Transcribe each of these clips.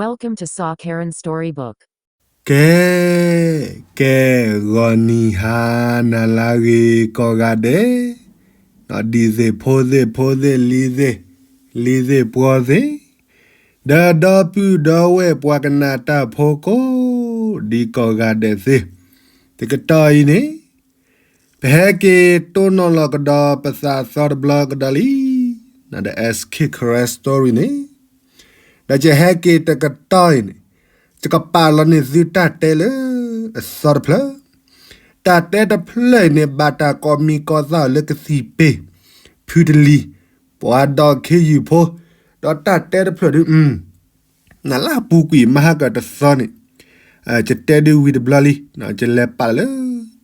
Welcome to Saw Karen Storybook. ကဲ, ကဲ, ဂီၤနံၤဟါနၤလၢအဂ့ၤကိးဂၤဒဲး, ဒ်သ့ၣ်ဖိသ့ၣ်ဖိသ့ၣ်လံၤသ့ၣ်, လံၤသ့ၣ်ပှီၤသ့ၣ်, ဒီးဒီပုၢ်ဒီဝဲၢ်ပှၤကနၣ်တၢ်ဖိကိး, ဒ်ကိးဂၤဒဲးသ့ၣ်, တကတီၢ်အံၤန့ၣ် ပဟဲက့ၤတိၢ်နီၣ်လီၤကဒီးပသးသီတဘျီကဒီးလံ, နဒီး S K Karen Story န့ၣ်, ဒီးယဟဲက့ၤတကတီၢ်အံၤန့ၣ်, ယကပာ်လီၤန့ၢ်သုတၢ်တဲလၢအသီတဖျၢၣ်, တၢ်တဲတဖျၢၣ်အံၤန့ၣ် ဘၣ်တၢ်ကိးမံၤကိးသၣ်အီၤလၢကသံၣ်ပ့ၢ် ဖုတလံၤ, ပှၤဒီးခ့ယုၢ်ဖိ, ဒီးတၢ်တဲတဖျၢၣ်ဒု နလၢအပူၤကွံာ်မဟါကတသီန့ၣ်, ယတဲဒုဝံၤတဘျီလံ, ယလဲၤပာ်လၢ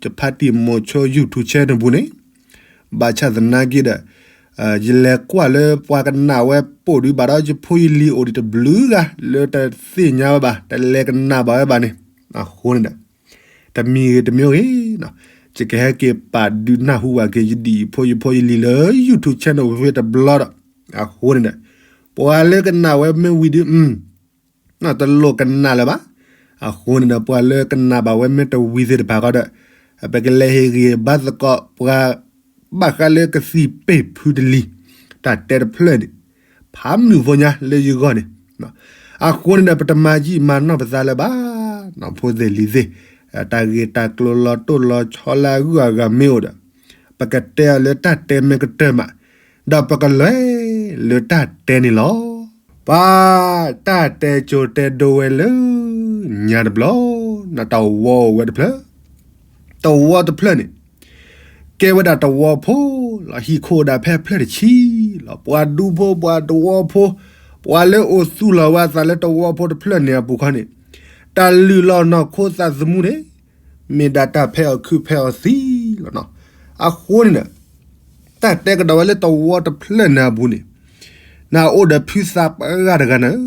ယဖါတံၢ်မိၤဆိ YouTube channel ပူၤန့ၣ်, ဘၣ်ဆၣ်သနာ်က့ဒီး, ယလဲၤကွၢ်လၢပှၤကနၣ်ဝဲပိာ်ဒုဘၣ်ဒီး ယဖိယလံၤအိၣ်ဒံးတဘျုးဂၤ လၢတသ့ၣ်ညါဝဲဘၣ် တလဲၤကနၣ်ဘၣ်ဝဲဘၣ်န့ၣ်, အဃိန့ၣ်ဒီး တမံၤဂ့ၤတမံၤဂ့ၤ, ယကဟဲက့ၤပာ်ဒုးနၢ်ဟူဘၣ်က့ၤ ယဒ်ယဖိယဖိယလံၤလၢ YouTube channel ဖဲတဘျီဒီး, အဃိန့ၣ်ဒီး, ပှၤလၢကနၣ်ဝဲမ့ၢ်ဝံၤဒု တလိၣ်ကနၣ်လၢၤဘၣ်. အဃိန့ၣ်ဒီး ပှၤလၢကနၣ်ဘၣ်ဝဲမ့ၢ်တဝံၤသ့ၣ်တဖၣ်ဃီဒီး, ပကလဲၤဟ့ၣ်ဂံၢ်ဘါသကိးပှၤ ဘၣ်ဃးလၢကသံၣ်ပ့ၢ်ဖုတလံၤ, တၢ်တဲတဖျၢၣ်န့ၣ်, ဖးမုၢ်ဖိညါလၢယဂီၢ်န့ၣ်, အဃိန့ၣ်ဒီး ပတမၤယံာ်မၤနီၢ်ပသးလၢၤဘၣ်, ဖိသ့ၣ်လံၤသ့ၣ်, တၢ်ဂ့ၢ်တၢ်ကျိၤလီၤတိၢ်လီၤဆီလၢအဂုၤအဂၤမ့ၢ်အိၣ်ဒီး, ပကတဲအီၤလၢတၢ်တဲမ့ၢ်ကတၢၢ်မး, ဒီးပကလဲၤလၢတၢ်တဲန့ၣ်လီၤ. ပှၤတၢ်တဲကၠိတဲဒိဝဲလၢညါတဘျီ, နတၢ်ဝီအိၣ်ဝဲတဖျၢၣ်, တဝီတဖျၢၣ်န့ၣ်, ကဲဝဲဒၣ်တဝီဖိလီၤ. ဟံၣ်ခိၣ်ဒၣ်ဖဲဖျၢၣ်တဆံလီၤ. ပှၤဒူဖိပှၤတဝီဖိ, ပှၤလၢအိၣ်သူၣ်လီၤဝဲအသးလၢတဝီဖိတဖျၢၣ်န့ၣ်အပူၤခီန့ၣ်, တၢ်လုၢ်လီၢ်နီၢ်ခိသးသမူန့ၣ်, မ့ၢ်ဒၣ်တၢ်ဖဲအီၣ်ခုးဖဲအီၣ်သံလီၤ. အဃိန့ၣ်ဒီး, တၢ်တဲကဒီးဝဲလၢတဝီတဖျၢၣ်န့ၣ်အပူၤန့ၣ်, နအိၣ်ဒီးဖုသးပှၢ်တဂၤန့ၣ်,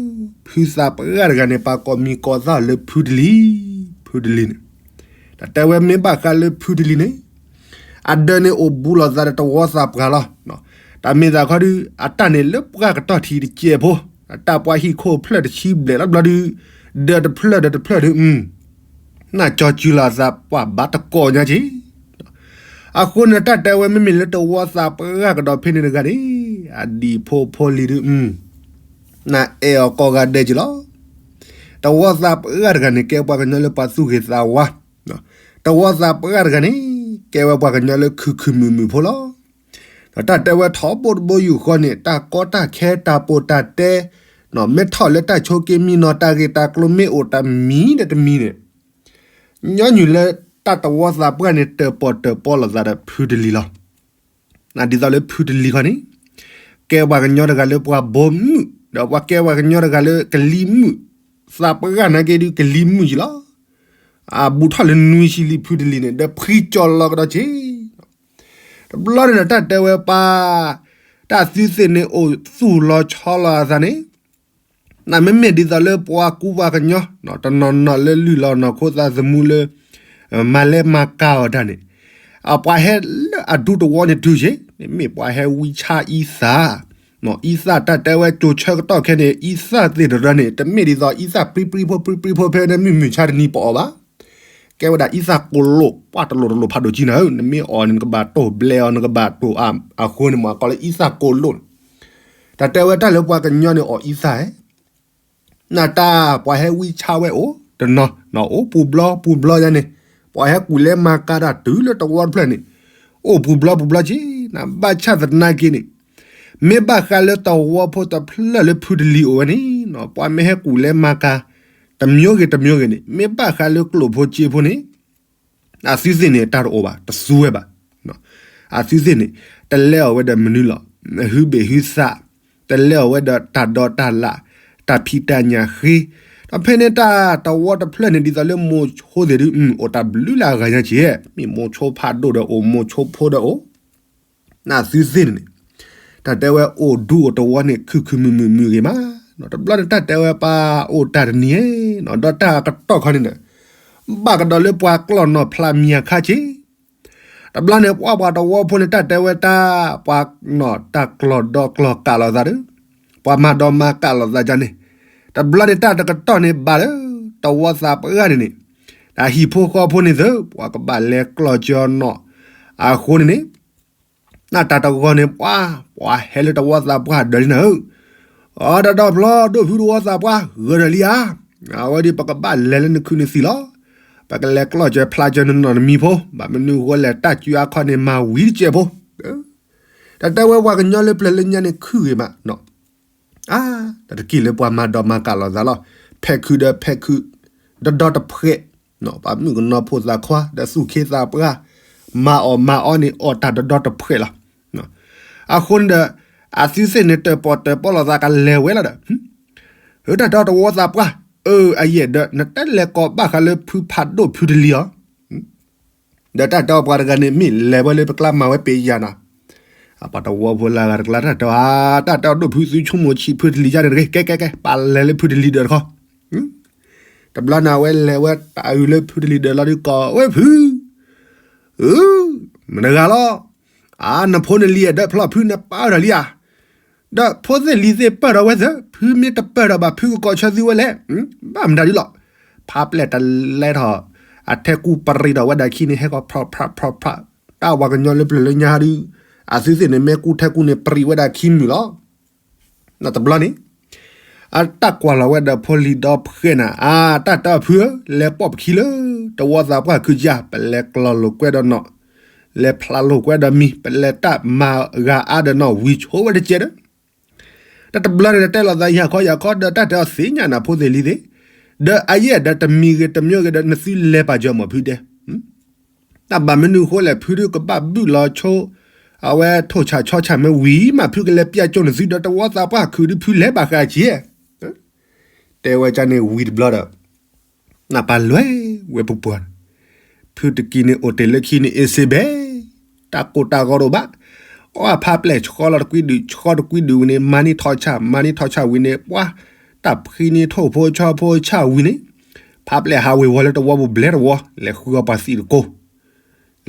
ဖုသးပှၢ်တဂၤန့ၣ် ပှၤကိးမံၤကိးသၣ်အီၤလၢဖုတလံၤ, ဖုတလံၤန့ၣ်, တၢ်တဲဝဲမ့ၢ်ဘၣ်ဃးလၢဖုတလံၤန့ၣ်, အဒၢးန့ၣ်အိၣ်ဘူးလိာ်သးဒီးတဝီသးပှၢ်လီၤ. တၢ်မ့ၢ်သးခီဒု, အတၢ်န့ၣ်လၢပှၢ်ကတီၢ်ထံးတစဲးဖိ, တၢ်ပှၤဟံၣ်ခိၣ်ဖျၢၣ်တဆံဘျဲၣ်လီၤတဘျီဒု, ဒၢးတဖျၢၣ်ဒီးတဖျၢၣ်ဒု နၢ်ကၠီစုလီၤအသးပှၤဘၣ်တကိးညါက့ၤ. အဃိန့ၣ် တၢ်တဲဝဲမ့မ့ၢ်လၢတဝီသးပှၢ်ကဒီးဖဲန့ၣ်တဂၤန့ၣ်, အဒံၣ်ဖိဖိလံၤဒု, နအဲၣ်အီၤကိးဂၤဒဲးက့ၤလီၤ. တဝီသးပှၢ်တဂၤန့ၣ် ကဲပှၤကညီလၢပှၤသူၣ်ဂ့ၤသးဝါ, တဝီသးပှၢ်တဂၤန့ၣ်, ကဲဝဲပှၤကညီလၢခုၣ်ခုၣ်မုာ်မုာ်ဖိလီၤ. ဒီးတၢ်တဲဝဲထီဘိတဘိယူၢ်ဃီန့ၣ် တၢ်ကီတၢ်ခဲတၢ်ပိာ်တၢ်တဲ, မ့ၢ်ထီၣ်လၢတၢ်ဆိးက့မံနီၤ တၢ်ဂ့ၢ်တၢ်ကျိၤမ့ၢ်အိၣ်တမံၤဒီးတမံၤန့ၣ်, ညီနုၢ်လၢတၢ်တဝီသးပှၢ်န့ၣ် တၢၣ်ပီၣ်တၢၣ်ပီလိာ်သးဒီးဖုတလံၤလီၤ. ဒ်သိးလၢဖုတလံၤခီန့ၣ်, ကဲပှၤကညီတဂၤလၢပှၤဘိမုၣ်, ဒီးပှၤကဲပှၤကညီတဂၤလၢကလံၤမုၣ်, သးပှၢ်နာ်က့ဒုးကလံၤမုၣ်က့ၤလီၤ. အဘူးထီၣ်လၢနွံဆံလံဖုတလံၤန့ၣ် ဒီးဖှံကၠီၤလီၤကဒီးက့ၤ တဘျီန့ၣ်ဒီး တၢ်တဲဝဲပှၤ, တၢ်သုသ့ၣ်န့ၣ်အိၣ်သူၣ်လီၤဆီလီၤအသးန့ၣ်, နမ့မ့ၢ်ဒ်သိးလၢပှၤကူပှၤကညီ, တနီၤနီၤလၢလုၢ်လီၤနီၢ်ခိသးသမူလၢ, မၤလဲၤမၤကၤအီၤတၢ်န့ၣ်, အပှၤဟဲလၢအဒူတဝီန့ၣ်တုၤက့ၤ, မ့မ့ၢ်ပှၤဟဲဝံဆါအံသၣ်, အံသၣ်တၢ်တဲဝဲကၠိၤဆၢကတီၢ်ခဲန့ၣ် အံသၣ်သ့ၣ်တရၢန့ၣ် တမ့ၢ်ဒ်သိးအံသၣ်ပြံပြံဖိပြံပြံဖိဖဲန့ၣ်မုၢ်မုၢ်ဆါတနံၤပအီၣ်ဘၣ်. ကဲဝဲဒၣ်အံသၣ်ကိၣ်လိၣ် ပှၢ်တလိၣ်တလိၣ်ဖးဒိၣ်ကံနၤဧၢ, နမ့ၢ်အီၣ်န့ၣ် နကဘၣ်တိၢ်ဘျဲအီၤ နကဘၣ်တိၢ်အါ, အဃိန့ၣ်မ့ၢ်ကိးလၢအံသၣ်ကိၣ်လိၣ်န့ၣ်, တၢ်တဲဝဲတၢ်လၢပှၤကညီန့ၣ်အီၣ်အံသၣ်ဧါ, နတၢ်ပှၤဟဲဝံဆါဝဲအိၣ်တနီၤ, အိၣ်ပူၤဘျီပူၤဘျီယါန့ၣ်, ပှၤဟဲကူၣ်လဲၤမၤကၤတၢ်တုၤလၢတဝီတဖျၢၣ်န့ၣ်, အိၣ်ပူၤဘျီပူၤဘျီက့ၤ, ဘၣ်ဆၣ်သနာ်က့န့ၣ်, မ့ၢ်ဘၣ်ဃးလၢတဝီဖိတဖျၢၣ်လၢဖုတလံၤအိၣ်ဝဲန့ၣ်, ပှၤမ့ၢ်ဟဲကူၣ်လဲၤမၤကၤ, တမျိုးဂ့ၤတမျိုးဂ့ၤန့ၣ် မ့ၢ်ဘၣ်ဃးလၢကျိာ်ဖိစ့ဖိန့ၣ်, အသုသ့ၣ်န့ၣ် တၢ်တအိၣ်ဘၣ် တသူဝဲဘၣ်. အသုသ့ၣ်န့ၣ် တလဲအီၣ်ဝဲဒီးမနုၤလီၤ, ဟုဘ့ၣ်ဟုသး, တလဲအီၣ်ဝဲဒီးတၢ်ဒိးတၢ်လၣ်, တၢ်ဖံးတၢ်ညၣ်ဃ့, ဒီးဖဲန့ၣ်တၢ်တဝီတဖျၢၣ်န့ၣ် ဒ်သိးလၢမိၤဆိသ့ၣ်ဒု အိၣ်တၢ်ဘျုးလၢအဂၤညါက့ၤ, မ့ၢ်မိၤဆိဖးဒိၣ်ဒီးအိၣ် မိၤဆိဖိဒီးအိၣ် နသုသ့ၣ်န့ၣ်, တၢ်တဲဝဲအိၣ်ဒူအိၣ်တဝီန့ၣ် ခုၣ်ခုၣ်မုာ်မုာ်မုာ်ဂ့ၤမး, တဘျီန့ၣ်တၢ်တဲဝဲပှၤအိၣ်တၢ်တနံၤ, ဒီးတၢ်ကတီၢ်ခီန့ၣ်ဒီး, ဘၣ်ကဒီးလၢပှၤကျီၢ်နီၢ်ဖျါမံၤအခါက့ၤ, တဘျီန့ၣ် ပှၤပှၤတဝီဖိန့ၣ် တၢ်တဲဝဲတၢ်, ပှၤနီၢ်တၢ်ကျီၢ်ဒီးကျီၢ်ကးလိာ်သးဒီး, ပှၤမၤဒီးမၤကးလိာ်သးယါန့ၣ်, တဘျီန့ၣ်တၢ်တကတီၢ်န့ၣ်ဘၣ်လၢ တဝီသးပှၢ်န့ၣ်န့ၣ်, တၢ်ဟံၣ်ဖိဃီဖိန့ၣ်သု ပှၤကဘၣ်လဲၤကျီၢ်ကၢနီၣ်, အဃိန့ၣ်န့ၣ် နၢ်တၢ်တဂီၤန့ၣ် ပှၤ ပှၤဟဲလၢတဝီသးပှၢ်ဒၢးလံနၤဧၢ, အတၢ်တီပျီဒိၣ်ဖုတဝီသးပှၢ် ဂၢၢ်ဒၢးလံဧါ, အဝဲဒ်ပကဘၣ်လဲၤလၢနခုးနသံၣ်လီၤ, ပကလဲၤကျီၢ်ကၢဖျါကၢနနီၢ်နမံၤဖိ, ဘၣ်မနုၤအဃိလဲၣ် တၢ်စုအခီၣ်န့ၣ်မၤဝံၤတစဲးဖိ, တၢ်တဲဝဲပှၤကညီလၢပျၢၤလၢညါန့ၣ်ခုဂ့ၤမး တၢ်တက့ၢ်လၢပှၤမၤဒီးမၤကၢ်လိာ်သးလီၤ, ဖဲခုဒီးဖဲခု, တဒီတဖှဲး, ပှၤမုၣ်ကနီၤဖိသၣ်ခွါ ဒီးသူၣ်ခ့သးပှၢ်, မၤအီၣ်မၤအီန့ၣ် အီၣ်တၢ်တဒီတဖှဲးလီၤ. အဃိန့ၣ်ဒီး အသုသ့ၣ်န့ၣ် တၢၣ်ပီၣ်တၢၣ်ပီလိာ်သးကလဲၤဝဲလီၤဒီး, တၢ်တီတဝီသးပှၢ်, အၢ အယဲၢ်ဒီး နတလဲၤကိးဘၣ်ဃးလၢဖုဖးဒိၣ်ဖုတလံၤအီၤ ဒီးတၢ်တဲအီၤပှၤတဂၤန့ၣ် မ့ၢ်လဲၤဝဲလၢပကျါမၤဝဲပ့ၤယၤနၤ, ပှၤတဝီဖိလၢအဂၤတကျါတၢ်တဲအီၤ, တၢ်တဲအီၤဒိၣ်ဖုသုဆိကမိၣ်ဆံးဖုတလံၤယါန့ၣ်တဂ့ၤ, ကဲ ကဲ ကဲ ပာ်လဲၤလၢဖုတလံၤဒၢးတခီ, တဘျီန့ၣ် အဝဲလဲၤဝဲတၢ်အုးလၢဖုတလံၤဒၢးလီၤဒုးကိးဝဲဖု, မတဂၤလီၤ, နဖိနလံၤအဲၣ်ဒၢးဖျီၣ်ဖုနပၢၢ်ထီၣ်လံဧါ ဒီးဖိသ့ၣ်လံၤသ့ၣ်ပၢၢ်ထီၣ်ဝဲသ့ၣ် ဖုမ့ၢ်တပၢၢ်ထီၣ်ဘၣ် ဖုကကိးဆၢသုဝဲလဲၣ်, ဘၣ်မတၤဒုလီၤ, ဖးပျဲၢ်တလဲထီၣ်, အထဲကူပရံးထီၣ်ဝဲဒၣ်ခံန့ၣ် ဟဲကီၢ်ဖြးဖြးဖြးဖြး, တၢ်ပှၤကညီလၢပျၢၤလၢညါဒု, အသုသ့ၣ်န့ၣ် မ့ၢ်ကူထဲကူန့ၣ် ပရံးဝဲဒၣ်ခံမုၢ်လီၤ. တဘျီန့ၣ် အတၢ်ကွၢ်လီၤဝဲဒီးဖိလံၤဒီဖှဲးနၤ, အတၢ်တဲအီၤဖုဧၢ, လဲၤပိာ်ပခံလၢ တဝီသးပှၢ်ခုကယၤ, ပလဲၤကျီၢ်လိာ်ကွဲဒီးနီၣ်, လဲၤဖျါလိာ်ကွဲဒီးမံၤ, ပလဲၤတၢ်မၤဂၤအါဒီးနီၣ် ဝံၤဆိဝဲတကဲးဒီး, တၢ်တဘျီန့ၣ် တတဲလိာ်သးယၤခီယၤခီဒီး တၢ်တဲအီၤသ့ၣ်ညါနၤဖိသ့ၣ်လံၤသ့ၣ်, ဒီးအယဲၢ်ဒီးတမံၤဂ့ၤတမံၤဂ့ၤဒီး နသုလဲၤပာ်စၢၤမီၢ်ဖုဒဲး တၢ်ဘၣ်မနုၤအဃိလဲၣ် ဖုဒုးကဘၣ်ဘုၣ်လီၤဆိ, အဝဲထိၣ်ဆၣ်ဆီဆၣ်မ့ၢ်ဝံၤမး ဖုကလဲၤပျဲကၠိနသုဒီးတဝီသးပှၢ်ခုးဒုး ဖုလဲၤဘၣ်ဃးက့ၤ, တဲဝဲကန့ၣ်ဝံၤတဘျီဒီး, နပာ်လဲၤဝဲပပှၢ်, ဖုတကံၤန့ၣ်အိၣ်တ့ၢ်လၢခံန့ၣ် အ့စ့ဘဲ, တၢ်ကိၢ်တၢ်ဂီၤတအိၣ်ဘၣ်, အဖးပျဲၢ်ဆှီလီၤတကွံဒုး ဆှီတကွံဒုးဝံၤန့ၣ် မၤန့ၢ်ထီၣ်ဆၣ် မၤန့ၢ်ထီၣ်ဆၣ်ဝံၤန့ၣ် ပှၤ, တၢ်ဖှံန့ၢ်ထိၣ်ဖိဆီဖိဆၣ်ဝံၤန့ၣ်, ဖးပျဲၢ်ဟးဝ့ၤဝီၤလၢတဝီပူၤဘျဲတဝီ လဲၤဃုအီပှၤသံးတကိး,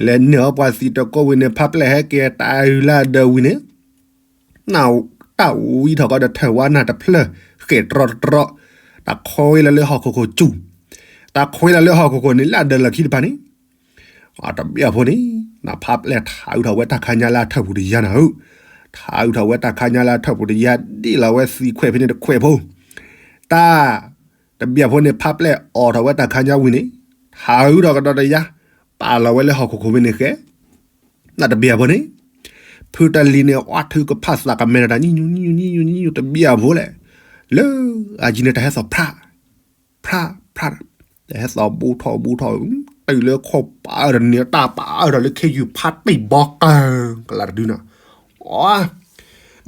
လဲၤန့ၢ်အီပှၤသံးတကိးဝံၤန့ၣ် ဖးပျဲၢ်ဟဲက့ၤတၢ်အုးလၢအဒၢးဝံၤန့ၣ်, နတၢ်ဝံထီၣ်ကီဒီးထၢၣ်ဝါနၢ်တဖျၢၣ်, ဃဲၣ်တြီတြီ, တၢ်ခွဲလီၤလၢဟီၣ်ခိၣ်ခိၣ်စူၢ်, တၢ်ခွဲလီၤလၢဟီၣ်ခိၣ်ခိၣ်န့ၣ် လၢအဒၢးလီၢ်ခံတဖၣ်န့ၣ်, တဘျီအဖိန့ၣ်, နဖးပျဲၢ်ထးအုးထီၣ်ဝဲတၢ်ခါညါလၢအထၢၣ်ပူၤတယါနၤဧၢ, ထးအုးထီၣ်ဝဲတၢ်ခါညါလၢအထၢၣ်ပူၤတယါ ဒ့ၣ်လီၤဝဲသံးခွဲးဖဲန့ၣ်တခွဲးဖိ, တၢ် တဘျီအဖိန့ၣ် ဖးပျဲၢ်အိးထီၣ်ဝဲတၢ်ခါညါဝံၤန့ၣ်, ထးအုးထီၣ်ကဒီးတယါ, ပာ်လီၤဝဲလၢဟီၣ်ခိၣ်ခိၣ်ဖဲန့ၣ်ဃဲ, နတဘျီအဖိန့ၣ်, ဖုတလံၤန့ၣ် အီၣ်ထုကဖၣ်သးကမဲထီၣ်တၢ် နံၣ်ညူနံၣ်ညူနံၣ်ညူနံၣ်ညူ တဘျီအဖိလဲၣ်, လၢအယံၤန့ၣ် တၢ်ဟဲသီၣ်ဖြး ဖြးဖြး, တၢ်ဟဲသီၣ်ဘူးထီၣ်ဘူးထီၣ်, တုၤလၢခိၣ်ပာ်အၢၣ်ဒီးန့ၣ် တၢ်ပာ်အၢၣ်ဒီးလၢခ့ယုၢ်ဖးတံၢ်ဘီကၢၢ် ကလးတဒုန့ၣ်,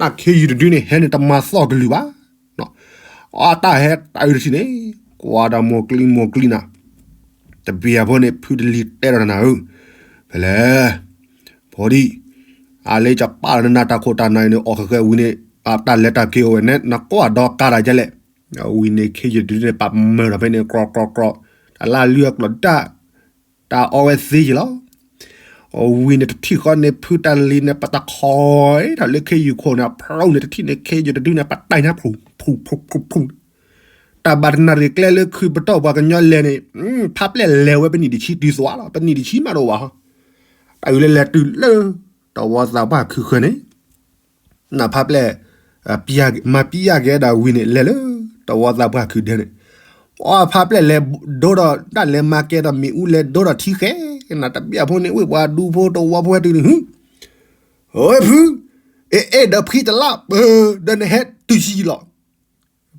နခ့ယုၢ်တဒုန့ၣ် ဟဲန့ၣ်တမၤသီၣ်ကလုၢ်ဘၣ်, အတၢ်ဟဲတၢ်အုးတထံၣ်န့ၣ်, ကွၢ်ဒီးမိၢ်ကျံမိၢ်ကျံနၤ, တဘျီအဖိန့ၣ် ဖုတလံၤတဲဒီးနၤဧၢ, ဖဲလဲၣ်, ဖိဒံၣ်, အလၢကပာ်လီၤနၤတၢ်ခိၣ်တၢ်နၢ်အံၤန့ၣ် အီၣ်ဃဲးဃဲးဝံၤန့ၣ်, တၢ်လဲၤတၢ်က့ၤအိၣ်ဝဲန့ၣ် နကွၢ်ဒီးကါတၢ်ယဲလဲၣ်, ဝံၤန့ၣ် ခ့ယုၢ်တဒုန့ၣ် ပာ်မၢၢ်ထီၣ်ဖဲန့ၣ် ကြီကြီကြီ, တၢ်လၢအလုၢ်အကျိၤတၢ်, တၢ်အီဝဲသ့ယလီၤ ဝံၤန့ၣ်တထံၣ်ဃီန့ၣ် ဖုတၢ်လံၤန့ၣ် ပတခီထီၣ်လၢခ့ယုၢ်ခိၣ်န့ၣ် အဖျိန့ၣ်တထံၣ်န့ၣ် ခ့ယုၢ်တဒုန့ၣ် ပတၢ်ညါဖျိဖျိဖျိဖျိဖျိ, တၢ်ဘၣ်တနၣ်ရံၣ်ကျဲလၢခုးပတီၢ်ပှၤကညီလဲၤန့ၣ်, ဖးပျဲၢ်လဲၤဝဲပနံၣ်တဆံတုၤသွးလီၤ ပနံၣ်တဆံမးတအိၣ်ဘၣ်ဟီ, တၢ်အုးလၢလဲၤတုၤလၢ တဝီသးပှၢ်ခုဃၢၤန့ၣ် နဖးပျဲၢ်, မၤပံးယၢ်က့ၤဒၣ်ဝံၤန့ၣ် လဲၤလၢ တဝီသးပှၢ်ခုဒဲန့ၣ်, အဖးပျဲၢ်လဲၤဒိဒီး တၢ်လဲၤမၤကဲဒီးမ့ၣ်အူလဲၤဒိဒီးထံဃဲ, နတဘျီဖိန့ၣ် ဝ့ၢ်ပှၤဒူဖိတဝီဖိဟဲတုၤန့ၣ် ဟု, အဖု, အဲၣ်အဲၣ်ဒီးဖှံတလါပၢၢ် ဒီးနဟဲတုၤဆံးလီၤ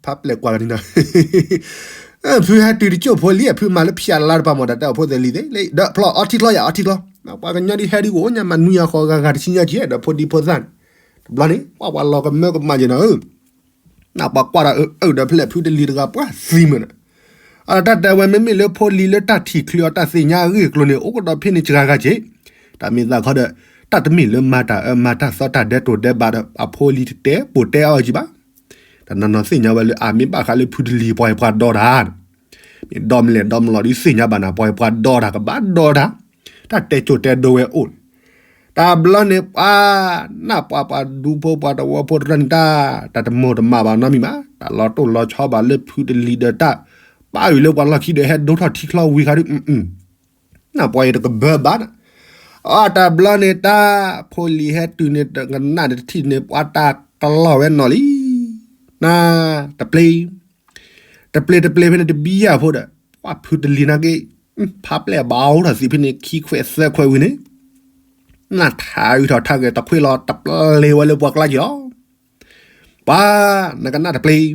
ဖးပျဲၢ်ကွၢ်လီၤန့ၣ်, ဖုဟဲတုၤတကၠိၢ်ဖိလံ အဖုမၤလၢဖၠၣ်လါတပၤမ့ၢ်ဒီးတဲအီၤဖိသ့ၣ်လံသ့ၣ်, ဒီးဖျီၣ်အီထံချီယၤအီထံချီ, ပှၤကညီဒ်ဟဲဒ်ကအိၣ်ညါမၤနွံယၤဃီဂၤဂၤတဆံညါကဲ ဒီးဖိဒံဖိသၣ်န့ၣ်, တဘျီန့ၣ် ပှၤပှၤလီၤကမၢကမၣ်က့ၤနၤဧၢ နပှၤကွၢ်ဒီးအၢၣ်ဒီး ဖဲလဲၣ်ဖုတလံၤတဂၤပှၤသံမုၢ်န့ၣ်, အတၢ်တဲဝဲမ့မ့ၢ်လၢဖိလံၤလၢတၢ်ထံၣ်ချုးအီၤတၢ်သ့ၣ်ညါအဂ့ၢ်အကျိၤန့ၣ် အိၣ်ကဒီးဖဲန့ၣ်စှၤဂၤက့ၤ, တၢ်မ့ၢ်သးခီဒီး တၢ်တမ့ၢ်လၢမၤတၢ်အၢမၤတၢ်သီတၢ်ဒဲးတိာ်ဒဲးဘးဒီး အဖိလံၤတတဲပိာ်တဲအီၤက့ၤဘၣ်, တနီၤနီၤသ့ၣ်ညါဝဲလၢအမ့ၢ်ဘၣ်ဃးလၢဖုတလံၤပှၤပှၤဒီတၢ် မ့ၢ်ဒီမလဲၣ်ဒီမလီၤဒ်သ့ၣ်ညါဘၣ်နၤ ပှၤပှၤဒီတၢ် ကဘၣ်ဒီတၢ်, တၢ်တဲကၠိတဲဒိဝဲအိၣ်န့ၣ်, တဘျီန့ၣ်ပှၤ နၢ်ပှၤပှၤဒူဖိပှၤတဝီဖိတရၢန့ၣ်တၢ် တၢ်တမိၢ်တမၢ်ဘၣ်နီတမံၤဘၣ်, တၢ်လီၤတိၢ်လီၤဆီဘၣ်လၢဖုတလံၤဒီးတၢ် ပာ်အုးလၢပှၤလီၢ်ခံဒီးဟဲဒိၣ်ထီၣ်ထံချီဝံၤခါဒုး နၢ်ပှၤအံၤတကဘၢဘၣ်နၤ, အတဘျီန့ၣ်တၢ် ဖိလံၤဟဲတုၤန့ၣ် တကနၣ်န့ၣ်တထံၣ်န့ၣ် ပှၤတၢ်ကလီၤဝဲနီၢ်လံ, နၤ တပျ့ၤ တပျ့ၤတပျ့ၤဖဲန့ၣ်တဘံယၢ်ဖိဒီး ပှၤဖုတလံၤနာ်က့ ဖးပျဲၢ်ဘၣ်အိၣ်ထီၣ်သံးဖဲန့ၣ် ခံခွဲးသၢခွဲးဝံၤန့ၣ် နၢ်ထးအုးထီၣ်ထးဂဲၤတခွ့လီၤ တပျ့ၤဝဲလၢပှၤကျါက့ၤလီၤ. ပှၤ နကနၣ်တပျ့ၤ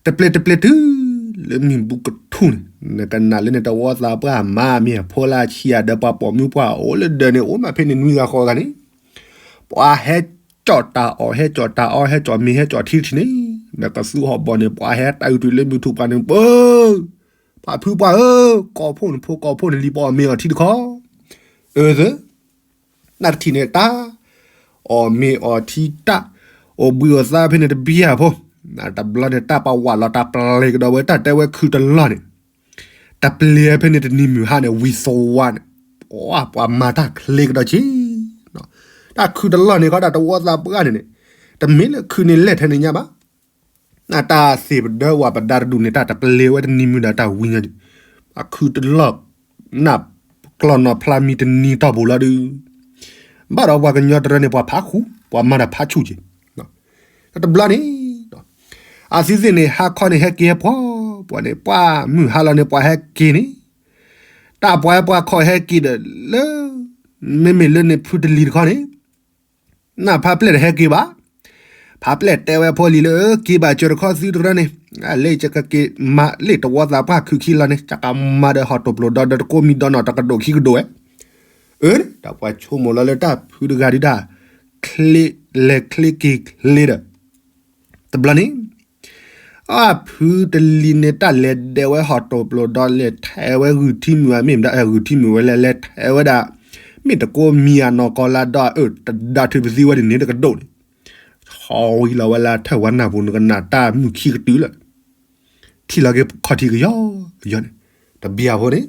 တပျ့ၤတပျ့ၤတုၤ လၢမ့ၢ်ဘူးကထူၣ်န့ၣ် နကနၣ်လၢန့ၣ်တဝီသးပှၢ်မၤမ့ၢ်အဖိလၢဆံးယၤဒီးပှၤပိာ်မုၣ်ပှၢ်အိၣ်လၢဒၢးန့ၣ် အိၣ်မးဖဲန့ၣ်နွံဂၤဃိးဂၤန့ၣ် ပှၤဟဲကၠီၣ်တၢ်အီၣ် ဟဲကၠီၣ်တၢ်အီ ဟဲကၠီၣ်မ့ၤဟဲကၠီၣ်ထံတထံၣ်န့ၣ် ဒီးကသူဟီၣ်ဘီၣ်န့ၣ် ပှၤဟဲတၢ်အုးတုၤလၢမုၢ်ထူၣ်ပှၤန့ၣ် ပၢ ပှၤဖုပှၢ်ဧၢ, ကိးဖှိၣ်နဖိကိးဖှိၣ်နလံၤပအီၣ်မ့ၤအီထံတခီ, အၢ သၢ နတထံၣ်န့ၣ်တၢ် အီၣ်မ့ၤအီထံတၢ် အိၣ်ဘှံးအိၣ်သါဖဲန့ၣ်တဘံယၢ်ဖိ, တဘျီန့ၣ်တၢ်ပှၤဝးလီၤတၢ်ပျ့ၤကဒီးဝဲတၢ်တဲဝဲခုတလီၢ်န့ၣ်, တပျ့ၤဖဲန့ၣ်တနံၤမုၢ်ဟါန့ၣ် ဝံၤသဝါန့ၣ်, ပှၤမၤတၢ်ချ့ကဒီးဆံး, တၢ်ခုတလီၢ်န့ၣ်ခီဒၣ်တဝီသးပှၢ်န့ၣ်န့ၣ်, တမ့ၢ်လၢခုန့ၣ်လဲၢ်ထဲန့ၣ်ညါဘၣ် နတၢ်သ့ၣ်ပဒၢဝးပဒါတဒူၣ်န့ၣ် တၢ်တပျ့ၤဝဲတနံၤမုၢ်ဒီးတၢ်ဝံၤညါဒံး, အခုတလီၢ် နၢ်ကျီၢ်နီၢ်ဖျါမံတနံၤတီၢ်ပူၤလီၤဒုး, ဘၣ်ဒီးပှၤကညီတရၢန့ၣ် ပှၤဖးဃူ ပှၤမၤတၢ်ဖးဆူၣ်က့ၤ, တဘျီန့ၣ် အသုသ့ၣ်န့ၣ် ဟါခီန့ၣ် ဟဲက့ၤဟဲပှီၤပှီၤန့ၣ် ပှၢ်မုၢ်ဟါလီၤန့ၣ် ပှၤဟဲက့ၤန့ၣ်, တၢ်ပှၤဟဲပှၤခီၣ်ဟဲက့ၤဒီးလၢ မ့မ့ၢ်လၢန့ၣ်ဖုတလံၤတခီန့ၣ် နၢ်ဖးပျဲၢ်တဟဲက့ၤဘၣ်. ဖးပျဲၢ်တဲဝဲဖိလံၤလၢ က့ၤဘၣ်စၢၤတခီသုတရၢန့ၣ်, လၢယကက့ၤမၤလၢတဝီသးပှၢ်ခုခံလီၤန့ၣ် ယကမၤဒီးဟီၣ်တိၢ်ပျိၤဒီးဒီးတကိးမံၤဒီးနီၢ်တကဒိၣ်ခံကဒိၣ်ဝဲ, အၢ တၢ်ပှၤဆိကမိၣ်လီၤလၢတၢ်ဖုတဂၤဒုးတၢ် ချ့လဲၤချ့က့ၤချ့ဒီး တဘျီန့ၣ် အဖုတလံၤန့ၣ် တၢ်လဲၤဒဲးဝဲဟီၣ်တိၢ်ပျိၤဒီးလဲၤထဲးဝဲဂုၢ်ထံမုၢ်ဧါ မ့ၢ်မတၤ ဂုၢ်ထံမုၢ်ဝဲလဲၤလဲၤထဲးဝဲဒၣ် မ့ၢ်တကိးမံၤဧါနီၢ်ကီၢ်လၢဒီး အၢ တဒါထုးပသံဝဲဒ်န့ၣ်တကဒိၣ်န့ၣ်, ဆီဝံၤလီၤဝဲလၢထၢၣ်ဝါနၢ်ပူၤ နကနၣ်တၢ်မုၢ်ခံကတုၤလၢ ထံၣ်လီၤက့ၤခီၣ်ထံးကယီကယီန့ၣ်, တဘံၣ်အဖိန့ၣ်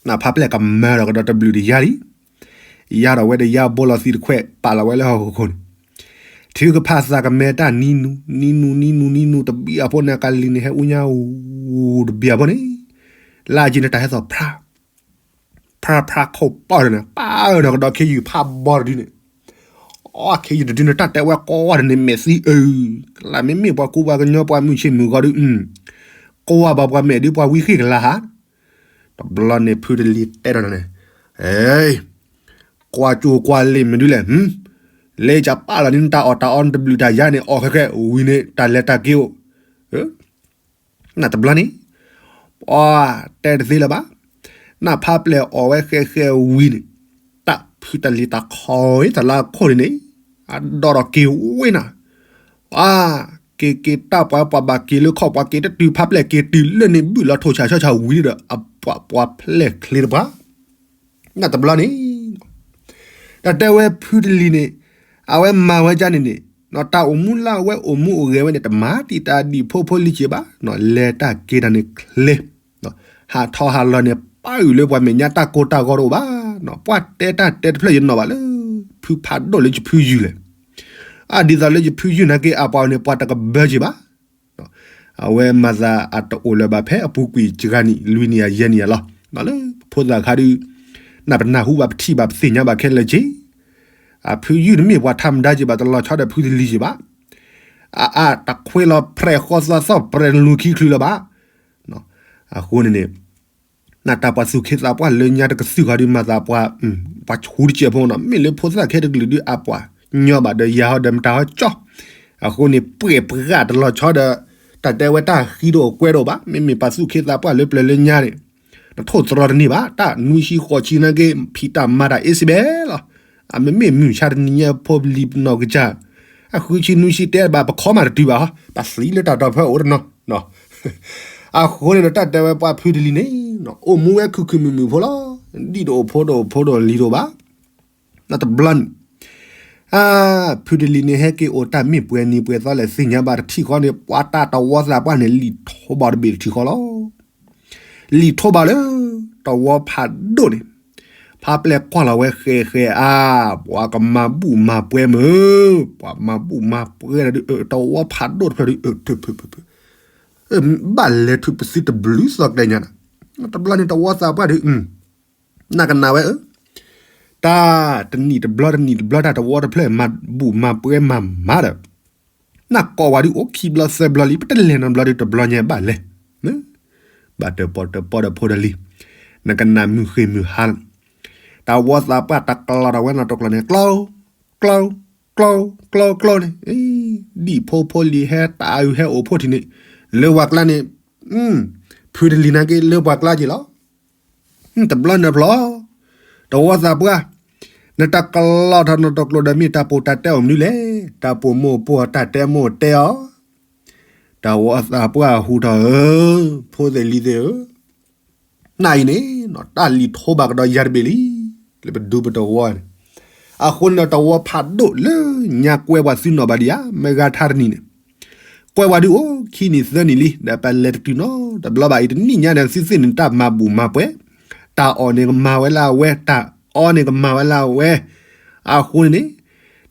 နၢ်ဖးပျဲၢ်ကမၢဒီးကဒီးတဘျုးတယါလံ, ယါဒီးဝဲဒီးယါဘိလီၤသံးတခွဲး ပာ်လီၤဝဲလၢဟီၣ်ခိၣ်ခိၣ်န့ၣ်, ထုကဖၣ်သးကမဲတၢ်နံနူ နံနူ နံနူ နံနူ တဘံၣ်အဖိန့ၣ် ကလံၤန့ၣ် ဟဲအူညါအူ တဘံၣ်အဖိန့ၣ်, လၢအယံၤန့ၣ်တၢ်ဟဲသီၣ်ဖြါ ဖြါဖြါခိၣ်ပီၢ်န့ၣ် ပၢ်ဒီးကဒီးခ့ယုၢ်ဖးဘီတဒုန့ၣ်, အီ ခ့ယုၢ်တဒုန့ၣ် တၢ်တဲဝဲကိးဝဲဒၣ်န့ၣ် မဲာ်သံအု ကလၢ်မ့မ့ၢ်ပှၤကူပှၤကညီပှၤမုၢ်ဆ့ၣ်မုၢ်ဂီၤဒု ကိးဝဲဘၣ်ပှၤမဲာ်ဒု ပှၤဝံဃ့ၢ်ကလၤဟါ, တဘျီန့ၣ်ဖုတလံၤတဲဒီးန့ၣ်, ကွၢ်ကၠိကွၢ်လ့ၣ်မ့ၢ်ဒုလဲၣ်, လၢယပာ်လီၤန့ၣ် နတၢ်အီၣ်တၢ်အီနတဘျုးတၢ်ယါန့ၣ် အီၣ်ဃဲဃဲဝံၤန့ၣ် တၢ်လဲၤတၢ်က့ၤအိၣ် နတဘျီန့ၣ်, ပှၤတဲတသ့လၢၤဘၣ်, နၢ်ဖးပျဲၢ်အီၣ်ဝဲဃဲဃဲဝံၤန့ၣ်, တၢ်ဖုတလံၤတၢ်ခီဝဲတၢ်လၢအခိၣ်န့ၣ်န့ၣ်, အဒီးဒီးက့ၤဝဲနၤ, အါ, က့ၤက့ၤတၢ်ပှၤပှၤဘၣ်က့ၤလၢခီၣ်ပှၤက့ၤတတုၤဖးပျဲၢ်က့ၤတုၤလၢန့ၣ်ဘုၣ်လီၤထိၣ်ဆၣ်ဆီဆီဝံၤဒီး အပှၤပှၤဖျဲၣ်ချ့တပှၤ နတဘျီန့ၣ်, တၢ်တဲဝဲဖုတလံၤန့ၣ်, အဝဲမၤဝဲဒ်န့ၣ်န့ၣ်, တၢ်အိၣ်မူလၢအဝဲအိၣ်မူအိၣ်ဂဲၤဝဲန့ၣ် တမၤတံာ်တာ်ဒံးဖိဖိလံၤက့ၤဘၣ်, လဲၤတၢ်က့ၤတၢ်န့ၣ်ချ့, ဟးထီၣ်ဟးလီၤန့ၣ် ပၢ်အုၣ်လၢပှၤမဲာ်ညါတၢ်ကိၢ်တၢ်ဂီၤတအိၣ်ဘၣ်, ပှၤတဲတၢ်တဲတဖျၢၣ်ယနီၣ်ဘၣ်လၢ ဖုဖးဒိၣ်လၢယဖုယုၢ်လဲၣ်, အဒ်သိးလၢယဖုယုၢ်နာ်က့ အပှၤန့ၣ် ပှၤတကဘၢက့ၤဘၣ် အဝဲမၤသးအတအိၣ်လၢၤဘၣ်ဖဲအပူၤကွံာ်တဂၤနံၣ် လွံၢ်နံၣ်ယဲၢ်နံၣ်လီၤ. လၢပဖိသၣ်ခါဒုး နပနၢ်ဟူဘၣ်ပထံၣ်ဘၣ် ပသ့ၣ်ညါဘၣ်ခဲလၢာ်က့ၤ, အဖုယုၢ်တမ့ၢ်ပှၤထါမဒါက့ၤဘၣ် တလီၤဆီဒီးဖုတလံၤက့ၤဘၣ်, အအါတခွ့လီၤ ဖြဲးဃီသီသီ ပြဲးလူၤခံချုးလီၤဘၣ်. အဃိန့ၣ်န့ၣ် နတၢ်ပှၤသူၣ်ခ့သးပှၢ်လၢညါတကသုၣ်ဃီဒုးမၤသးပှၤ, ပှၤဆူတကဲးဖိနီၤ မ့ၢ်လၢဖိသၣ်ခဲတကလုာ်ဒုးအပှၤညီဘၣ်ဒီးယၤဟီဒီးမတၤဟီကၠီ, အဃိန့ၣ် ပှဲၤပှၤတလီၤဆီဒီး တၢ်တဲဝဲတၢ်ဃံတအိၣ်ကွဲတအိၣ်ဘၣ်, မ့မ့ၢ်ပှၤသူၣ်ခ့သးပှၢ်လၢပျၢၤလၢညါန့ၣ် တထိၣ်သတြီၤတန့ၢ်ဘၣ်, တၢ်နွံဆံဃိးဆံနာ်က့ ဖံးတၢ်မၤတၢ်အ့စ့ဘဲလီၤ. အမ့မ့ၢ်မုၢ်ဆါတနံၤညါဖိလံၤပနီၢ်ကစၢ်, အဃုဆံနွံဆံတဲဘၣ် ပခီမးတတုၤဘၣ်ဟီ, ပသံလၢတၢ်တီၢ်ဖဲအိၣ်တနီၤ အဃိန့ၣ်ဒီး တၢ်တဲဝဲပှၤဖုတလံၤန့ၣ် အိၣ်မူဝဲခုၣ်ခုၣ်မုာ်မုာ်ဖိလီၤ. ဒ်တအိၣ်ဖိတအိၣ်ဖိတအိၣ်လံၤတအိၣ်ဘၣ်. နတဘျီန့ၣ် အါ ဖုတလံၤန့ၣ် ဟဲက့ၤအိၣ်တၢ်မ့ၢ်ပှဲၤနံၤပှဲၤသီလဲၣ်သ့ၣ်ညါဘၣ်တထံၣ်ဃီန့ၣ် ပှၤတၢ်တဝီသးပှၢ်န့ၣ် လံာ်ထိးဘၣ်တဘ့ၣ်တထံၣ်ဃီလီၤ. လံာ်ထိးဘၣ်လၢ တဝီဖးဒိၣ်န့ၣ်, ဖ အါပျဲၢ်ကွၢ်လီၤဝဲဃဲးဃဲးအါ, ပှၤကမၤဘူၣ်မၤပှဲၤမုၢ်, ပှၤမၤဘူၣ်မၤပှဲၤဒီး တဝီဖးဒိၣ်တဖျၢၣ်ဒီး ဘၣ်လဲၤထုးပစုတဘျုးသီကျဲညါဒီး, တဘျီန့ၣ်တဝီသးပှၢ်ဒီး နကနၣ်ဝဲဧၢ, တၢ်တနံၣ်တဘျီတနံၣ်တဘျီ တၢ်တဝီတဖျၢၣ်မၤဘူၣ်မၤပှဲၤမၤမၤဒီး, နကိးဝဲဒုးအိၣ်ခံဘျီသၢဘျီလံ ပတလဲၤနီတဘျီဒီး တဘျီညါဘၣ်လဲၤ, ဘၣ်တၢၣ်ပီၣ်တၢၣ်ပီဒီးဖိတလံၤ, နကနၣ်မုၢ်ဃ့ၢ်မုၢ်ဟါလီၤ, တၢ်ဝီသးပှၢ်တကျီထီၣ်ဝဲနီတကျီန့ၣ် ကျီ ကျီ ကျီ ကျီ ကျီန့ၣ်, ဒံၣ်ဖိဖိလံၤဟဲတၢ်အုးဟဲအိၣ်ဖှိၣ်ထံးန့ၣ်, လၢပှၤကျါန့ၣ်, ဖုတလံၤနာ်က့လၢပှၤကျါက့ၤလီၤ. တဘျီနၢ်ဖျီ, တဝီသးပှၢ်, နတၢ်ကလီထီၣ်နီၢ်တကျိၤဒီးမ့ၢ်တၢ်ပိာ်တၢ်တဲအီၤမနုၤလဲၣ်, တၢ်ပိာ်မိၢ်ပိာ်အီၤ တၢ်တဲမိၢ်တဲအီၤ, တဝီသးပှၢ်ဟူထီၣ်ဧၢ, ဖိသ့ၣ်လံၤသ့ၣ်ဧၢ, နၤအံၤန့ၣ်, တၢ်လံၤထိဘၣ်ကဒီးယၤတဘ့ၣ်လံ, လၢပဒူပတဝီန့ၣ်, အဃိန့ၣ်ဒီးတဝီဖးဒိၣ်လၢညါကွဲပှၤသုနီၢ်ဘၣ်ဒံးဧါ, မ့ၢ်ဂၤထါတနံၤန့ၣ် ကွဲးဝဲဒုးအိၣ်ခံနံၣ်သၢနံၣ်လံ ဒီးပလဲၤတတုၤနီတဘျီဘၣ်အံၤ တနံၣ်ညါန့ၣ် သုသ့ၣ်န့ၣ် တၢ်မၤဘူၣ်မၤပှဲၤ, တၢ်အီၣ်န့ၣ်ကမၤဝဲလၢအဝဲ, တၢ်အီန့ၣ်ကမၤဝဲလၢအဝဲ, အဃိန့ၣ်န့ၣ်,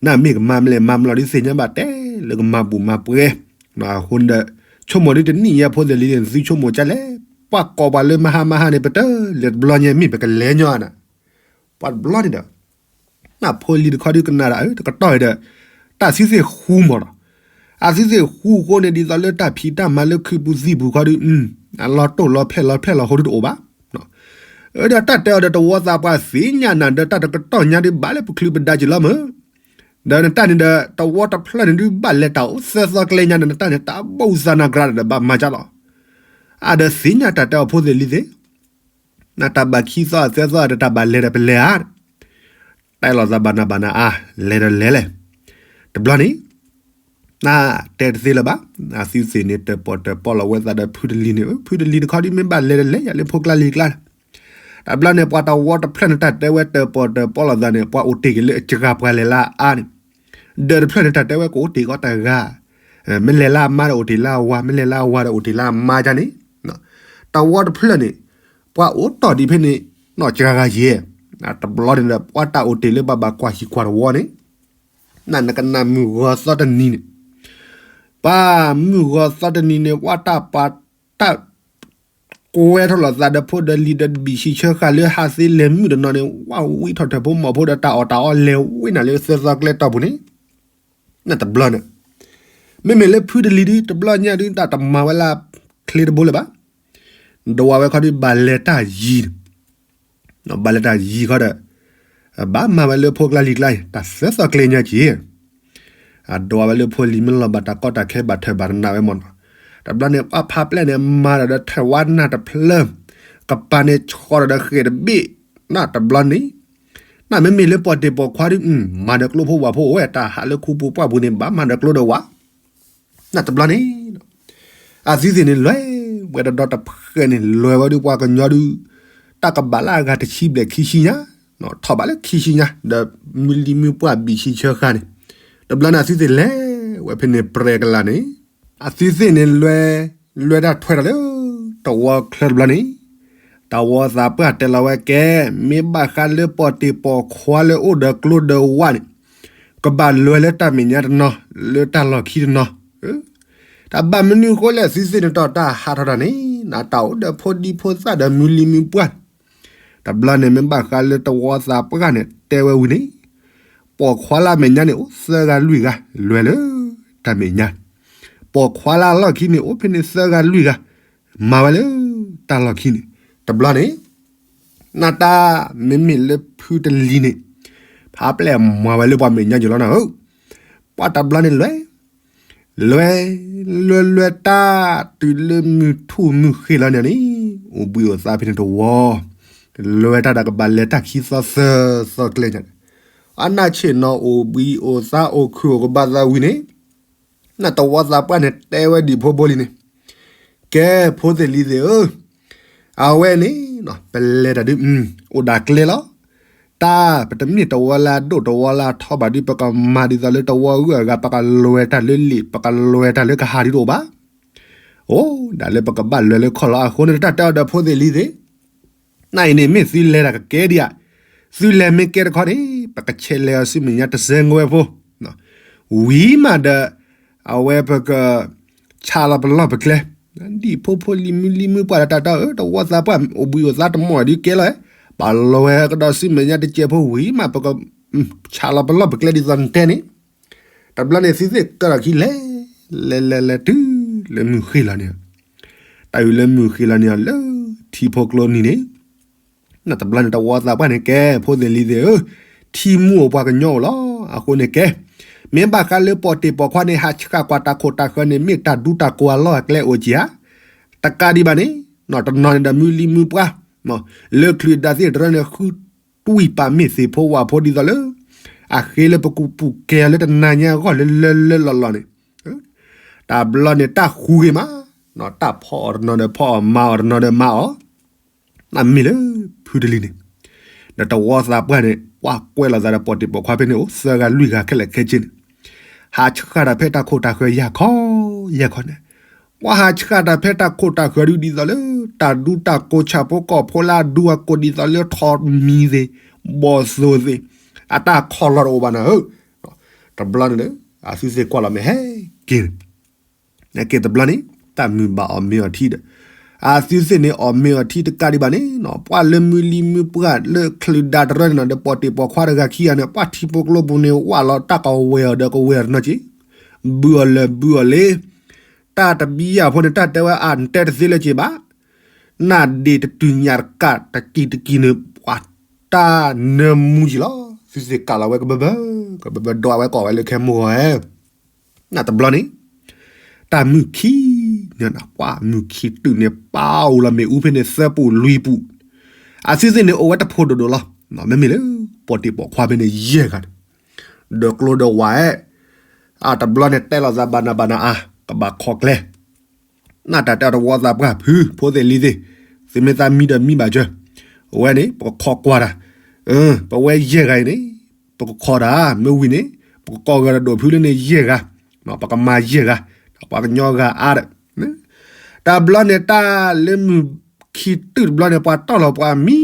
နမ့ၢ်ကမၤမလဲၣ်မၤမလီၤဒုးသ့ၣ်ညါဘၣ်တဲလၢကမၤဘူၣ်မၤပှဲၤ, အဃိန့ၣ်ဒီး, ဆိကမိၣ်ဒုးတနံၣ်ညါဖိသ့ၣ်လံၤန့ၣ် သုဆိကမိၣ်ကလဲၣ်, ပှၤကိးပှၤလၢမဟါမဟါန့ၣ် ပတလဲၤတဘျီညါမ့ၢ်ပကလဲၤညီနၤ, ပှၤတဘျီန့ၣ်ဒီး နဖိလံၤတခီဒုးကနၣ်ဒၣ်ဧၢ တကတီၢ်အံၤဒီး, တၢ်သုသ့ၣ်ဃူမးဒီး, အသုသ့ၣ်ဃူအဃိန့ၣ် ဒ်သိးလၢတၢ်ဖံးတၢ်မၤလၢခုပူၤသံၣ်ပူၤခီဒုး, အလီၤတိၢ်လီၤဖျဲၣ်လီၤဖျဲၣ်လီၤဟိဒုးတအိၣ်ဘၣ်, ဒီးတၢ်တဲအီၤဒီးတဝီသးပှၢ်သ့ၣ်ညါနၤဒီး တၢ်တကတီၢ်ညါဒုးဘၣ်လၢပချုးပဒါက့ၤလီၤမး, ဒီးနတၢ်န့ၣ်ဒီး တဝီတဖျၢၣ်န့ၣ်ဒုးဘၣ်လဲၤတၢ်အိၣ်သၢသီကျဲညါန့ၣ် နတၢ်န့ၣ် တၢ်ဘၣ်သးနၤကြၤဒီးဘၣ်မၤကၢ်လီၤ, အဒီးသ့ၣ်ညါတၢ်တဲအီၤဖိသ့ၣ်လံၤသ့ၣ် နတၢ်ဘၣ်ခံသီအသၢသီ အတၢ်ဘၣ်လဲၤဒီးပလဲၤဧါ, တဲလီၤသးဘၣ်နၤဘၣ်နၤအါ, လဲၤဒီးလဲၤလဲၣ်, တဘျီန့ၣ်, နတဲတသ့လၢၤဘၣ်, အသုသ့ၣ်န့ၣ် တၢၣ်ပီၣ်တၢၣ်ပီလီၤဝဲသးဒီးဖုတလံၤန့ၣ်, ဖုတလံၤတခီဒုးမ့ၢ်ဘၣ်လဲၤဒီးလဲၤယၤလၢဖိကျါလံၤကျါ, တဘျီန့ၣ် ပှၤတဝီတဖျၢၣ်န့ၣ် တၢ်တဲဝဲတၢၣ်ပီၣ်တၢၣ်ပီလီၤသးန့ၣ် ပှၤအိၣ်တ့ၢ်က့ၤလၢအစှၤပှၤလဲၤလၢအါန့ၣ်, ဒီးတဖျၢၣ်န့ၣ် တၢ်တဲဝဲကအိၣ်တ့ၢ်ကီးတဂၤ မ့ၢ်လဲၤလၢအမါဒီးအိၣ်တ့ၢ်လၢအဝၤ, မ့ၢ်လဲၤလၢအဝၤဒီးအိၣ်တ့ၢ်လၢအမါဒ်န့ၣ်, တဝီတဖျၢၣ်န့ၣ်, ပှၤအိၣ်တီၢ်ဒံးဖဲန့ၣ်, နီၢ်စှၤဂၤယဲၢ်, တဘျီန့ၣ်ဒီး ပှၤတၢ်အိၣ်တ့ၢ်လၢပှၤဘၣ်ကွၢ်ဟံၣ်ကွၢ်တဝီန့ၣ်, နကနၣ်မုၢ်ဂီၤသီတနံၤန့ၣ်, ပှၤမုၢ်ဂီၤသီတနံၤန့ၣ် ပှၤတၢ်ပာ်တၢ် ကွဲထီၣ်လိာ်သးဒီးဖိဒီးလံၤဒီးတဘံၣ်ဆံးဆၢဃာ်လၢဟးသ့လဲၤမုၣ်တနီၤန့ၣ် ဝဲဝံထီၣ်ထၢၣ်ဖိမီၤဖိဒီးတၢ်အီၣ်တၢ်အီလဲၤဝဲနၤလၢသၢသီကျဲတီၢ်ပူၤန့ၣ်, နတဘျီန့ၣ်, မ့မ့ၢ်လၢဖုတလံၤဒုး တဘျီညါဒုး တၢ်တမၤဝဲလၢချ့တဘိလၢၤဘၣ်, ဒိးဝဲခီဒုးဘၣ်လဲၤတၢ်ယံၤ ဘၣ်လဲၤတၢ်ယံၤခီဒီး, ဘၣ်မၤဝဲလၢဖိကျါလံၤကျါအံၤ တၢ်သၢသီကျဲညါက့ၤ, အဒိးဝဲလၢဖိလံၤမ့ၢ်လီၤဘၣ်တၢ်ကီတၢ်ခဲဘၣ်ထၢၣ်ဘၣ်တနးဝဲမၢ်နီၤ, တဘျီန့ၣ် ပှၤဖးပျဲၢ်န့ၣ် မၤဒီးဒီးထၢၣ်ဝါနၢ်တဖျၢၣ်, ကပၤန့ၣ်ဆီၣ်ဒီးဒီးဃဲၣ်တဘ့ၣ်, နတဘျီန့ၣ်, နမ့မ့ၢ်လၢပီၢ်တ့ၢ်ပီၢ်ခွါဒုး, မၤဒီးကျိဖိဝၣ်ဖိအိၣ်ဝဲ တၢ်ဟးလၢခူပူၤပှၢ်ပူၤန့ၣ် ဘၣ်မၤဒီးကျိဒီးဝၣ် နတဘျီန့ၣ်, အသုသ့ၣ်န့ၣ်လဲၤဝဲဒီးဒီတဖျၢၣ်န့ၣ် လဲၤဝဲဒုးပှၤကညီဒုး, တၢ်ကဘၣ်လၢအဂၤတဆံဘျဲၣ်ခံဆံညါ, ထီၣ်ဘၣ်လၢခံဆံညါ, ဒီးမုၢ်လံၤမုၢ်ပှၢ်ဘံၣ်ဆံးဆၢဃာ်န့ၣ်, တဘျီန့ၣ်အသုသ့ၣ်လဲၤဝဲဖဲန့ၣ်ပြဲၤကလာ်န့ၣ်, အသုသ့ၣ်န့ၣ်လဲၤ, လဲၤတၢ်ထွဲဒီးလၢ, တဝီချၢတဘျီန့ၣ်, တဝီသးပှၢ်တဲလီၤဝဲကဲ, မ့ၢ်ဘၣ်ဃးလၢပီၢ်တ့ၢ်ပီၢ်ခွါလၢအိၣ်ဒီးကျိဒီးဝၣ်န့ၣ် ကဘၣ်လဲၤလၢတၢ်မဲာ်ညါတနီၤ, လၢတၢ်လီၢ်ခံတနီၤ, တၢ်ဘၣ်မနုၤဃိလဲၣ် သုသ့ၣ်န့ၣ်တီၢ်တၢ်ဟးထီၣ်တၢ်န့ၣ်, နတၢ်အိၣ်ဒီးဖိဒံဖိသၣ်ဒီးမုၢ်လံၤမုၢ်ပှၢ်, တဘျီန့ၣ် မ့ၢ်ဘၣ်ဃးလၢတဝီသးပှၢ်န့ၣ် တဲဝဲဝံၤန့ၣ်, ပိာ်ခွါလၢအမဲာ်ညါန့ၣ် အိၣ်သၢဂၤလွံၢ်ဂၤ, လဲၤလၢတၢ်မဲာ်ညါ, ပိာ်ခွါလၢအလီၢ်ခံန့ၣ် အိၣ်ဖဲန့ၣ်သၢဂၤလွံၢ်ဂၤ, မၤဝဲလၢတၢ်လီၢ်ခံန့ၣ်, တဘျီန့ၣ် နတၢ်မ့မ့ၢ်လၢဖုတလံၤန့ၣ်, ဖးပျဲၢ်မၤဝဲလၢပှၤမဲာ်ညါယိာ်လီၤနၤဧၢ, ပှၤတဘျီန့ၣ်လဲၤ, လဲၤ, လဲၤလဲၤတၢ်တုၤလၢမုၢ်ထူၣ်မုၢ်ဃ့ၢ်လီၤန့ၣ်န့ၣ်, အိၣ်ဘှံးအိၣ်သါဖဲန့ၣ်တဝီ, လဲၤတၢ်ဒီးကဘၣ်လဲၤတၢ်ခံသီသၢသီကျဲညါန့ၣ်, အနၢ်ဆ့ၣ်နီၤအိၣ်ဘှံးအိၣ်သါအိၣ်ခုၣ်အိၣ်ကဘၣ်သးဝံၤန့ၣ် နတဝီသးပှၢ်န့ၣ် တဲဝဲဒံးဖိဖိလံၤန့ၣ်, ကဲ ဖိသ့ၣ်လံၤသ့ၣ်ဧၢ, အဝဲန့ၣ် ပလဲၤတၢ်ဒုး အိၣ်ဒၣ်ကျဲလီၤ, တၢ်ပတမ့ၢ်တဝီလၢအဒိၣ်တဝီလၢအထီဘၣ်ဒုး ပကမၤဒ်သိးလၢတဝီဂုၤအဂၤ ပကလဲၤတၢ်လၢလံာ် ပကလဲၤတၢ်လၢကဟးဒုးတအိၣ်ဘၣ်, အိၣ်ဒၣ်လၢပကဘၣ်လဲၤလၢခီၣ်လီၤအဃိန့ၣ် တၢ်တဲအီၤဒီးဖိသ့ၣ်လံၤသ့ၣ် နအံၤန့ၣ် မ့ၢ်သုလဲၤတၢ်ကကဲဒံးဧါ, သုလဲၤမ့ၢ်ကဲတခီန့ၣ် ပကဆဲးလဲၤအီၤဆူမဲာ်ညါတစဲးငဝဲဖိ, ဝံၤမးဒီး အဝဲပက ဆးလီၤပလီၢ်ပကျဲ, ဒ်ဖိဖိလံၤမုၢ်လံၤမုၢ်ပှၢ်ဒီးတၢ်တၢ်အၢ တဝီသးပှၢ်အိၣ်ဘှံးအိၣ်သါတမီၢ်ဒုးကဲလီၤ, ပာ်လီၤဝဲကဒီးဆူမဲာ်ညါတစဲးဖိဝံၤမး ပက ဆးလီၤပလီၢ်ပကျဲဒ်သိးနတဲန့ၣ်, တဘျီန့ၣ်သုသ့ၣ်ကၢထီၣ်ခံလဲၤ, လဲၤလဲၤလဲၤတုၤလၢမုၢ်ဃ့ၢ်လီၤန့ၣ်, တၢ်အုၣ်လၢမုၢ်ဃ့ၢ်လီၤန့ၣ်လၢထံဖိကျိနံၤန့ၣ် တဘျီန့ၣ်တဝီသးပှၢ်န့ၣ်ကဲ ဖိသ့ၣ်လံၤသ့ၣ်ဧၢ, ထံမူအိၣ်ပှၤကညီအိၣ်လီၤ. အဃိန့ၣ်ကဲ, မ့ၢ်ဘၣ်ဃးလၢပီၢ်တ့ၢ်ပီၢ်ခွါန့ၣ် ဟးဆှၣ်ကွၢ်တၢ်ခိၣ်တၢ်ဃၢၤန့ၣ် မ့ၢ်တၢ်ဒူတၢ်ကိၢ်အလီၢ်အကျဲအိၣ်က့ၤဧါ, တကးဒံးဘၣ်န့ၣ်, တနီၤန့ၣ်ဒီးမုၢ်လံၤမုၢ်ပှၢ်, လၢချုးဒၣ်သ့ၣ်တရၢန့ၣ် ဃုတွံၢ်ပာ်မ့ၢ်သ့ၣ်ဖိဝၣ်ဖိဒ်သိးလၢ အဃ့လၢပကပူၤကဲလၢတနၤညါအဂီၢ်လၢလၢလၢလီၢ်လီၢ်န့ၣ်, တၢ်ဘျီန့ၣ်တၢ်ဃူဂ့ၤမး, တၢ်ဖီအီၤတနီၤဒီးဖီအီၤ မၤအီၤတနီၤဒီးမၤအီၤ နမ့ၢ်လၢ ဖုတလံၤန့ၣ်, ဒီးတဝီသးပှၢ်န့ၣ် ပှၤကွဲးလီၤသးဒီးပီၢ်တ့ၢ်ပီၢ်ခွါဖဲန့ၣ်အိၣ် သၢဂၤလွံၢ်ဂၤခဲလၢာ်ခဲဆ့န့ၣ်, ဟးဆှၣ်တၢ်ဖဲတၢ်ခိၣ်တၢ်ဃၢၤယၢ်ခီ, ယၢ်ခီန့ၣ်, ပှၤဟးဆှၣ်တၢ်ဖဲတၢ်ခိၣ်တၢ်ဃၢၤဒုးဒ်သိးလၢ တၢ်ဒူတၢ်ကိၢ်ဆၣ်ဖိကီၢ်ဖိလၢအဒူအကိၢ်ဒ်သိးလၢထီးမံၤသ့ၣ်, ဘီၣ်သိၣ်သ့ၣ်, အတၢ်ခီၣ်လီၤတအိၣ်ဘၣ်နၤဧၢ, တဘျီန့ၣ်လၢ အသုသ့ၣ်ကွၢ်လီၤမ့ၢ်ဟဲက့ၤ နက့ၤတဘျီန့ၣ် တၢ်မုၢ်ဘၣ်အီၣ်မ့ၤအီၣ်ထံဒီး, အသုသ့ၣ်န့ၣ်အီၣ်မ့ၤအီၣ်ထံတကးဒံးဘၣ်န့ၣ်, ပှၤလၢမုၢ်လံၤမုၢ်ပှၢ်လၢချုးဒၣ်တရၢန့ၣ်ဒီး ပီၢ်တ့ၢ်ပီၢ်ခွါတဂၤခံဂၤန့ၣ် ပှၤထံဖိကျိပူၤန့ၣ် ဝၣ်လီၤတၢ်ကဝဲၤအီၤဒီးကဝဲၤအီၤတနီၤက့ၤ, ဘုၣ်အီၤလၢၤဘုၣ်အီၤလ့, တၢ်တဘံယၢ်ဖိန့ၣ် တၢ်တဲဝဲအါ နတဲတသ့လၢၤက့ၤဘၣ် နဒ့ၣ်တတုၤညၣ်တကးတကံၤတကံၤန့ၣ် ပှၤတၢ်နၢမူယံၤလီၤ. သုသ့ၣ်ကးလီၤဝဲကဘၢဘၢ, ကဘၢဘၢဒွးဝဲကိးဝဲလၢခဲမိၢ်ဂီၤဧၢ, နတဘျီန့ၣ် တၢ်မုၢ်ခံန့ၣ် ပှၤမုၢ်ခံတုၤန့ၣ် ပာ်အိၣ်လီၤမ့ၣ်အူဖဲန့ၣ် သၢပူၤလွံၢ်ပူၤ, အသုသ့ၣ်န့ၣ်အိၣ်ဝဲတဖိဒိၣ်ဒိၣ်လီၤ. မ့မ့ၢ်လၢ ပီၢ်တ့ၢ်ပီၢ်ခွါဖဲန့ၣ်ယဲၢ်ဂၤန့ၣ်, ဒီးကျိဒီးဝၣ်အဲၣ်, အတဘျီန့ၣ်တဲလိာ်သးဘၣ်နၤဘၣ်နၤအါ ကဘၣ်ခီကျဲ နတၢ်တဲတဝီသးပှၢ်ဖု ဖိသ့ၣ်လံၤသ့ၣ်, သုမ့ၢ်သးမံဒီးမံဘၣ်စၢၤ, အဝဲန့ၣ် ပကခီကွၢ်တၢ်, ပဝဲယဲၢ်ဂၤအံၤန့ၣ် ပကခီတၢ် မ့ၢ်ဝံၤန့ၣ် ပကကိးဂၤဒီးဒိၣ်ဖုလၢန့ၣ်ယဲၢ်ဂၤ, ပကမၤယဲၢ်ဂၤ, ပှၤကညီဂၤအါဒီး, တဘျီန့ၣ်တၢ်လၢမုၢ်ခံတုၤတဘျီန့ၣ် ပှၤတီၢ်လီၤပှၤမံ,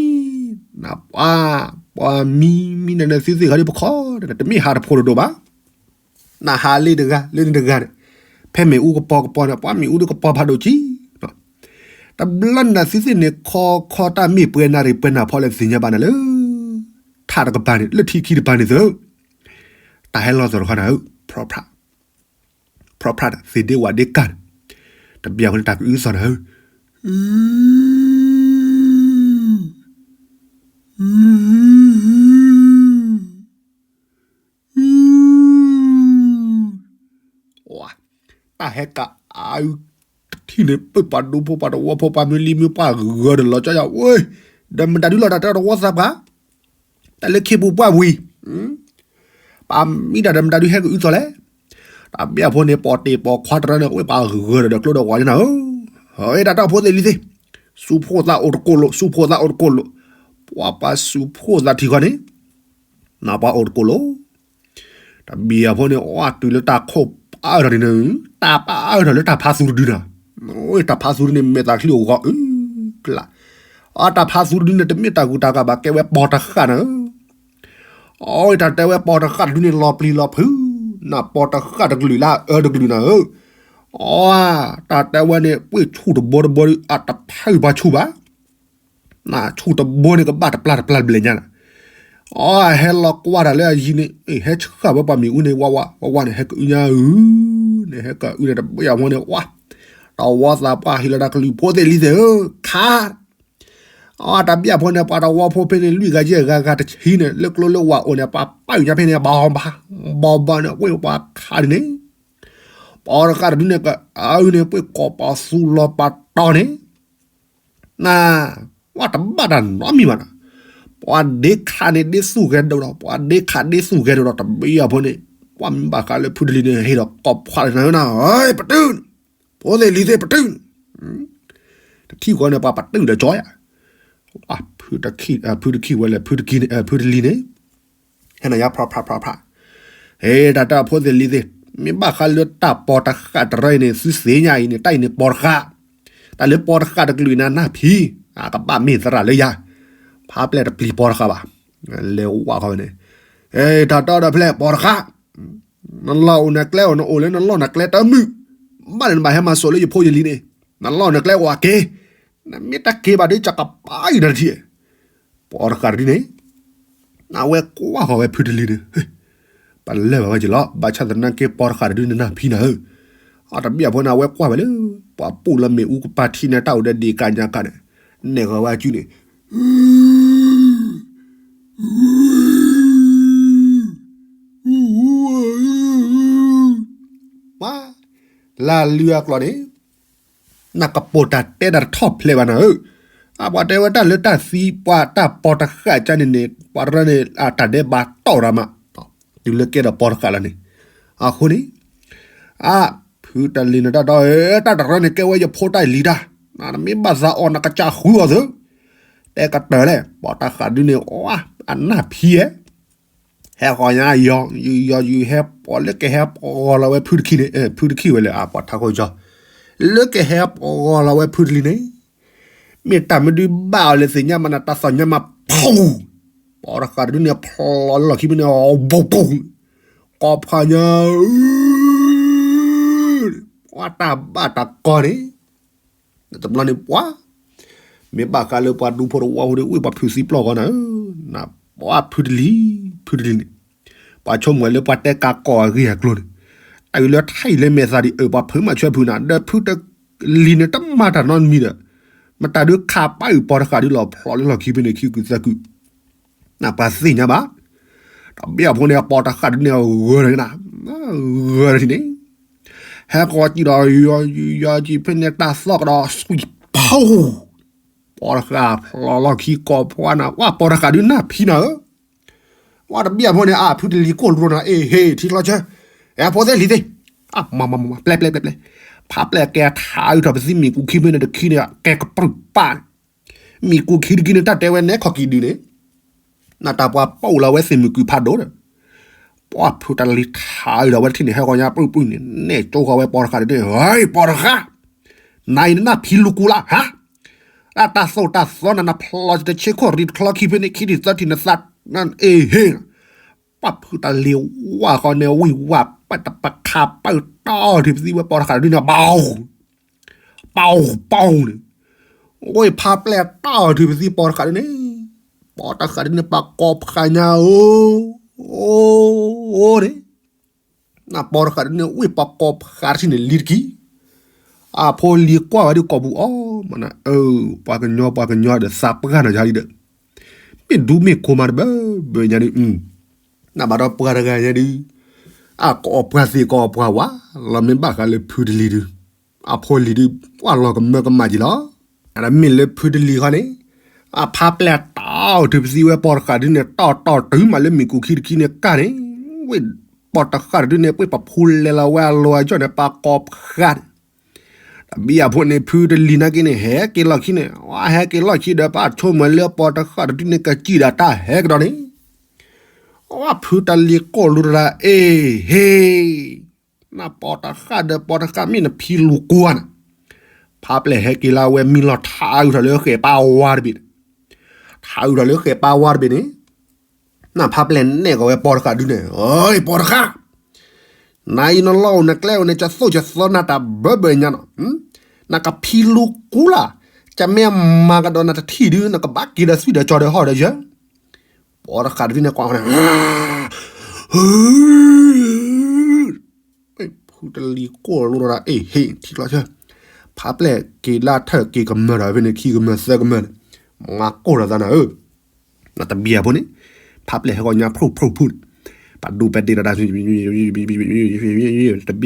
နပှၤ, ပှၤမံမံန့ၣ် သုသ့ၣ်ခီဒ်ပခီ, တမ့ၢ်ဟးတဖိဒိၣ်ဒိၣ်ဘၣ် နဟးလၢတဂၤလၢန့ၣ်တဂၤန့ၣ်, ဖဲမ့ၣ်အူကပီၤကပီၤန့ၣ် ပှၤမ့ၣ်အူဒုးကပီၤဖးဒိၣ်ကံ, တဘျီန့ၣ်သုသ့ၣ်န့ၣ် ခီခီတၢ်မ့ၢ်ပှဲၤနၣ်ရံၣ်ပှဲၤနၣ်ဖီလၢသ့ၣ်ညါဘၣ်နၤလၢ ထးတကပၤန့ၣ် လၢထံခံတပၤန့ၣ်သု, တၢ်ဟဲလီၤသီၣ်တခီနၤဧၢ, ဖြီဖြး, ဖြီဖြးန့ၣ် သ့ၣ်ဒ့ဝၣ်ဒ့ကၢ်န့ၣ်, တဘျီဃီန့ၣ်တၢ်ကအုသီၣ်နၤဧၢ တၢ်ဟဲကအုတထံၣ်န့ၣ် ပပှၤဒူဖိပှၤတဝီဖိပှၤမုၢ်လံၤမုၢ်ပှၢ်ဂၢၢ်ဒီးလီၤကၠီယၤဝဲ, ဒီးမတၤဒုလီၤတၢ်တဲတဝီသးပှၢ်, တၢ်လၢခ့ပူၤပှၢ်ဝံၤ, ပမံတၢ်ဒီးမတၤဒုဟဲကအုသီၣ်လဲၣ်, တၢ်ဘၣ်အဖိန့ၣ် ပီၢ်တ့ၢ်ပီၢ်ခွါတရၢန့ၣ် အဝဲပှၤဂၢၢ်ဒီးကျိဒီးဝၣ်န့ၣ်နၤဧၢ, အတၢ်တဲဖိသ့ၣ်လံၤသ့ၣ်, စူးဖိသးအိၣ်တကိးလိာ် စူးဖိသးအိၣ်တကိးလိာ်, ပှၤပှၤစူးဖိသးထံဃီန့ၣ် နပှၤအိၣ်တကိးလိာ်, တၢ်ဘၣ်အဖိန့ၣ် အဝဲတုၤလၢတၢ်ခိၣ်ပာ်အၢထီၣ်န့ၣ်, တၢ်ပာ်အၢထီၣ်လၢတၢ်ဖးသူတဒုနၤ, တၢ်ဖးသူတဒုန့ၣ် မဲာ်သးချံအိၣ်ဂီၤအုကလး, အတၢ်ဖးသူတဒုန့ၣ် တမ့ၢ်တၢ်ဂုၤတၢ်ဂၤဘၣ် ကဲဝဲပီၢ်တဃၣ်နၤဧၢ, အတၢ်တဲဝဲပီၢ်တဃၣ်တဒုန့ၣ် လီၤပျံၤလီၤဖုး, နပီၢ်တဃၣ်တကလုာ်လၢအအၢတကလုာ်နၤဧၢ, အတၢ်တဲဝဲန့ၣ် ပှ့ၢ်ဆူၣ်တဘိတဘိဒီး အတဖးပှၤဆူၣ်ဘၣ် နဆူၣ်တဘိန့ၣ် ကဘၣ်တပျၢ်တပျၢ်တဘျဲၣ်ညါနၤ, အဟဲလီၤကွၢ်တၢ်လၢအယံၤန့ၣ် ဟဲဆှၣ်ဝဲပှၤမ့ၣ်အူန့ၣ် ဝါဝါဝါဝါန့ၣ် ဟဲကအုညါအု, န့ၣ်ဟဲကအုန့ၣ် တဘၣ်အဖိန့ၣ် ဝါ, တဝီသးပှၢ်ဟံးလီၤတၢ်ကလုၢ်ဖိသ့ၣ်လံၤသ့ၣ်ဧၢ, ခါ အတၢ်ဘၣ်အဖိန့ၣ် ပှၤတဝီဖိဖဲန့ၣ် လွံၢ်ဂၤယဲၢ်ဂၤဂၤတဆံန့ၣ် လၢကျိလၢဝၣ်အိၣ်န့ၣ် ပှၤပာ်အုညါဖဲန့ၣ် ဘၣ်ဘၣ်, ဘၣ်ဘၣ်န့ၣ် ဝဲပှၤခါဒ်န့ၣ် ပီၢ်တဃၣ်တဒုန့ၣ် ကအုန့ၣ် ပှ့ၢ်ကိးပှၤသူလီၤပှၤတီၤန့ၣ်, န, ဝဲတဘၣ်တၢ်နီတမံၤဘၣ်နၤ, ပှၤဒ့ခးန့ၣ်ဒ့သူၣ်ဂဲၤဒိၣ်ဒီး ပှၤဒ့ခးဒ့သူၣ်ဂဲၤဒိၣ်ဒီး တဘၣ်အဖိန့ၣ်, ပှၤမ့ၢ်ဘၣ်ဃးလၢဖုတလံၤန့ၣ် ဟ့ၣ်ဒီးကိးဖှါလၢနၤဧၢနၤ, ပတုာ်, ဖိသ့ၣ်လံၤသ့ၣ်ပတုာ်, တထံၣ်ဃီန့ၣ် ပှၤပတုာ်ဒီးကၠီယၤ, ဖုတခံ, ဖုတခံဝဲလဲၣ်, ဖုတလံၤန့ၣ် ဟဲနၤယါဖျါဖျါဖျါဖျါ, ဟဲတၢ်တၢ်ဖိသ့ၣ်လံၤသ့ၣ်, မ့ၢ်ဘၣ်ဃးလၢတၢ်ပီၢ်တဃၣ်တရၢအံၤန့ၣ် သုသ့ၣ်ညါအံၤန့ၣ် တၢ်အံၤန့ၣ်ပီၢ်တဃၣ်, တၢ်လၢပီၢ်တဃၣ်တကလုာ်အံၤန့ၣ် နၢ်ဖံး, အကဘၣ်မ့ၢ်သရၣ်လၢယၤ, ဖးပျဲၢ်တပျံၤပီၢ်တဃၣ်ဘၣ်, လဲၤဝးဃီဝဲန့ၣ်, တၢ်တီဒီးဖျဲၣ် ပိာ်တဃၣ်, နလီၢ်အိၣ်နကျဲအိၣ် နအိၣ်လၢနလီၢ်နကျဲတမုာ်, ဘၣ်န့ၣ်နဘၣ်ဟဲမၤစိးလၢယဖိယလံၤန့ၣ်, နလီၢ်နကျဲအိၣ်အက့ၤ, နမ့ၢ်တက့ၤဘၣ်ဒီး ကကပာ်အံၤနတထံၣ်, ပိာ်တဃၣ်တဒုန့ၣ် အဝဲကွၢ်ဃီၤဝဲဖုတလံၤန့ၣ်, ပလဲၤဘၣ်ဝဲက့ၤလီၤ, ဘၣ်ဆၣ်သနာ်က့ ပိာ်တဃၣ်တဒုန့ၣ် နၢ်ဖံနၤဧၢ, အတဘံၣ်အဖိန့ၣ် အဝဲကွၢ်ဝဲလၢ ပှၤပိာ်လၢမ့ၣ်အူကပၤထံန့ၣ် တၢ်အိၣ်ဒီးဒံးကညးကန့ၣ်, နဲၣ်ဃီၤဝဲအစုန့ၣ် ပှၤ လၢအလုၢ်အကျိၤန့ၣ် နကပိာ်တၢ်တဲတၢ်တထီၣ်ဖျဲးဘၣ်နၤဧၢ, အပှၤတဲဝဲတၢ်လၢတၢ်သံပှၤတၢ်ပိာ်တဃၣ်ကန့ၣ်န့ၣ် ပှၤတရၢန့ၣ် အတၢ်ဒဲးဘးတီၢ်ရၤမး, တုၤလၢကဲဒီးပိာ်တဃၣ်လီၤန့ၣ်, အဃိန့ၣ် အ ဖုတလံၤန့ၣ်တၢ်ဒီး တၢ်တရၢန့ၣ် ကဲဝဲယဖိတၢ်လံၤတၢ်, နမ့ၢ်ဘၣ်သးအီၤ နကစၢ်ဃုအီၤသု, တဲကတၢၢ်လဲၣ် ပိာ်တဃၣ်ဒုန့ၣ် အနၢ်ဖံဧဲ ဟဲဃီၤညါယီၤ ယီၤယီၤ ဟဲပိာ်လၢကဟဲပဂီၤလီၤဝဲဖုတခံန့ၣ်, ဖုတခံဝဲလၢအပှၤထးခိၣ်ကၠီ, လၢကဟဲပဂီၤလီၤဝဲဖုတလံၤန့ၣ်, မ့ၢ်တၢ်မနုၤဘၣ်အီၤလဲၣ်သ့ၣ်ညါမး နတၢ်သီၣ်ညါမး ဖီၣ်, ပိာ်တဃၣ်တဒုန့ၣ် ဖျိးလၢလီၢ်ခံဖဲန့ၣ် ဘိၣ်ဘိၣ်, ကိးဖးညါ ပှၤတၢ်ဘၣ်တၢ်ကီန့ၣ် တဘျီန့ၣ်ပှၤ မ့ၢ်ဘၣ်ဃးလၢပှၤဒူဖိတဝီဖိဒီး ဝ့ၢ်ပှၤဖုးသံပျီၢ်ဃီနၤဧၢ, နပှၤဖုတလံၤ, ဖုတလံၤန့ၣ်, ပှၤဆိကမိၣ်လၢပှၤတဲကးကီၢ်အဂ့ၢ်အကျိၤန့ၣ်, တၢ်အံၤလၢထံၣ်လၢမဲာ်သးဒံးအၢ ပှၤဖုးမးဆၢဖုးနၤ ဒီးဖုတလံၤန့ၣ် တမၤတၢ်နီတမံၤဒီး, မတၤဒုးခးပၢ်အုၣ်ပိာ်တဃၣ်ဒုလီၤ ဖျိးလၢလီၢ်ခံဖဲန့ၣ် ခံကုသၢကု နပှၤသ့ၣ်ညါဘၣ်, တဘျီအဖိန့ၣ် ပိာ်တဃၣ်ဒုန့ၣ် ဂၢၢ်ဒီးန့ၣ်, ဂၢၢ်ဒီးန့ၣ်, ဟဲဃီၤကံဒီး ယီၤယီၤယီၤကံဖဲန့ၣ် တၢ်သီၣ်ကဒီး ဆွံဖီၣ်, ပိာ်တဃၣ်ဖျိးလီၢ်ခံကိးဖးနၤ ဝဲပိာ်တဃၣ်ဒုနၢ်ဖံနၤဧၢ, ဝဲတဘျီအဖိန့ၣ် အဖုတလံၤကိၢ်လိာ်နၤ အ့ဟ့ ထံချီဆၢ, အဖိသ့ၣ်လံၤသ့ၣ်, ပျဲပျဲပျဲပျဲ, ဖးပျဲၢ်ကဲထါအုးထီၣ်ပသံမ့ၣ်ကူခံဖဲန့ၣ်တခံန့ၣ် ကဲကပြုၢ်ပၢ် မ့ၣ်ကူခံတခံန့ၣ် တၢ်တဲဝဲနဲခီၣ်ကံၤဒုန့ၣ်, နတၢ်ပှၤပိာ်လီၤဝဲသ့ၣ်မုၢ်ကုၢ်ဖးဒိၣ်ဒီး, ပှၤဖုတလံၤထါအုးဒီးဝဲတထံၣ်န့ၣ် ဟဲဂီၤညါပြုၢ်ပြုၢ်န့ၣ် နဲၣ်ကၠိဃီၤဝဲပိာ်တဃၣ်ဒုန့ၣ်, ဟဲ ပိာ်တဃၣ်, နအံၤနနၢ်ဖံလူကူလၢ်ဟါ, တၢ်တၢ်သိၣ်တၢ်သီနၤ နဖျိးတဆ့ခိၣ်ရံတချီခံဖဲန့ၣ် ခံထံၣ်သၢထံၣ်နသး, နအ့ဟ့, ပှၤဖုတလံၤဝၢ်ဃီန့ၣ် ဝံၢ်ဝၢ်ပၢ်တပခးပၢ်တီၢ်ထံၣ်ပသံဝဲပိာ်တဃၣ်ဒုန့ၣ် ဘၣ် ပီၢ်ပီၢ်န့ၣ်, ဝဲဖးပျဲၢ်တီၢ်ထံၣ်ပသံပိာ်တဃၣ်ဒုန့ၣ်, ပိာ်တဃၣ်ဒုန့ၣ် ပှၤကိးဖးညါဧိ, အိၣ်န့ၣ်, နပိာ်တဃၣ်ဒုန့ၣ် ဝဲပှၤကိးဖးတထံၣ်န့ၣ်လံတကံၢ်, အဖိလံၤကွၢ်ဝဲဒုးကိာ်ပူၤအီၤမးနၤ, ပှၤကညီပှၤကညီဒီးသးပှၢ်နၤယါလံဒီး, မ့ၢ်ဒူမ့ၢ်ခိမးတဘၢဘၢညါဒု နဘၣ်ဒီးပှၤတဂၤညါဒု, အကအီၣ်ပှၤသ့ၣ်ကအီၣ်ပှၤဝါ, လီၤမ့ၢ်ဘၣ်ဃးလၢဖုတလံၤဒု, အဖိလံၤဒု, ပှၤလီၤကမၢကမၣ်က့ၤလီၤ, အမ့ၢ်လၢဖုတလံၤဃီန့ၣ်, အဖးပျဲၢ်တီၢ်ထံၣ်ပသံဝဲပိာ်တဃၣ်ဒုန့ၣ် တီၢ်တီၢ်တုၤမးလၢမ့ၣ်ကူၣ်ခံတခံန့ၣ်ကၢ်န့ၣ်, ဝဲပိာ်တဃၣ်ဒုန့ၣ် ပှဲၢ်ပဖူလဲၤလီၤဝဲအလီၢ်အကၠီၣ်န့ၣ် ပှၤကိးဖးန့ၣ် တဘံၣ်အဖိန့ၣ် ဖုတလံၤနာ်က့န့ၣ် ဟဲက့ၤလီၢ်ခံန့ၣ် ဝဲဟဲက့ၤလီၢ်ခံဒီး ပှၤဆိကမိၣ်လၢပိာ်တဃၣ်တဒုန့ၣ် ကစံၣ်ဒီးတၢ်ဟဲကဒီးန့ၣ်, ဝဲဖုတလံၤကိၢ်လိာ်တရၣ် အ့ဟ့, နပိာ်တဃၣ်ဒီးပိာ်တဃၣ်မ့ၢ်နဖံလူၤကွၢ်နၤ, ဖးပျဲၢ်ဟဲက့ၤလၢအဝဲမံလီၤထါအုးထီၣ်လၢဃဲၣ်ပၢ်ဝါတဘ့ၣ်, ထါအုးထီၣ်လၢဃဲၣ်ပၢ်ဝါတဘ့ၣ်န့ၣ် နဖးပျဲၢ်နဲၣ်ကီးဝဲပိာ်တဃၣ်ဒုန့ၣ်, ပိာ်တဃၣ်, နအံၤနလီၢ်အိၣ်နကျဲအိၣ်န့ၣ် ကသိၣ်ကသီနၤတၢ်ဘၢဘၢညါနီၤ, နကဖံလူၤကူလၢ်, ကမ့ၢ်မၤကဒီးနတထံၣ်ဒု နကဘၣ်က့ၤဒီးသွံၣ်ဒီးကၠီဒီးဟီၣ်ဒီးယၢ, ပိာ်တဃၣ်ဒုန့ၣ်ကွၢ်န့ၣ် ဖုတလံၤကိၢ်လိာ်ဒီး အ့ဟ့ ထံကျီဆၢ, ဖးပျဲၢ်က့ၤလၢထၢၣ်က့ၤကမၢၢ်ဒီးဖဲန့ၣ် ခံကမၢၢ်သၢကမၢၢ်န့ၣ်, မၤကိၢ်ဒီးသးနၤဧၢ, နတဘံၣ်အဖိန့ၣ်, ဖးပျဲၢ်ဟဲဂီၤညါဖျိဖျိဖျိန့ၣ်, ပဒူပဒ့ဒီးတၢ် တဘံၣ်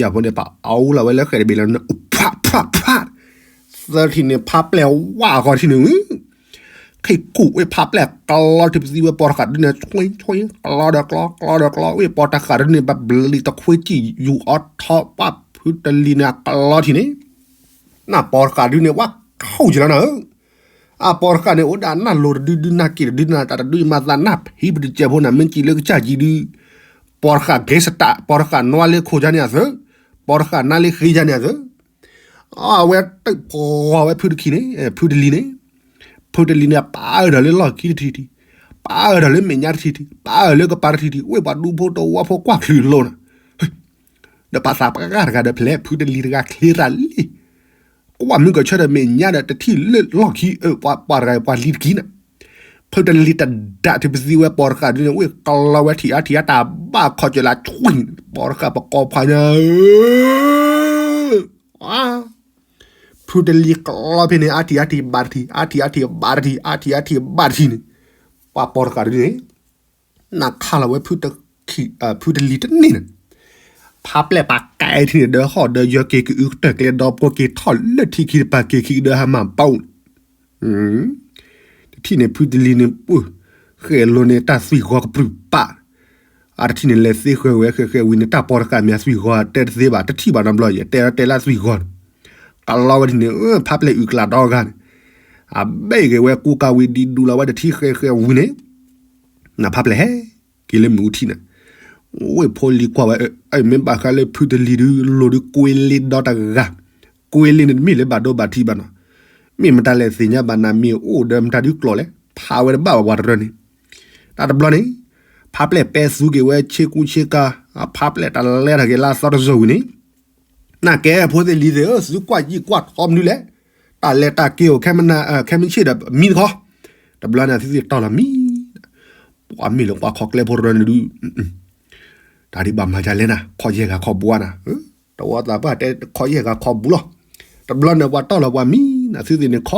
အဖိန့ၣ် ပအီလီၤဝဲလၢဃဲၣ်တဘ့ၣ်လီၤန့ၣ် ဖးဖးဖး, သၢထံၣ်န့ၣ် ဖးပျဲၢ်ဝးဃီထံၣ်န့ၣ် ခ့ၣ်ကူၣ်ဝဲဖးပျဲၢ်ကလီထံၣ်ပသံဝဲပိာ်တဃၣ်ဒုန့ၣ် ဆွ့ဆွ့ ကလီဒီးကလီ ကလီဒီးကလီ ဝဲပိာ်တဃၣ်ဒုန့ၣ် ဘၣ်ဘျံၤတခွ့ကံၢ်ယူၤအီထီ ပှၢ်ဖုတလံၤန့ၣ် အကလီထံၣ်န့ၣ်, နပိာ်တဃၣ်ဒုန့ၣ် ဝဲခီၣ်ယံၤလီၤနၤဧၢ, အပိာ်တဃၣ်န့ၣ် အိၣ်ဒၣ်နၢ်လိၤတဒုဒု နၢ်က့ၤတဒု နၢ်တၢ်တဒု မၤသးနၢ်ဖံးပတစဲးဖိန့ၣ် မ့ၢ်ကံၣ်လၢကစၢ်ကံဒု, ပိာ်တဃၣ်ကဲစတး ပိာ်တဃၣ်နွါလၢခိယါန့ၣ်အသိး, ပိာ်တဃၣ်နါလၢဃ့ယါန့ၣ်အသိး အဝဲတဖီဝဲဖုတခံန့ၣ် ဖုတလံၤန့ၣ်, ဖုတလံၤန့ၣ် ပာ်အၢဒီးလၢလီၢ်ခံတထံၣ်ထံၣ်, ပာ်အၢၣ်ဒီးလၢမဲာ်ညါတထံၣ်ထံၣ်, ပာ်အၢၣ်လၢကပၤတထံၣ်ထံၣ်, ဝ့ၢ်ပှၤဒူဖိတဝီဖိကွၢ်ချုးလိာ်နၤ. ဒီးပာ်သးပှၢ်တဂၤဒီး ဖဲလဲၣ်ဖုတလံၤတဂၤချ့ရၤလံ. ကွၢ်မုၢ်ကဆၢဒီးမဲာ်ညါဒီး တထံၣ်လၢလီၢ်ခံအၢၣ် ပှၤတဂၤပှၤလံၤတကံၢ်နၤ. ဖုတလံၤတဒးထုးပသံဝဲ ပိာ်တဃာ်ဒုန့ၣ် ဝ့ၢ်ကလီဝဲထံၣ်အါထံၣ်အါတၢ်ဘၣ်ခီကၢၤလၢဆွံ, ပိာ်တဃာ်ပကိးဖးညါဧၢ ဖုတလံၤကလီဖဲန့ၣ် အါထံၣ်အါထံၣ်ဘၣ်တထံၣ်, အါထံၣ်အါထံၣ်ဘၣ်တထံၣ်, အါထံၣ်အါထံၣ်ဘၣ်တထံၣ်န့ၣ်, ပှၤပိာ်တဃာ်ဒုန့ၣ် နခးလီၤဝဲ ဖုတလံၤတန့ၢ်န့ၣ်, ဖးပျဲၢ်ပာ်ကဲထံၣ်န့ၣ် ဒီးဟီၣ်ဒီးယၢၤက့ၤကအုကတၢၢ်ကျဲဒီဖိ က့ၤထီၣ်လၢထံခံတပၤ က့ၤခံကဒီးဟးမၤပီန့ၣ် တထံၣ်န့ၣ် ဖုတလံၤန့ၣ် ပှၢ်ဃဲးလိာ်န့ၣ် တၢ်သွံၣ်ဂီၤကပြုၢ်ပာ်, အတထံၣ်န့ၣ် လဲၤသ့ဃဲၤဝဲဃဲၤဃဲၤဝံၤန့ၣ် တၢ်ပိာ်တဃာ်မ့ၢ်အသွံၣ်ဂီၤတဲတသ့ဘၣ်, တထံၣ်ဘၣ်နီတဘျီ, ယတဲတဲလၢအသွံၣ်ဂီၤန့ၣ်, ကလီဝဲဒ်န့ၣ် ဖးပျဲၢ်အုၣ်ကလးဒီဂၤန့ၣ်, အဘဲၣ်ဂ့ၤဝဲကူကၤဝံၤ ဒံးဒူလီၤဝဲတထံဃဲၤဃဲၤဝံၤန့ၣ်, နဖးပျဲၢ်ဟဲက့ၤလၢမုၢ်အူထံၣ်န့ၣ်, ဝ့ၢ်ဖိလံၤကွၢ်ဝဲ, မ့ၢ်ဘၣ်ဃးလၢဖုတလံၤဒုး လိၤဒုးကွ့လ့ဒီတဂၤ, ကွ့လ့န့ၣ် တမ့ၢ်လၢဘၣ်ဒိဘၣ်ထံးဘၣ်နီၤ, မ့ၢ်မတၤလဲၣ်သ့ၣ်ညါဘၣ်နၤ မ့ၢ်အိၣ်ဒီးမတၤဒုးကျိာ်လဲၣ်, ဖးဝဲတဘၣ်ဘၣ်ပှၤတရၢန့ၣ်, တၢ်တဘျီန့ၣ်, ဖးပျဲၢ်ပဲသူက့ၤဝဲဆ့ကူဆ့ကၤ, အဖးပျဲၢ်တလဲၤထီၣ်က့ၤလၢအသီတစိၤဝံၤန့ၣ်, နကဲဖိသ့ၣ်လံၤသ့ၣ်ဧၢ, သုကွၢ်ယံာ်ကွၢ်ထီမနုၤလဲၣ်, တၢ်လဲၤတၢ်က့ၤအိၣ်ခဲမနၤ, ခဲမုၢ်ဆ့ၣ်ဒီးမံတခီ, တဘျီန့ၣ် သုသ့ၣ်တီၢ်လီၤမံ, ပှၤမ့ၢ်လၢပှၤခီကျဲဖိတရၢန့ၣ်ဒုး, တၢ်ဒ်ဘၣ်မၤဒ်လဲၣ်နၤ, ခီယဲၢ်ဂၤခီဘူးနၤ, တဝီသးပှၢ်တဲခီယဲၢ်ဂၤခီဘူးလီၤ, တဘျီန့ၣ် ပှၤတီၢ်လီၤပှၤမံနၤ သုသ့ၣ်န့ၣ်ခီ,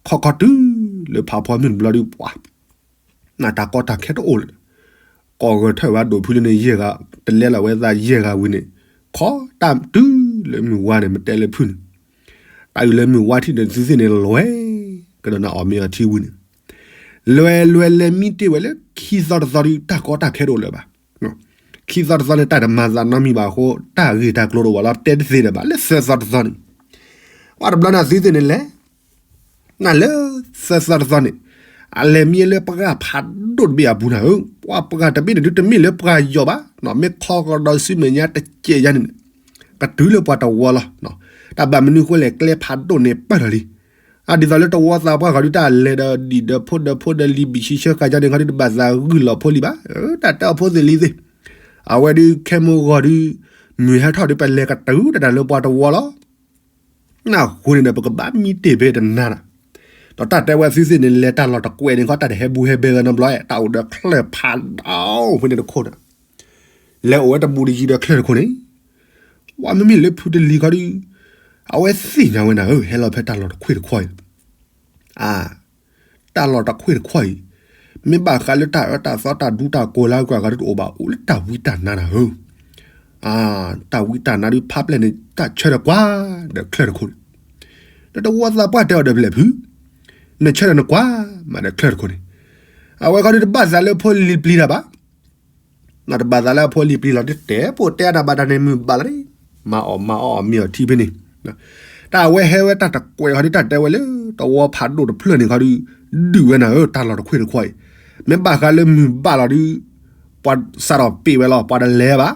ခီခီတုၤလၢဖးဖီမုၢ်တဘျီဒုးပှၤ နတၢ်ကီတၢ်ခဲတအိၣ်လၢၤ, ကိးဂဲၤထၢၣ်ဝဲဒိၣ်ဖုလၢန့ၣ်ယဲၢ်ဂၤ, တလဲလီၤဝဲသးယဲၢ်ဂၤဝံၤန့ၣ်, ခီတၢ်တုၤလၢမုၢ်ဝါန့ၣ် မတဲလၢဖုန့ၣ်, တၢ်အုၣ်လၢမုၢ်ဝါထံၣ်ဒီးသုသ့ၣ်န့ၣ်လွဲ, ကဒီးနအီၣ်မ့ၤအီထံဝံၤန့ၣ်, လွဲလွဲလဲၤမံတ့ၢ်ဝဲလၢခံသီတသီဒုး တၢ်ကီတၢ်ခဲတအိၣ်လၢၤဘၣ်, ခံသီတသီန့ၣ် တၢ်တမၤသးနီတမံၤဘၣ်အဃိ တၢ်ဂ့ၢ်တၢ်ကျိၤတအိၣ်ဘၣ်လီၤ တဲတသ့ဒီးဘၣ် လၢသၢသီတသီန့ၣ်, ပှၤတဘျီန့ၣ်သုသ့ၣ်န့ၣ်လဲၤ နလၢသၢသီတသီန့ၣ်, အလဲၤမံလၢပှၢ်ဖးဒိၣ်တဘ့ၣ်အပူၤနၤဧၢ, ပှၤပှၢ်တဘ့ၣ်န့ၣ်ဒုးတမ့ၢ်လၢပှၢ်ယီၤဘၣ်, မ့ၢ်ခီကဒီးဆူမဲာ်ညါတစဲးယါန့ၣ်, ကတုၤလၢပှၤတဝီလီၤ, တၢ်ဘၣ်မနုၤဃိလဲၣ် ကျဲဖးဒိၣ်န့ၣ်ပၢၢ်ထီၣ်လံ, အဒ်သိးလၢတဝီသးပှၢ်ဂီၤဒုး တၢ်လဲၤဒီးဒံၣ်ဒီးဖိဒီးဖိဒီးလံၤဘံၣ်ဆံဆၢကၤယါန့ၣ်ခီဒုး တဘၣ်သးဂုၢ်လီၤဖိလံၤဘၣ်, တၢ်တဲအီၤဖိသ့ၣ်လံၤသ့ၣ်, အဝဲဒုးခဲမိၢ်ဂီၤဒုး မုၢ်ဟဲထီၣ်ဒုး ပလဲၤကတုၤတၢ်လၢပှၤတဝီလီၤ နၢ်ဟူန့ၣ်ဒီး ပကဘၣ်မံတ့ၢ်ဖဲတနၤနီၤ, ဒီးတၢ်တဲဝဲသုသ့ၣ်န့ၣ် လဲၤတၢ်လီၢ်တကွဲးန့ၣ်ခီ တၢ်တဟဲဘူးဟဲဘဲဝဲနီတဘျီ, တၢ်အိၣ်ဒီးချၢၣ်ဖးဒိၣ်ဖဲန့ၣ်တခိၣ်န့ၣ်, လဲၤအိၣ်ဝဲတဘူးတယံၤဒီးချၢၣ်တခိၣ်န့ၣ်, ပှၤမ့မ့ၢ်လၢဖုတလံၤခီဒုး, အဝဲသ့ၣ်ညါဝဲနၤဧၢ ဟဲလီၤဖဲတၢ်လီၢ်တခွ့ၣ်တခွီအံၤ အါ, တၢ်လီၢ်တခွ့ၣ်တခွီအံၤ, မ့ၢ်ဘၣ်ဃးလၢတၢ်အၢတၢ်သီတၢ်ဒူတၢ်ကိးလၢအဂၤဂၤဒုးတအိၣ်ဘၣ် အိၣ်လၢတၢ်ဝံတၢ်နါနၤဧၢ, အါ, တၢ်ဝံတၢ်နါဒုးဖးပျဲၢ်န့ၣ် တၢ်ဆၢဒီးကွၢ်, ဒီးချၢၣ်တခိၣ်န့ၣ်, ဒီးတဝီသးပှၢ်တဲအီၤဒီးဖဲလဲၣ်ဖု, နဆၢဒီးနကွၢ်, မၤဒီးချၢၣ်တခိၣ်န့ၣ်, အဝဲခီဒုးတဘၣ်သးလၢဖိလံၤပျံၤတၢ်ဘၣ် နတဘၣ်သးလၢအဖိလံၤပျံၤလီၤ တတဲပိာ်တဲအတၢ်ဘၣ်တၢ်န့ၣ်မုၢ်ဘၣ်လီၤ, မၤအီၣ်မၤအီၣ်မ့ၤအီၣ်ထံဖဲန့ၣ်, တၢ်အဝဲဟဲဝဲတၢ်တကွဲးခီဒုး တၢ်တဲဝဲလၢ တဝီဖးဒိၣ်တဖျၢၣ်န့ၣ်ခီဒုး, ဒုးဝဲနၤဧၢ တၢ်လီၢ်တခွ့ၣ်တခွီအံၤ, မ့ၢ်ဘၣ်ဃးလၢမုၢ်ဘၣ်လီၤဒုး, ပှၤစးထီၣ်ပ့ၢ်ဝဲလီၤ ပှၤတလဲၤဘၣ်,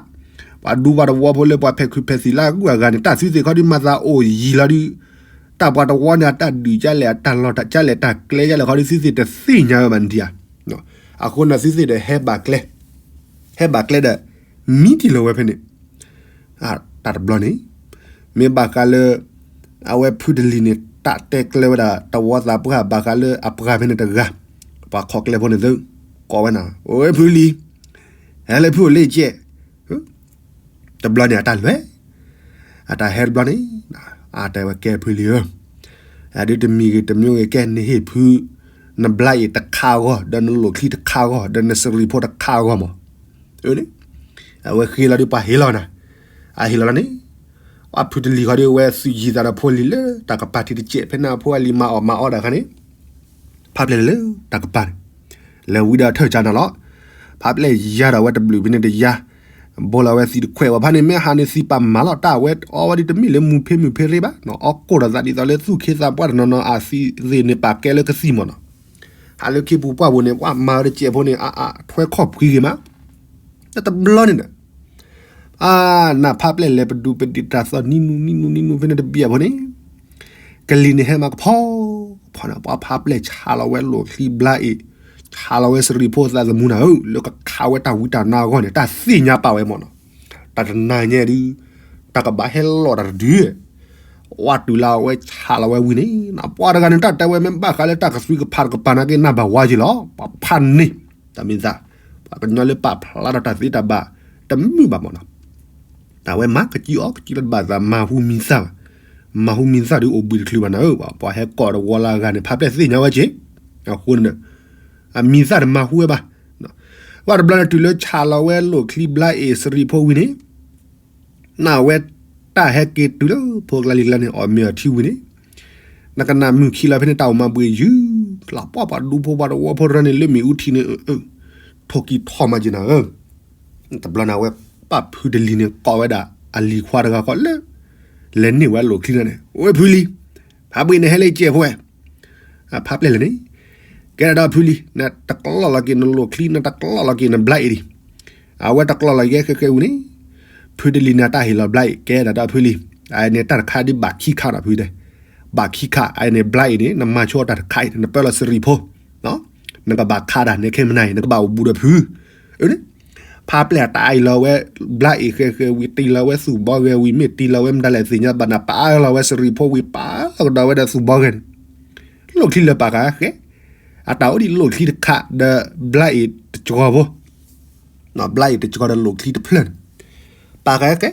ပှၤဒူပှၤတဝီဖိလၢပှၤဖဲးခုးဖဲးသံးလၢအဂုၤအဂၤန့ၣ် တၢ်သုသ့ၣ်ခီဒုးမၤသးအိၣ်ယံၤလီၤဒုး, တၢ်ပှၤတဝီန့ၣ် အတၢ်ဒုးကလဲၣ် အတၢ်လီၢ်ကလဲၣ် တၢ်ကျဲကလဲၣ်ခီဒုး သုသ့ၣ်တသ့ၣ်ညါဝဲဘၣ်န့ၣ်ဒံးဧါ, အဃိန့ၣ်သုသ့ၣ်ဒီးဟဲဘၣ်ကျဲ, ဟဲဘၣ်ကျဲဒီး, မံတံၢ်လီၤဝဲဖဲန့ၣ်, တၢ်တဘျီန့ၣ်, မ့ၢ်ဘၣ်ဃးလၢ, အဝဲဖုတလံၤန့ၣ် တၢ်တဲကျဲဝဲဒၣ် တဝီသးပှၢ်ဘၣ်ဃးလၢအပှၤဖဲန့ၣ်တဂၤ, ပှၤခီကျဲဖိန့ၣ်သု, ကိးဝဲနၤ, အိၣ်ဝဲဖုလံၤ, ဟဲလၢဖုအိၣ်လၢကဲ, တဘျီန့ၣ်အတၢ်လွဲၢ်, အတၢ်ဟဲတဘျီန့ၣ်, အတဲဝဲကဲဖုလံၤဧၢ, အဒုးတမံၤဂ့ၤတမံၤဂ့ၤ ကဲနဟ့ၣ်ဖု, နဘျါအ့ၣ်တခါအဂီၢ် ဒီးနလိၣ်ချံတခါအဂီၢ် ဒီးနစရံဖိတခါအဂီၢ်မး, အဝဲဃ့လီၤဒုးပှၤဟ့ၣ်လီၤနၤ, အဟ့ၣ်လီၤလီၤန့ၣ်, ပှၤဖုတလံၤခီဒုးဝဲသုယံၤသးဒီးဖိလံၤလၢတၢ်ကပၤထံတစဲး ဖဲန့ၣ်အဖိအလံၤမၤအီၣ်မၤအီၣ်ဒၣ်ခါန့ၣ်, ဖးပျဲၢ်လၢတၢ်ကပၤန့ၣ်, လဲၤဝံဒီးထၢၣ်ကၢနၤလီၤ, ဖးပျဲၢ်ယါဒီးဝဲတဘျုးဖဲန့ၣ်တယါ, ဘိလီၤဝဲသံးတခွဲးဝဲဖဲန့ၣ် မ့ၢ်ဟးန့ၣ်သံးပာ်မၤလီၤ တၢ်အဝဲအီဝဲဒုးတမ့ၢ်လၢမူဖ့မုၢ်ဖ့ရ့ဘၣ်, အီၣ်ကိၢ်ဒီးသးဒ်သိးလၢသူၣ်ခ့သးပှၢ်တနီၤနီၤ အသံးသ့ၣ်န့ၣ်ပာ်ကဲလၢကသံၣ်မးနီၤ, ဟးလၢခ့ပူၤပှၢ်ပူၤန့ၣ် ပှၤမၤဝဲတစဲးဖိန့ၣ် အထွဲခီၣ်ဖှံဂ့ၤမး, တဘျီန့ၣ်ဒီး အါ, နဖးပျဲၢ်လဲၤပဒူပဒံးတၢ်သီနံၤနူနံၤနူနံၤနူဖဲန့ၣ်တဘျီဖိန့ၣ်, ကလံၤန့ၣ်ဟဲမၤကဖီ, ဖီန့ၣ် ပှၤဖးပျဲၢ်ဆါလီၤဝဲလိၣ်ချံဘျါအ့ၣ်, ဆးလီၤဝဲစရံဖိသးသမူနၤဧၢ, လၢကခးဝဲတၢ်ဝံတၢ်နါအဂီၢ်န့ၣ် တၢ်သ့ၣ်ညါပာ်ဝဲမၢ်နီၤ. တၢ်တနၤညါဒုး တၢ်ကဘၣ်ဟဲလီၤတၢ်တဒု, ဝါတုၤလၢအဝဲဆးလီၤဝဲဝံၤန့ၣ် ပှၤတဂၤန့ၣ် တၢ်တဲဝဲမ့ၢ်ဘၣ်ဃးလၢတၢ်ကသွံကဖးတကပၤနာ်က့ နၢ်ဘၣ်ဝါက့ၤလီၤ. ပှၤဖးန့ၢ် တၢ်မ့ၢ်သး ပှၤကညီလၢပာ်ဖျါထီၣ်တၢ်သ့တၢ်ဘၣ် တမုာ်ဘၣ်မၢ်နီၤ. အဝဲမၤကစံအီၣ်ကစံလီၤတဘၣ်သး မၤဟူမံသၣ်ဘၣ်. မၤဟူမံသၣ်ဒုးအိၣ်ဘှံးတချုးဘၣ်နၤဧၢ, ပှၤဟဲကိးတဝီလၢအဂၤန့ၣ် ဖးပျဲၢ်သ့ၣ်ညါဝဲက့ၤ. အဃိန့ၣ် အမံသၣ်တမၤဟူဝဲဘၣ်. ဝဲတဘျီန့ၣ်တုၤလၢဆးလီၤဝဲလိၣ်ချံဘျါအ့ၣ်စရံဖိဝံၤန့ၣ် နဝဲတၢ်ဟဲက့ၤတုၤလၢဖိကျါလံၤကျါန့ၣ် အီၣ်မ့ၤအီထံဝံၤန့ၣ် နကနၣ်မုၢ်ခံလီၤဖဲန့ၣ် တၢ်အိၣ်မၤဘှံးယုၤ ဖျါပှၢ်ပှၤဒူဖိပှၤတဝီဖိတရၢန့ၣ် လၢမ့ၣ်အူထံန့ၣ် ထိၣ်ကံၢ်ထီၣ်မၤက့ၤနၤဧၢ. တဘျီန့ၣ် အဝဲပာ်ဖုတလံၤန့ၣ် ကိးဝဲဒၣ်အလံၤခွါတဂၤဃီလၢ လဲၤန့ၢ်ဝဲလိၣ်ချံန့ၣ်, ဝဲဖုလံၤ, ဖးဘှံးန့ၣ်ဟဲလၢကဲးဖိဝဲ ဖးပျဲၢ်လဲၣ်န့ၣ်, ကဲဒၣ်ဒီးဖုလံၤ နတကျီၢ်လီၤက့ၤနလိၣ်ချံ နတကျီၢ်လီၤက့ၤနဘျါအ့ၣ်ဒံး. အဝဲတကျီၢ်လီၤက့ၤဃဲဃဲဝံၤန့ၣ် ဖုတလံၤန့ၣ်တၢ်ဟ့ၣ်လီၤဘျါအ့ၣ် ကဲဒၣ်ဒီးဖုလံၤ, အန့ၣ်တၢ်တခါဒ်ဘၣ်ခံခါနီၤ ဖုတဲ, ဘၣ်ခံခါ အန့ၣ်ဘျါအ့ၣ်န့ၣ် နမၤဆိတၢ်တခါအံၤ နပၢလီၤစရံဖိ နကဘၣ်ခးတၢ်န့ၣ်ခဲမနၤအံၤ နကဘၣ်အိၣ်ဘူးဒီးဖု ဖးပျဲၢ်တၢ်အံၤလီၤဝဲ ဘျါအ့ၣ်ဃဲဃဲဝံၤ တ့ၢ်လီၤဝဲသူၣ်ဘီဂဲၤဝံၤ မ့ၢ်တ့ၢ်လီၤဝဲမတၤလဲၣ်သ့ၣ်ညါဘၣ်နၤ ပာ်လီၤဝဲစရံဖိဝံၤ ပာ်လီၤကဒီးဝဲဒီးသူၣ်ဘီဂဲၤန့ၣ် လိၣ်ချံလၢပာ်ဃဲဃဲ, အတၢ်အိၣ်ဒံးလိၣ်ချံတခါဒီးဘျါအ့ၣ်တစှီၤဖိ ဘျါအ့ၣ်တစှီၤဒီးလိၣ်ချံတဖျၢၣ်န့ၣ် ပာ်ဃဲဃဲ,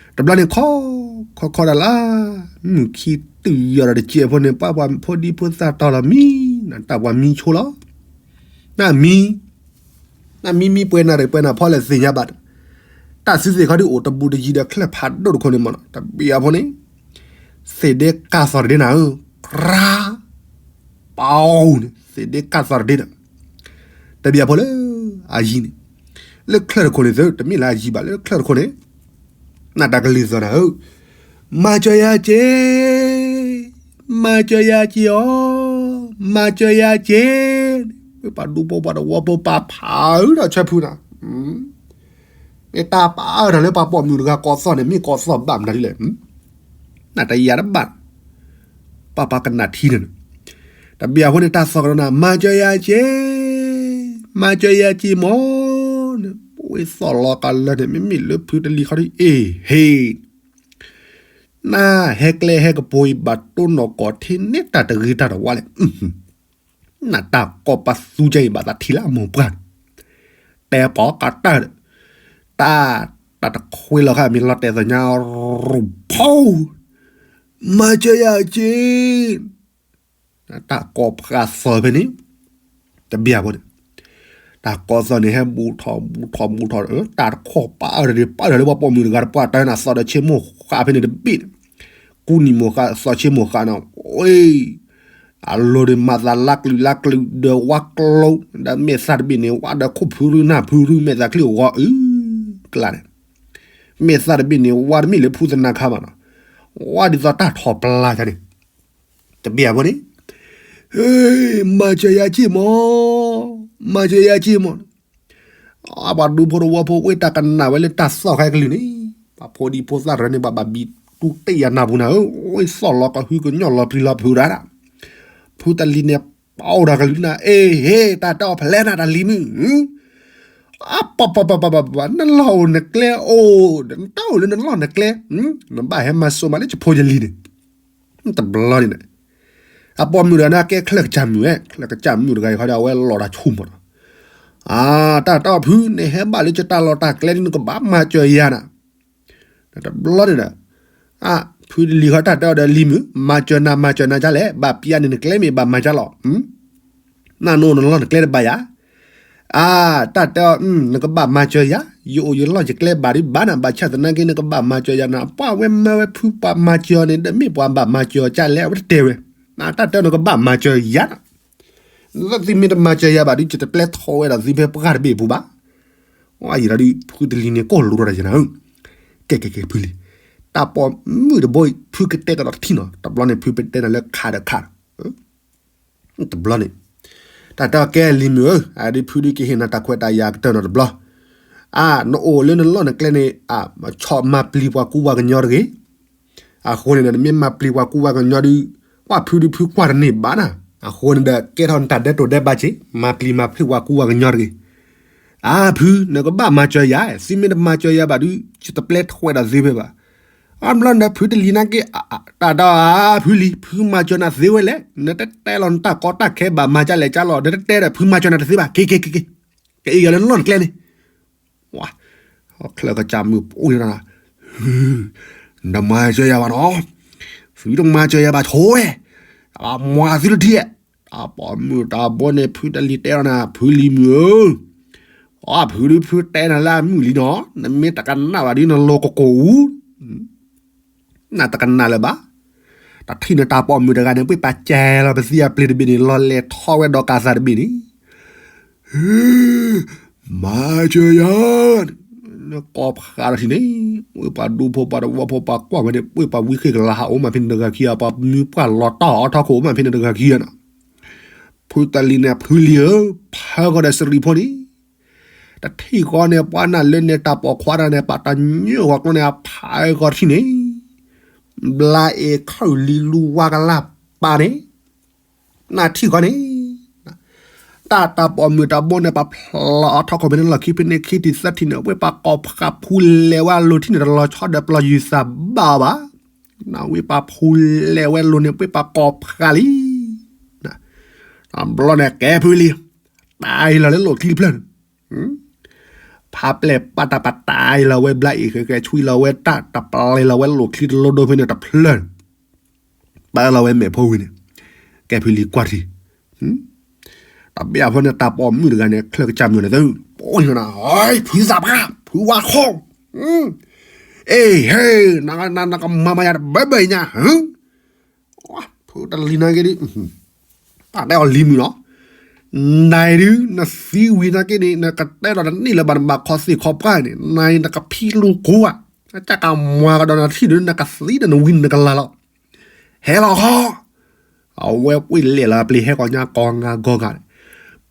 တဘျီန့ၣ်ခီ ခီခီဒၣ်လၢ မုၢ်ခံတုၤယီၤဒီးတစဲးဖိန့ၣ် ပှၤပှၤဖိဒံဖိသၣ်တီၢ်လီၤမံ, နတၢ်ပှၤမံဆိလီၤ, နမံ နမံမံပှဲၤနၢ်ရံၣ်ပှဲၤနၢ်ဖီလဲၣ်သ့ၣ်ညါဘၣ်, တၢ်စုသ့ၣ်ခီဒုးအိၣ်တဘူးတယံၤဒီးချၢၣ်ဖးဒိၣ်တခိၣ်န့ၣ်မးနီၤ တဘျီအဖိန့ၣ် သ့ၣ်ဒ့ကၢ်သီၣ်တဒ့နၤဧၢ, ကြၢး ပီန့ၣ် သ့ၣ်ဒ့ကၢ်သီၣ်တဒ့ဒီး တဘျီအဖိလၢ အယံၤန့ၣ် လၢချၢၣ်တခိၣ်န့ၣ်သု တမ့ၢ်လၢအယံၤဘၣ် လၢချၢၣ်တခိၣ်န့ၣ် နတၢ်ကလုၢ်သီၣ်နၤဧၢ, မၤစၢၤယၤက့ၤ, မၤစၢၤယၤက့ၤအီၤ, မၤစၢၤယၤက့ၤ, ပှၤဒူဖိပှၤတဝီဖိပာ်ဖးအုဒီးဆၢဖုနၤ, မ့ၢ်တၢ်ပာ်အုတၢ်လၢပှၤပိာ်မုၣ်တဂၤကိးသီၣ်န့ၣ် မ့ၢ်ကိးသီၣ်ဘၣ်မနုၤဒ်လဲၣ်, နတယၤတဘၣ် ပှၤပှၤကနၣ်ထံန့ၣ်, တဘျီအဃိန့ၣ် တၢ်သီၣ်ကဒီးနၤ မၤစၢၤယၤက့ၤ, မၤစၢၤယၤက့ၤမး, ပဝဲသီၣ်လီၤကလၢန့ၣ် မ့မ့ၢ်လၢဖုတလံၤခီဒ်အ့ၣ်ဟ့ၣ်, နဟဲကျဲဟဲကပူၤအံၤ ဘၣ်တိၢ်နီၢ်ကီၢ်ထံန့ၢ်တၢ်တဂ့ၤတၢ်တဝါလဲၣ် နတၢ်ကိးပသူကဲအံၤဘၣ်သးထံၣ်လၢအမိၢ်ပှၢ်န့ၣ်, တဲပီၤကတၢၢ်, တၢ်, တၢ်တခွ့လီၤဃာ်မ့ၢ်လီၤတဲာ်သညါရူၢ်ဖီ, မၤစၢၤယၤက့ၤ, တၢ်ကိးပှၤသီၣ်ဖဲန့ၣ်, တဘျီအဖိန့ၣ်, တၢ်ကိးသီၣ်န့ၣ် ဟဲဘူးထီၣ်ဘူးထီၣ်ဘူးထီၣ်, တၢ်တခီပာ်အါတဒ့ ပာ်ဒီးလၢပှၤပိာ်မုၣ်တဂၤတပှၢ်တၢ်နၤသီၣ်ဒီးဆ့မိၢ်ဃာ်ဖဲန့ၣ်တဘ့ၣ်န့ၣ်, ကူနံၣ်မိၢ်ဃာ်သီၣ်ဆ့မိၢ်ဃာ်န့ၣ်, အ့ၣ် အလိၤဒီးမၤသးလါကလုာ်လါကလုာ်ဒီးဝါကျိ, ဒီးမဲာ်သၣ်တဘ့ၣ်န့ၣ် ဝါဒီးခိၣ်ဖုရူနၢ်ဖုရူမဲာ်သၣ်ချံဂီၤအု, ကျါန့ၣ်, မဲာ်သၣ်တဘ့ၣ်န့ၣ် ဝါတမ့ၢ်လၢဖုသနါခါဘၣ်နီၤ, ဝါဒ်သိးတၢ်ထီၣ်ပျါန့ၣ်, တဘျီအဖိန့ၣ်, ဟ့ၣ် မၤစၢၤယၤက့ၤမး, မၤစၢၤယၤက့ၤမး အပှၤဒူဖိတဝီဖိဝဲတၢ်ကနၣ်ဝဲလၢတၢ်သီၣ်ဃဲကလုၢ်န့ၣ်, ပှၤဖိဒံဖိသၣ်ရၢန့ၣ် ဘၣ်ဘၣ်ဘံတူၢ်တ့ၢ်ယၤနၢ်ပူၤနၤဧၢ, ဝဲသီၣ်လီၤကဟုကညီၢ်လီၤပျံၤလီၤဖုးရၣ်ဒၣ်, ဖုတလံၤန့ၣ် ပအိၣ်ဒီးကလုၢ်နၤ အ့ၣ်ဟ့ၣ် တၢ်တဲအီၤဖဲလဲၣ်နၤတၢ်လံၤမုၣ်, အပပပပပ နလီၢ်အိၣ်နကျဲအိၣ်, နတၢ်အိၣ်လၢနလီၢ်နကျဲ, နဘၣ်ဟဲမၤစိးမးလၢယဖိယလံၤန့ၣ် တဘျီန့ၣ်, အပိာ်မုၣ်တဂၤန့ၣ် ကဲချၢၣ်ကစၢ်မုၣ်ဝဲ, ချၢၣ်ကစၢ်မုၣ်တဂၤအံၤခီဒီး အဝဲလီၤတၢ်ဆိကမိၣ်ဒီး, အၢ တၢ်တဲအီၤဖု နဟဲဘၣ်လၢယတၢ်လီၢ်တၢ်ကျဲဒ် နကဘၣ်မၤစၢၤယၤနၤ, တဘျီန့ၣ်ဒီး, အၢ ဖုတလံၤဃီတၢ်တဲအီၤဒီးလံၤမုၣ် မၤစၢၤနၤ မၤစၢၤနၤဒ်လဲၣ်, ဘၣ်ပျၢ်န့ၣ် နကျဲမ့ၢ်ဘၣ်မၤစၢၤလီၤ နအိၣ်နလီၢ်နကျဲတဘၣ်ယၤ, အၢ တၢ်တဲအီၤ နကဘၣ်မၤစၢၤယၤ, ယအိၣ်ယလီၢ်ယကျဲဘၣ်ဒံးဘၣ်နၤ, ဘၣ်ဆၣ်သနာ်က့ နကဘၣ်မၤစၢၤယၤနၤ, ပှၤဝဲမၢဝဲဖုပှၤမၤစၢၤအီၤန့ၣ် ဒီးမ့ၢ်ပှၤဘၣ်မၤစၢၤအီၤဒ်လဲၣ် အဝဲတတဲဝဲ, တၢ်တဲအီၤ နကဘၣ်မၤစၢၤယၤနၤ, သုမ့ၢ်တမၤစၢၤယၤဘၣ်ဒီး ယတပျဲထီၣ်ဝဲဒီးသုဖဲပှၢ်တဘ့ၣ်အပူၤဘၣ်, အံၤဒီး ဖုတလံၤန့ၣ် ကိၢ်လိာ်ဒီးယၤနၤဧၢ, ကဲကဲကဲဖုလံၤ, တၢ်ပိာ်မုၣ်တဘိအံၤ ဖုကတဲကဒီးတထံၣ်နီၤ, တဘျီန့ၣ် ဖုပတဲနၤလၢခးဒီးခး တဘျီန့ၣ်, တၢ်တဲအီၤကဲလံၤမုၣ်ဧၢ, အဒုးဖုဒုးကဟ့ၣ်နၤတၢ်ခွဲးတၢ်ယာ်ကတၢၢ်နီၤတဘျီ, အၢ နအိၣ်လၢနလီၢ်နကျဲန့ၣ် အၢ ဆီၣ်မၤပျံၤပှၤကူပှၤကညီတဂ့ၤ, အဃိန့ၣ်ဒီး နမ့ၢ်မၤပျံၤပှၤကူပှၤကညီဒုး ပှၤဖုဒုးဖုကွၢ်တန့ၢ်ဘၣ်နၤ အဃိန့ၣ်ဒီး ကဲထီၣ်နတၢ်ဒဲးတိၤဒဲးဘးက့ၤ မၤပျံၤမၤဖုးပှၤကူပှၤကညီတဂ့ၤ. အါဖု နကဘၣ်မၤစၢၤယၤ, သုမ့ၢ်တမၤစၢၤယၤဘၣ်ဒုး ယတပျဲထွဲဒီးသုဖဲဘၣ်. အါဘျီန့ၣ်ဒီး ဖုတလံၤနာ်က့ တၢ်ဒီးအါဖုလံၤ ဖုမၤစၢၤနၤသ့ဝဲလဲၣ်, နတတဲလီၤနတၢ်ကီတၢ်ခဲဘၣ်မၤကလဲၣ်ကလီၤ, နတတဲဒီးဖုမၤစၢၤနၤတသ့ဘၣ်, က့ၤက့ၤက့ၤက့ၤ, ကအံၤယၤလၢလီၢ်တကျဲန့ၣ် ဝါ, ချၢၣ်ကစၢ်မုၣ်အိၣ်န့ၣ်, နတမၤစၢၤယၤဘၣ်နီၤ, သုတမၤစၢၤယၤဘၣ်ဆိဝဲ, မၤသုတထံၣ်, တၢ်ပိာ်မုၣ်တၢ်ဘီန့ၣ် ဖုတလံၤတဲလီၤနၤ ဖုလံၤမုၣ်ဧၢ, အဖုဒုးဖုတဲနၤလၢအမုၣ်လံနီၤ, နမ့ၢ်တကနၣ်ဘၣ်ဒုးနလိၤကကိာ်အူ နတကနၣ်လၢၤဘၣ်. တထံၣ်န့ၣ်တၢ်ပိာ်မုၣ်တဂၤန့ၣ် ပှ့ၢ်ပာ်စဲၤလီၤပသံအပျ့ၤတဘ့ၣ်န့ၣ် လီၤလဲၤထီၣ်ဝဲဒီးကးသးတဘ့ၣ်န့ၣ်, မၤစၢၤယၤ, ကိးဖးဒီးထံၣ်န့ၣ်, ပှ့ၢ်ပှၤဒူဖိပှၤတဝီဖိပှၤကွၢ်ဝဲန့ၣ် ပှ့ၢ်ပှၤဝံဃ့ၢ်ကလၤဟးအိၣ်မးဖဲန့ၣ်တဂၤခံဂၤ ပှၤမုၢ်ပှၢ်လီၤတီၢ်အီထီခိၣ်အိၣ်မးဖဲန့ၣ်တဂၤခံဂၤနီၤ, ဖုတလံၤန့ၣ် ဖုလံၤဧၢ, ဖးဂီၤဒီးစရံဖိန့ၣ် တထံၣ်ဃီန့ၣ် ပှၤနၢ်လၢန့ၣ် တၢ်ပိာ်ခွါတဂၤန့ၣ် ပာ်တၢ်ညိၣ်ဂီၤကျိန့ၣ် အဖးဂီၤထံၣ်န့ၣ်, ဘျါအ့ၣ်ခၢၣ်လံလူဝါကလၢ်ပာ်န့ၣ်, နထံၣ်ဃီန့ၣ်, တၢ်တၢ်ပိာ်မုၣ်တၢ်ဘိန့ၣ် ပာ်ဖျါအီထီခိၣ်ဖဲန့ၣ်လီၢ်ခံဖဲန့ၣ်ခံထံၣ်သၢထံၣ်န့ၣ် ပှ့ၢ်ပာ်ကိးဖးဖူလဲၤဝဲလိၤထံၣ်န့ၣ် တလီၤဆီဒီးပျီယူၤသးဘၣ်အီၤဘၣ်, နဝဲပာ်ဖူလဲၤဝဲလိၤန့ၣ် ပှ့ၢ်ပာ်ကိးဖးလံ ဘျီန့ၣ်ကဲဖုလံၤ, တၢ်အံၤလီၤလၢလိၣ်ချံတဖျၢၣ်န့ၣ်, ဖးပျဲၢ်ပာ်တၢ်ပာ်တၢ်အံၤလီၤဝဲဘျါအံၤ ဃဲဃဲဆွံလီၤဝဲတၢ် တပျဲၢ်လီၤဝဲလိၣ်ချံတလိဒိဖဲန့ၣ်တဖျၢၣ်န့ၣ်, ပာ်လီၤဝဲမဲာ်ဖိဝံၤန့ၣ်, ကဲဖုလံၤကွၢ်ထံ တဘၣ်အဖီန့ၣ် တၢ်ပိာ်မုၣ်တဂၤန့ၣ် ချၢၣ်ကစၢ်မုၣ်န့ၣ် အိၣ်နၤ, ဖုသးပှၢ် ဖုဝါခီ, အ့ၣ်ဟ့ၣ် နကမၤမၤယၤတဘၢဘၢညါ, ဖုတလံၤနာ်က့ဒ် တၢ်တဲအီၤလံၤမုၣ်လီၤ, နၤဒုး နသံဝံၤနာ်က့န့ၣ် နကတဲဒီးတန့ၢ်လၢၤဘၣ် နဘၣ်ခီသ့ၣ်ခီပှၢ်န့ၣ် နၤနကဖံလူၤကိဧါ, နကမၤကဒီးနထံၣ်ဒုး နကသံဒီးနဝံနကလၤလီၤ, ဟဲလီၤခီ အဝဲကွံာ်လဲၤလီၤပျံၤဟဲကီးညါကီးငါဂီၢ်ဂၤန့ၣ်,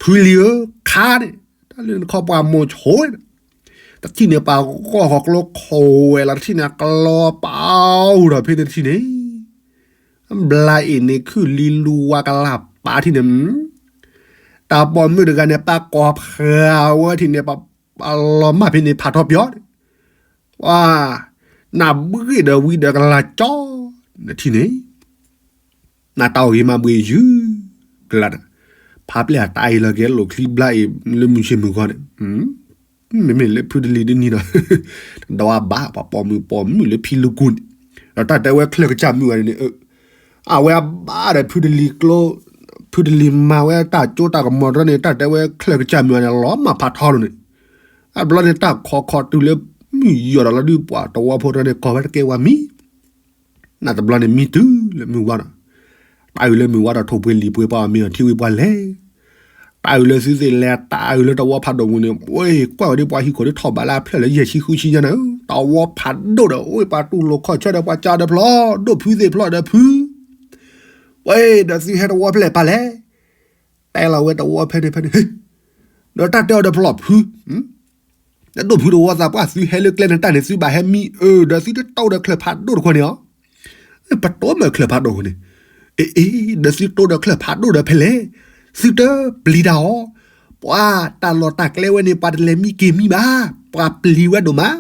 ဖုလံၤဧၢ ခါန့ၣ် တၢ်လၢနခီပှၤမိၤဆိန့ၣ်, တထံၣ်န့ၣ်ပှၤဂီၢ်ဃီၤကျိခိးဝဲလီၤ တထံၣ်န့ၣ်အကလီပာ်အိၣ်ဒီးဖဲန့ၣ်တထံၣ်န့ၣ်, ဘျါအံၤန့ၣ်ခုၣ်လံလူဝါကလၢ်ပာ်ထံၣ်န့ၣ်, တၢ်ပိာ်မုၣ်တဂၤန့ၣ် ပာ်ကိးဖးဝဲထံၣ်န့ၣ် ပာ်လီၤမၢ်ဖဲန့ၣ်ဖးထီပၠီန့ၣ် ပှၤ နၢ်ဘှ့ၣ်ဒီးဝံဒီးကလၤကၠီ နထံၣ်န့ၣ်, နတၢ်အိၣ်ဂ့ၤမးဘှ့ၣ်ယုၢ်ကလးန့ၣ်, ဖးပျဲၢ်အတၢ်အံၤလီၤက့ၤလိၣ်ချံဘျါအံၤလၢမုၢ်ဆ့ၣ်မုၢ်ဂီၤန့ၣ်, မ့မ့ၢ်လၢဖုတလံၤဒ်န့ၣ်ဒီး, ဒီးအဘၣ်ပှၤပိာ်မုၣ်ပိာ်မုၣ်လၢဖံလူၤကိန့ၣ်, ဒီးတၢ်တဲဝဲချၢၣ်ကစၢ်မုၣ်ဂၤန့ၣ်, အဝဲအဘၣ်ဒီးဖုတလံၤကျိ, ဖုတလံၤမၤဝဲတၢ်ကၠိတၢ်ကမီၤတၢ်န့ၣ် တၢ်တဲဝဲချၢၣ်ကစၢ်မုၣ်ဂၤန့ၣ် လီၤမၢ်ဖးထီလိၤန့ၣ်, အဘျီန့ၣ်တၢ်ခိးခီတုၤလၢမုၢ်ယီၢ်ဒီးလီၤဒုး ပှၤတဝီဖိတၢ်န့ၣ် ကိးဝဲတကဲဝဲမံ နတဘျီန့ၣ်မံတုၤလၢမုၢ်ဝါဒီး, တၢ်အုးလၢမုၢ်ဝါဒီးထိၣ်ပှ့ၤလံၤပှ့ၤပှၤအီၤမ့ၢ်အီၤထံဝံၤပှၤလဲၤ, တၢ်အုးလၢသုသ့ၣ်လဲၤ တၢ်အုးလၢတဝီဖးဒိၣ်ပူၤန့ၣ် ဝဲကွၢ်ဝဲဒ်ပှၤဟံၣ်ခိၣ်ဒ်ထီၣ်ဘးလၢအဖျၢၣ်လၢယဲၢ်ဆံဃုဆံညါန့ၣ်, တဝီဖးဒိၣ်ဒီး အိၣ်ပှၤတူၢ်လိာ်ခီၣ်ဆၢဒီးပှၤကၢဒီးဖျီ ဒိၣ်ဖုသ့ၣ်ဖျီဒီးဖု ဝဲဒီးသုဟဲတဝီဖျဲၣ်ပာ်လဲၣ်, တဲလီၤဝဲတဝီဖဲန့ၣ်ဖဲန့ၣ်, ဒီးတၢ်တဲအီၤဒီးဖျီၣ်ဖု ဒီးဒိၣ်ဖုတဝီသးပှၢ်သုဟဲလၢကျဲန့ၣ်တၢ်န့ၣ် သုဘၣ်ဟဲမံအၢ ဒီးသုတတိဒီးချၢၣ်ဖးဒိၣ်တခီန့ၣ်အီၤ, ပတိမၢချၢၣ်ဖးဒိၣ်န့ၣ်, အ့ ဒီးသုတိဒီးချၢၣ်ဖးဒိၣ်ဒီးဖဲလဲၣ်, သုတပျံၤတၢ်အီၤ, ပှၤတၢ်လီၢ်တၢ်ကျဲဝဲန့ၣ် ပှၤတလဲၤမံက့ၤမံဘၣ်, ပှၤပျံၤဝဲဒိၣ်မး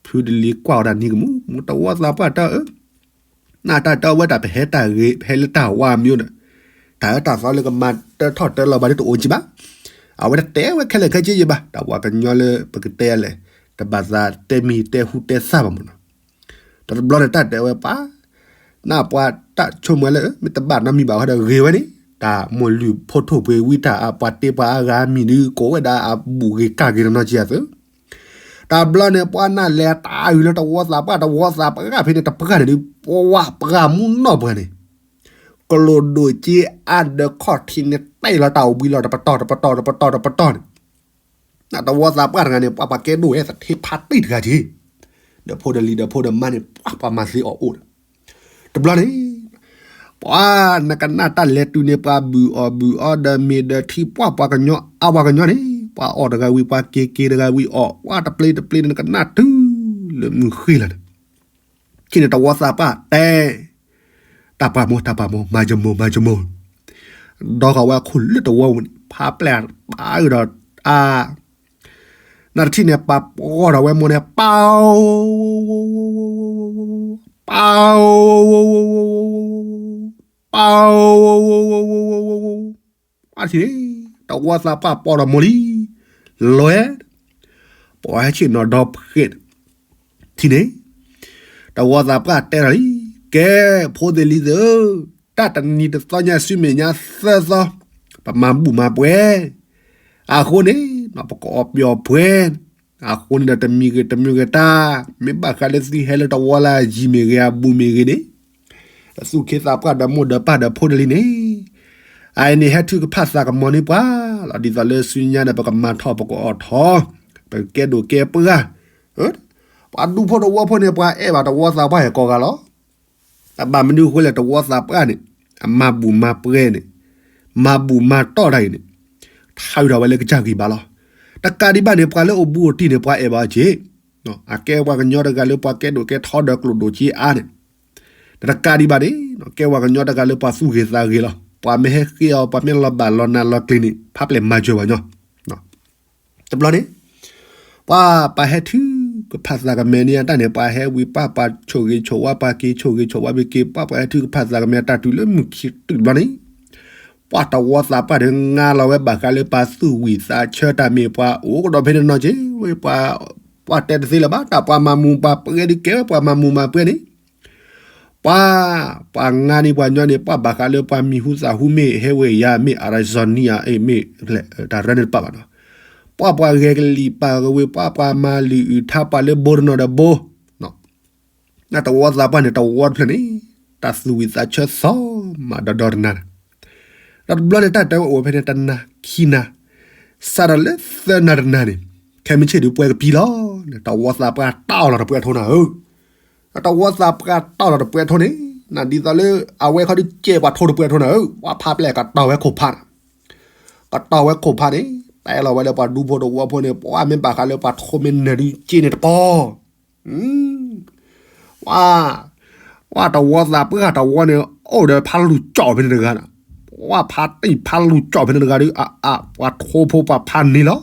ဖုတလံၤကွၢ်အီၤတၢ်နံၤကမူၣ် မူတဝီသးပှၢ်တၢ်အၢ, နတၢ်တဲဝဲတၢ်ပဟဲတၢ်ဂ့ၤ ပဟဲလၢတၢ်ဝါမံၤဒီး, တၢ်အၢတၢ်သီလၢကမၤတၢထီၣ်တၢလီၤဘၣ်ဒ်တအိၣ်ကံဘၣ်, အဝဲတတဲဝဲခဲလၢာ်ခဲဆ့ယဘၣ် တၢ်ပှၤကညီလၢပကတဲလဲၣ်, တဘၣ်သးတဲမံၤတဲဟူတဲသၣ်ဘၣ်မးနီၤ, တဘျီန့ၣ်တၢ်တဲဝဲပှၤ နပှၤတၢ်ဆိကမိၣ်လၢ မ့ၢ်တဘၣ်နီတမံၤဘၣ်ဃီဒီးဂ့ၤဝဲန့ၣ် တၢ်မိၢ်လုၢ်ဖိထိၣ်ပှ့ၤဝံတၢ်အပှၤတ့ပှၤအါဂၤမံၤဒုး ကိးဝဲဒၣ်အဘူးဂ့ၤကၢ်ဂ့ၤတနီၤကံအသိး, တဘျီန့ၣ် ပှၤနၢ်လဲၤတၢ်အုးလၢတဝီသးပှၢ် တဝီသးပှၢ်ဖဲန့ၣ် တပှၢ်န့ၣ်ဒုး ပှၤပှၢ်မူနီၢ်ပှၢ်န့ၣ် ကလိာ်ဒိၣ်က့အါဒီးခီၣ်ထံးန့ၣ် တဲလီၤတၢ်အိၣ်ဘှံးလီၤ တပတီၢ်တပတီၢ်တပတီၢ်တပတီၢ်န့ၣ် နတဝီသးပှၢ်တဂၤန့ၣ် ပှၤပှၤကဲဒိၣ်ဝဲသထ့ဖးတံၢ်တဂၤက့ၤ, ဒီးဖိဒလံၤဒီးဖိဒမါန့ၣ် ပှၤပှၤမၤသ့အီၤအိၣ်ဒီး, တဘျီန့ၣ် ပှၤနကနၣ်တၢ်လဲၤတုၤန့ၣ် ပှၤဘုၣ်အီၣ်ဘုၣ်အီဒီးမ့ၢ်ဒီးထံပှၢ်ပှၤကညီအါပှၤကညီန့ၣ် ပှၤအီၣ်တဂၤဝံၤ ပှၤက့ၤက့ၤတဂၤဝံၤအီၣ် ပှၤတပျ့ၤတပျ့ၤန့ၣ် နကနၣ်တုၤလၢမုၢ်ဃ့လီၤန့ၣ် ခဲန့ၣ်တဝီသးပှၢ်တဲ, တၢ်ပှၢ်မိၢ် တၢ်ပှၢ်မိၢ် မၤကမိၢ် မၤကမိၢ်, ဒီဃီၤဝဲအခိၣ်လၢတဝီပူၤန့ၣ် ဖးပျဲၢ်ပာ်အုၣ်ဒီး အါ နတထံၣ်န့ၣ် ပှၤပှီၢ်ထီၣ်ဝဲမိၢ်န့ၣ် ပၢ် ပၢ် ပၢ် အထံၣ်န့ၣ် တဝီသးပှၢ်ပှီၢ်ထီၣ်မိၢ်လံ, လဲၤ ပှၤဟဲဆ့ၣ်နီၤဒီဖှဲး ထံၣ်န့ၣ် တဝီသးပှၢ်တဲထီၣ်လံ, ကဲ ဖိသ့ၣ်လံၤသ့ၣ်ဧၢ, တၢ်တနံၤတသီညါဆူမဲာ်ညါသၢသီ ပမၤဘူၣ်မၤပှဲၤ, အဃိန့ၣ် ပကအီၣ်ပျီၣ်ပှဲၤ, အဃိန့ၣ်ဒီးတမံၤဂ့ၤတမံၤဂ့ၤတၢ်, မ့ၢ်ဘၣ်ဃးလၢသုဟဲလၢတဝီလၢအယံၤမ့ၢ်ဂ့ၤ အဘူးမ့ၢ်ဂ့ၤန့ၣ် တသူၣ်ခ့သးပှၢ်ဒီးမိၢ်ဒီးပၢ်ဒီးဖိတလံၤန့ၣ်, အအံၤန့ၣ်ဟဲထုကဖၣ်သးကမီၤန့ၢ်ပှၤလီၤ. ဒ်သိးလၢဆူညါဒီး ပကမၤထီၣ်ပကအီၣ်ထီၣ်, ပကကဲဒိၣ်ကဲပှၢ်, ပှၤဒူဖိတဝီဖိန့ၣ် ပှၤအဲၣ်ဘၣ်တဝီသးပှၢ်ဟဲကိးဂၤလီၤ. တဘၣ်မနုၤအဃိလဲၣ် တဝီသးပှၢ်န့ၣ် အမၤဘူၣ်မၤပှဲၤန့ၣ်, မၤဘူၣ်မၤတီၢ်တၢ်အံၤန့ၣ် ထါယူၤထီၣ်ဝဲလၢကစၢ်ဂံၢ်ဘါလီၤ. တကးဒံးဘၣ်န့ၣ် ပှၤလၢအိၣ်ဘူးအိၣ်တံၢ်န့ၣ် ပှၤအဲၣ်ဘၣ်အီၤက့ၤ, အကဲပှၤကညီတဂၤလၢပှၤကဲဒိၣ်ကဲထီဒီးကျိၣ်ဒိၣ်က့ၤအါန့ၣ်, တကးဒံးဘၣ်န့ၣ် ကဲပှၤကညီတဂၤလၢပှၤသူၣ်ဂ့ၤသးဂ့ၤလီၤ. ပှၤမ့ၢ်ဟဲဃ့အီၤ ပှၤမ့ၢ်လီၤဘၣ်လီၤနးလီၤကျ့ၤန့ၣ် ဖးပျဲၢ်မၤစၢၤပှၤညီ တဘျီန့ၣ် ပှၤပှၤဟဲထုကဖၣ်သးကမဲာ်န့ၢ်အတၢ်န့ၣ် ပှၤဟဲဝံၤပှၤ ပှၤဆိၣ်ဂ့ၤဆိၣ်ဝါ ပှၤက့ၤဆိၣ်ဂ့ၤဆိၣ်ဝါ ပက့ၤပှၤ ပှၤဟဲထုကဖၣ်သးကမဲာ်တၢ်တုၤလၢမုၢ်ခံတုၤတဘျီန့ၣ်, ပှၤတဝီသးပှၢ်န့ၣ် ငါလီၤဝဲဘၣ်ဃးလၢပှၤသူၣ်ဝံၣ်သးဆၢတၢ်မ့ၢ်ပှၤအိၣ်ကဒီးဖဲန့ၣ်နီၤက့ၤဝဲ ပှၤ ပှၤတဲတသ့လၢၤဘၣ် တၢ်ပှၤမၤမူၤပှၤပှဲၤဒုးကဲဝဲ ပှၤမၤမူၤမၤပှဲၤန့ၣ် ပှၤ ပှၤငါန့ၣ်ပှၤညီန့ၣ် ပှၤဘၣ်ဃးလၢပှၤမံၤဟူသၣ်ဟူမ့ၢ်ဟဲဝဲယၤမ့ၢ် Arizona အ့ၣ်မ့ၢ် တၢ်ရၢန့ၣ်တပာ်ဘၣ်နီၤ, ပှၤပှၤဂဲၤကလံၣ်ပာ်ကဝ့ၤ ပှၤပှၤမၤလံာ်အုၣ်ထါပှၤလၢဘိတနီၤဒီးဘိ, နတဝီသးပှၢ်န့ၣ် တဝီတဖျၢၣ်န့ၣ် တၢ်သူၣ်ဝံၣ်သးဆၢသီမးဒီဒီတနၤန့ၣ်, ဒီးတဘျီန့ၣ် တၢ်တဲဝဲအိၣ်ဖဲန့ၣ် တနၤခံနၤ စးထီၣ်လၢသၢနၤတနၤန့ၣ် ခဲမုၢ်ဆ့ၣ်ဒုးပှဲၤကပံလီၤ, တဝီသးပှၢ်တၢ်အီၣ်လီၤတပှဲၤထိနၤဧၢ တဝီသးပှၢ်တၢ်အီၣ်လီၤတပှဲၤထိန့ၣ် နဒ်သိးလၢ အဝဲခီဒုးကဲပှၤထိတပှဲၤထိနၤဧၢ ပှၤဖးပျဲၢ်ကတီၤဝဲခိၣ်ဖးန့ၣ်, ကတီၤဝဲခိၣ်ဖးန့ၣ် တဲလီၤဝဲလၢပှၤဒူဖိတဝီဖိန့ၣ် ပှၤမ့ၢ်ဘၣ်ဃးလၢပှၤထိမ့ၢ်နၢၤဒုးက့န့ၣ်တပီၤ ဝဲ ဝဲတဝီသးပှၢ်တဝီန့ၣ် အိၣ်ဒီးဖးလူၤကၠီၣ်ဖဲန့ၣ်တဂၤန့ၣ်, ဝဲဖးတံၢ်ဖးလူၤကၠီၣ်ဖဲန့ၣ်တဂၤဒုး အ အ ပှၤထိဖိပှၤဖးန့ၢ်လီၤ,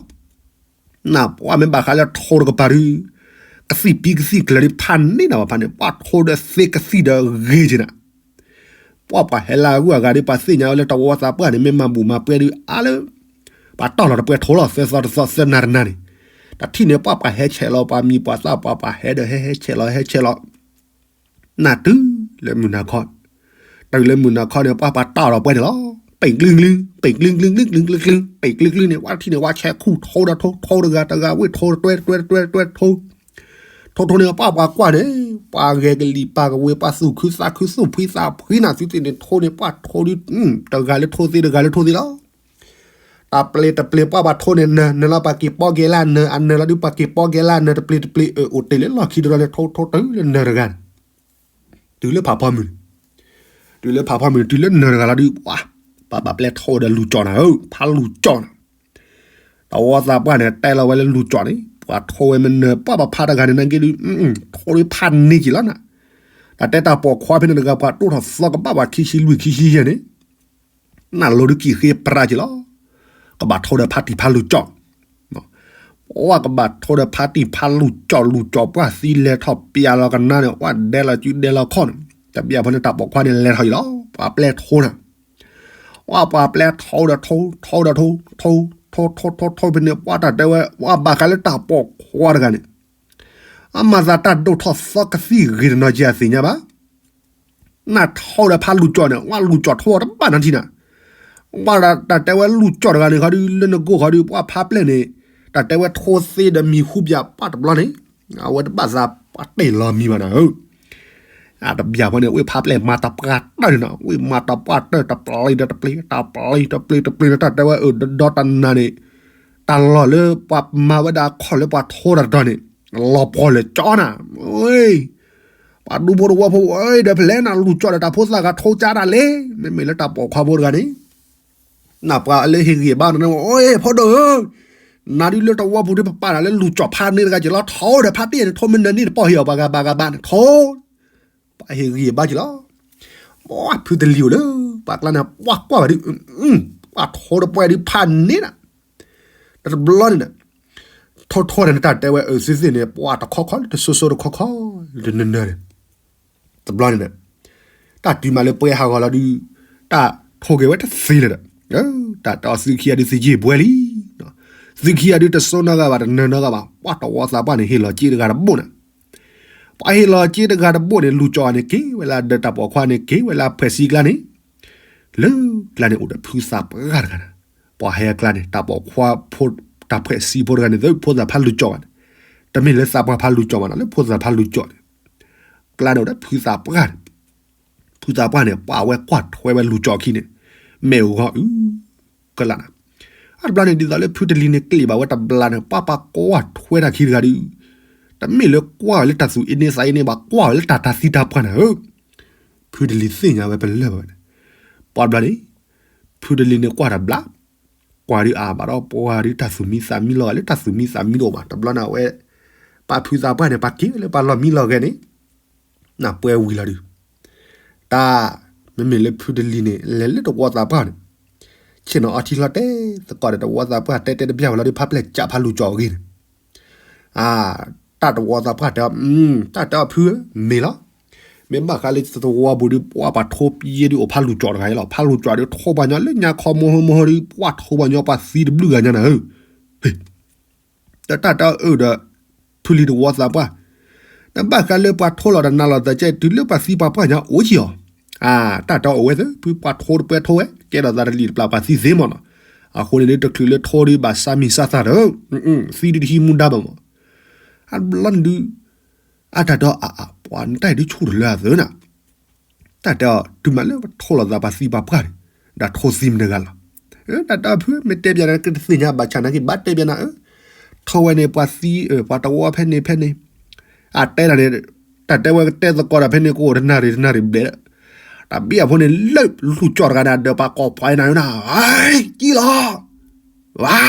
နပှၤမ့ၢ်ဘၣ်ဃးလၢထိတကပၤဒုး ကသံၣ်ပံကသံၣ်ကျၢၤဒုးဖးန့ၢ်နၤပှၤဖးန့ၣ် ပှၤထိဒီးသ့ကသံၣ်ဒီးဂ့ၤက့ၤနၤ ပှၤပှၤဟဲလၢအဂုၤအဂၤဒုး ပှၤသ့ၣ်ညါဝဲလၢတဝီသးပှၢ်န့ၣ် မ့ၢ်မၤဘူၣ်မၤပှဲၤဒုးအါလၢ ပှၤတီၢ်လီၤတပှဲၤထိလီၤ သၢသီတသီသၢနၤတနၤန့ၣ်, တထံၣ်န့ၣ် ပှၤပှၤဟဲဆဲးလီၤ ပှၤမံၤပှၤသၣ်ပှၤပှၤဟဲဒီးဟဲဟဲဆဲးလီၤဟဲဆဲးလီၤ နတုၤလၢမုၢ်နၤခီ, တုၤလၢမုၢ်နၤခီန့ၣ် ပှၤပှၤတီၢ်လီၤပှဲၤန့ၣ်လီၤ, ပ့ၢ်ကျုၢ်ကျုၢ် ပ့ၢ်ကျုၢ်ကျုၢ်ကျုၢ်ကျုၢ်ကျုၢ် ပ့ၢ်ကျုၢ်ကျုၢ်န့ၣ် ပှၤထံၣ်န့ၣ် ပှၤဆဲးခူၣ်ထိဒီးထိ ထိတဂၤတဂၤဝ့ၢ်ထိတတွဲတတွဲတတွဲတတွဲထိ ထိထိန့ၣ် ပှၤပှၤကွၢ်န့ၣ် ပှၤဂဲၤကလံၣ်ပာ်ကဝ့ၤ ပှၤသူၣ်ခုသးခုသူၣ်ဖှံသးဖှံနၤသုသ့ၣ်န့ၣ် ထိန့ၣ် ပှၤထိဒုး တဂၤလၢထိသ့တဂၤလၢထိသ့လီၤ, တၢ်ပျ့ၤတပျ့ၤ ပှၤပှၤထိန့ၣ် နၢၤ နၢၤလီၤ ပှၤက့ၤပီကဲလၢနၢၤ အနၢၤလီၤဒုး ပှၤက့ၤပီကဲလၢနၢၤ တပျ့ၤတပျ့ၤ အိၣ်တ့ၢ်လၢလီၢ်ခံတရီန့ၣ် ထိထိတုၤလၢနၢၤတဂၤန့ၣ် တုၤလၢဖးဖီမုၢ်န့ၣ် တုၤလၢဖးဖီမုၢ်န့ၣ် တုၤလၢနၢၤတဂၤလီၤဒုး ပှၤ ပှၤဘၣ်ပျဲၢ်ထိဒီးလူၤကၠီၣ်နၤဧၢ ဖးလူၤကၠီၣ်နၤ တဝီသးပှၢ်န့ၣ် တဲလီၤဝဲလၢလူၤကၠီၣ်န့ၣ် ပှၤထိဝဲမ့ၢ်နၢၤ ပှၤပဖးတဂၤန့ၣ် နက့ဒုး ထိဒုးဖးန့ၢ်က့ၤလီၤနၤ, တၢ်တဲတၢ်ပိာ်ခွါဖဲန့ၣ်တဂၤ ပှၤဒိၣ်ထီၣ်သီကဘၣ်ပှၤခံဆံလွံၢ်ခံဆံယဲၢ်န့ၣ် နၢ်လိၤဒုးကံၣ်ဃ့ပြါက့ၤလီၤ, ကဘၣ်ထိဒီးဖးတံၢ်ဖးလူၤကၠီၣ် ပှၤကဘၣ်ထိဒီးဖးတံၢ်ဖးလူၤကၠီၣ် လူၤကၠီၣ်ပှၢ်သံလဲၤထီၣ်ပျးလီၤကနါန့ၣ် ပှၤဒဲလီၤစုဒဲလီၤခီၣ်န့ၣ် တဘျီဖိန့ၣ် တၢ်ပိာ်ခွါန့ၣ်လဲၤထီၣ်အံၤလီၤ ပှၤပျဲၢ်ထိနၤ ပှၤပှၤပျဲၢ်ထိဒီးထိ ထိဒီးထိ ထိ ထိ ထိ ထိ ထိဖဲန့ၣ် ပှၤတၢ်တဲဝဲ ပှၤဘၣ်ဃးလၢတၢ်ပိာ်ခွါတဂၤန့ၣ် အမၤသးတၢ်ဒိၣ်ထီၣ်သီကသံၣ်ဂ့ၤတနီၤက့ၤအသ့ၣ်ညါဘၣ် နထိဒီးဖးလူၤကၠီၣ်န့ၣ် ဝဲလူၤကၠီၣ်ထိတဘၣ်နီတထံၣ်နၤ, ဝဲတၢ်တဲဝဲလူၤကၠီၣ်တဂၤန့ၣ်ခီဒုး လၢနကိၢ်ခီဒုး ပှၤဖးပျဲၢ်န့ၣ် တၢ်တဲဝဲထိသ့ဒီးမံၤဟူပၠးပှၤတဘျီန့ၣ် အဝဲတဘၣ်သးပှၤတ့ၢ်လီၤမံၤဘၣ်နၤဧၢ, အတဘျီဖိန့ၣ် ဝ့ၢ်ဖးပျဲၢ်မၤတပှၢ်တၢၢ်န့ၣ်နီၤ ဝ့ၢ်မၤတပှၢ်တၢၢ် တပျ့ၤဒီးတပျ့ၤ တပျ့ၤတပျ့ၤတပျ့ၤန့ၣ် တၢ်တဲဝဲအၢ ဒီတနၤန့ၣ် တၢ်လီၢ်လၢပှၤမၤဝဲဒၣ်အခီၣ်လၢပှၤထိတၢ်တတီၤန့ၣ် လီၤပှီၢ်လၢကၠီနၤ ပှၤဒူဖိတဝီဖိ အိၣ်ဒီးဖဲလဲၣ်နၤ လူၤကၠီၣ်ဒီးတၢ်ဖိသၣ်ဂၤထိကၠါတၢ်လဲၣ် မ့မ့ၢ်လၢတၢ်ပိာ်ခွါဖိတဂၤန့ၣ် နပှၤလၢဟ့ၣ်ဂံၢ်ဘါန့ၣ် အိၣ်ဖိဒိၣ်ဧၢ, နၤဒုးလၢတဝီပူၤဒုးပပာ်နၤလၢလူၤကၠီၣ်ဖးန့ၢ်တဂၤက့ၤလီၤ ထိဒီးဖးတံၢ်န့ၣ် ထိမ့ၢ်နၢၤန့ၣ်တပီၢ်ဟ့ၣ်အီၤပှၤဂၤဘၣ်ဂၤဘၣ်န့ၣ် ထိ ပှၤဟ့ၣ်ဂံၢ်ဘါက့ၤလီၤ, ပှၤဖုတလံၤအိၣ်လၢ ပှၤကျါန့ၣ် ပှၤကွၢ်ဝဲဒုး, ပှၤထိတပှဲၤဒုးဖးန့ၣ်နၤ, တဘျီန့ၣ်ဒီး ထိၣ်ထိၣ်န့ၣ် တၢ်တဲဝဲအုးသ့ၣ်သ့ၣ်န့ၣ် ပှၤတခီခီလၢတစိၤစိၤတခီခီ, လၢနနၢၤန့ၣ်, တဘျီန့ၣ်ဒီး တၢ်တုၤမးလၢပှဲၤဟးဂီၤလီၤဒုး, တၢ်ထိၣ်က့ၤဝဲတသ့လၢၤဒီး, တၢ်တဲအီၤသုခံဂၤဒုးသယ့ၢ်ဘှဲလံ, သုခံဂၤဒုးတစိနီဂၤဘၣ် တနၢၤနီဂၤဘၣ်, ပှၤတဝီသးပှၢ်န့ၣ် ဟ့ၣ်လီၤစ့တဂၤတဘိၣ်နၤ, ပှၤဟ့ၣ်လီၤစ့တဂၤတဘိၣ်န့ၣ် လူၤကၠီၤအီၤန့ၣ်က့ၤဝဲလၢဒၢးတၢ်ပိာ်ခွါန့ၣ် က့ၤဝဲလၢဖှဲးစံကျါန့ၣ်, လၢကျါန့ၣ်အိၣ်ဒီးဖုသးပှၢ်တဂၤန့ၣ်, ပှၤဟဲကျါန့ၣ် တၢ်ပိာ်ခွါဖိ တၢ်ဖှဲးစံဖိတဂၤန့ၣ် သုဖိသၣ်ဖးလူၤကၠီၤဘၣ်န့ၣ်, တမ့ၢ်လၢသးပှၢ်ဖးလူၤကၠီၤဘၣ်နီၤ လၢဖိသၣ်ဖးလူၤကၠီၤန့ၣ်, ကျါန့ၣ်အိၣ်ဒီးဖုသးပှၢ်န့ၣ်, ဖုသးပှၢ်န့ၣ် ပှၤဝဲကွၢ်ထွဲဝဲလူၤကၠီၤခံန့ၣ်, မ့ၢ်ဂီၤအု ကလးနၤ, အတဘျီန့ၣ် ဒ်သိးလၢဖုတလံၤန့ၣ် ကျ့ၣ်ဘၣ်ဝဲတဘျီန့ၣ် ပှၤပှၤကွၢ်ထွဲတၢ်ခံတဂၤဒီး, တမ့ၢ်လၢကွၢ်ဝဲလၢတၢ်သူၣ်အ့န့သးအ့န့ဘၣ် ကွၢ်ဝဲလၢတၢ်တၢ်သံတၢ်ပှၢ်နၤဧၢ, ဖုတလံၤသ့ၣ်ညါဝဲပလၢၢ်ဘၣ်ဝဲန့ၣ်, ပှၤတဘျီန့ၣ်, ဖုတလံၤန့ၣ်ကွၢ်တဘျီ, ကွၢ်ဒုးအါဘၣ်ဒီးပှၤဒုးတၢ်သူၣ်မံသးမံလီၤဂာ်လၢတၢ်သူၣ်မံသးမံတအိၣ်ဘၣ် တဘျီန့ၣ်အဝဲ, ပှၤဖုသးပှၢ်န့ၣ် ပှၤက့ၤလၢပှၤလီၢ်မံလီၢ်ဂဲၤန့ၣ် နၢ်ပှဲၤဝံၤလီၤဒုး, တၢ်, မ့မ့ၢ်လၢဖုတလံၤန့ၣ် လဲၤလၢတဝီသးပှၢ်န့ၣ်, ဆ့ၣ်နီၤအီထံလီၤတဲသကိးဒီး တဝီသးပှၢ်တဲတဲတဘျီဝဲလီၤဒုး ဖးပျဲၢ်ကးဖးလူၤကၠီၤအဂ့ၢ်န့ၣ်, အ, တၢ်တဝီသးပှၢ်တဲအီၤ, တၢ်တဲအီၤဖုဧၢ, မ့ၢ်လီၤ, မ့ၢ်ဘၣ်ဃးလၢတဝီပူၤဒုး ပှၤပှၤထိပယ့ဒုးအိၣ်ဖးလူၤကၠီၤတဂၤအံၤလီၤ ဖးလူၤကၠီၤဒုးထိပှၤညီလၢညါခီမိဟိမိဟိဒုး ပှၤထိပှၤညီပှၤသံတဘျုးဂၤညါနၤဧၢ, ဟ့ၣ် တၢ်တၢ်အၢၣ်ဒီး ဖုလံၤတဝီသးပှၢ်, နဘၣ်ဃးလၢပှၤထိလီၤတနၤလီၤသးကဲ တုၤလၢပှၤသံပှၤပှၢ်ညါအိၣ်ကံအီၤ, အါ, တၢ်တၢ်အိၣ်ဝဲသ့ၣ် ဖုပှၤထိတပှဲၤထိဝဲ ကဲထီၣ်သးတလံၤတပျၢ်ပှၤသံသ့မ့ၢ်နီၤ, အဃိန့ၣ်ဒုးတချုးလၢထိဒုး ဘၣ်ဆါမံၤဆါသၣ်ဒီး, သံဒုးတဟံးမူဒါဘၣ်မ့ၢ်, အဘျီန့ၣ်ဒုး, အတၢ်တၢ်အါအါ ပှၤနတၢ်အံၤဒုးဆူၣ်တလၢအသၢနၤ တၢ်တဲအီၤ တုၤမးလၢပထိလီၤသးပှၤသံပှၤပှၢ်န့ၣ်, ဒီးထိသံမတဂၤလီၤ, တၢ်တဲအီၤဖု မ့ၢ်တဲပျးနၤကတသ့ၣ်ညါဘၣ်ဆၣ်နာ်က့ ဘၣ်တဲပျးနၤဧၢ, ထိဝဲန့ၣ် ပှၤသံ ပှၤတဝီဖဲန့ၣ်ဖဲန့ၣ်, အတဲဒၣ်န့ၣ်, တၢ်တဲဝဲကတဲသကိးတၢ်ဖဲန့ၣ်ကအိၣ်တနၣ်ရံၣ်တနၣ်ရံၣ်ဘျဲၣ်, တၢ်ဘံၣ်အဖိန့ၣ် လၢလူၤကၠီၣ်တဂၤန့ၣ် ဒီးပှၤကိးပှၤအံၤနၤဧၢနၤ, ကံလီၤ, ဝါ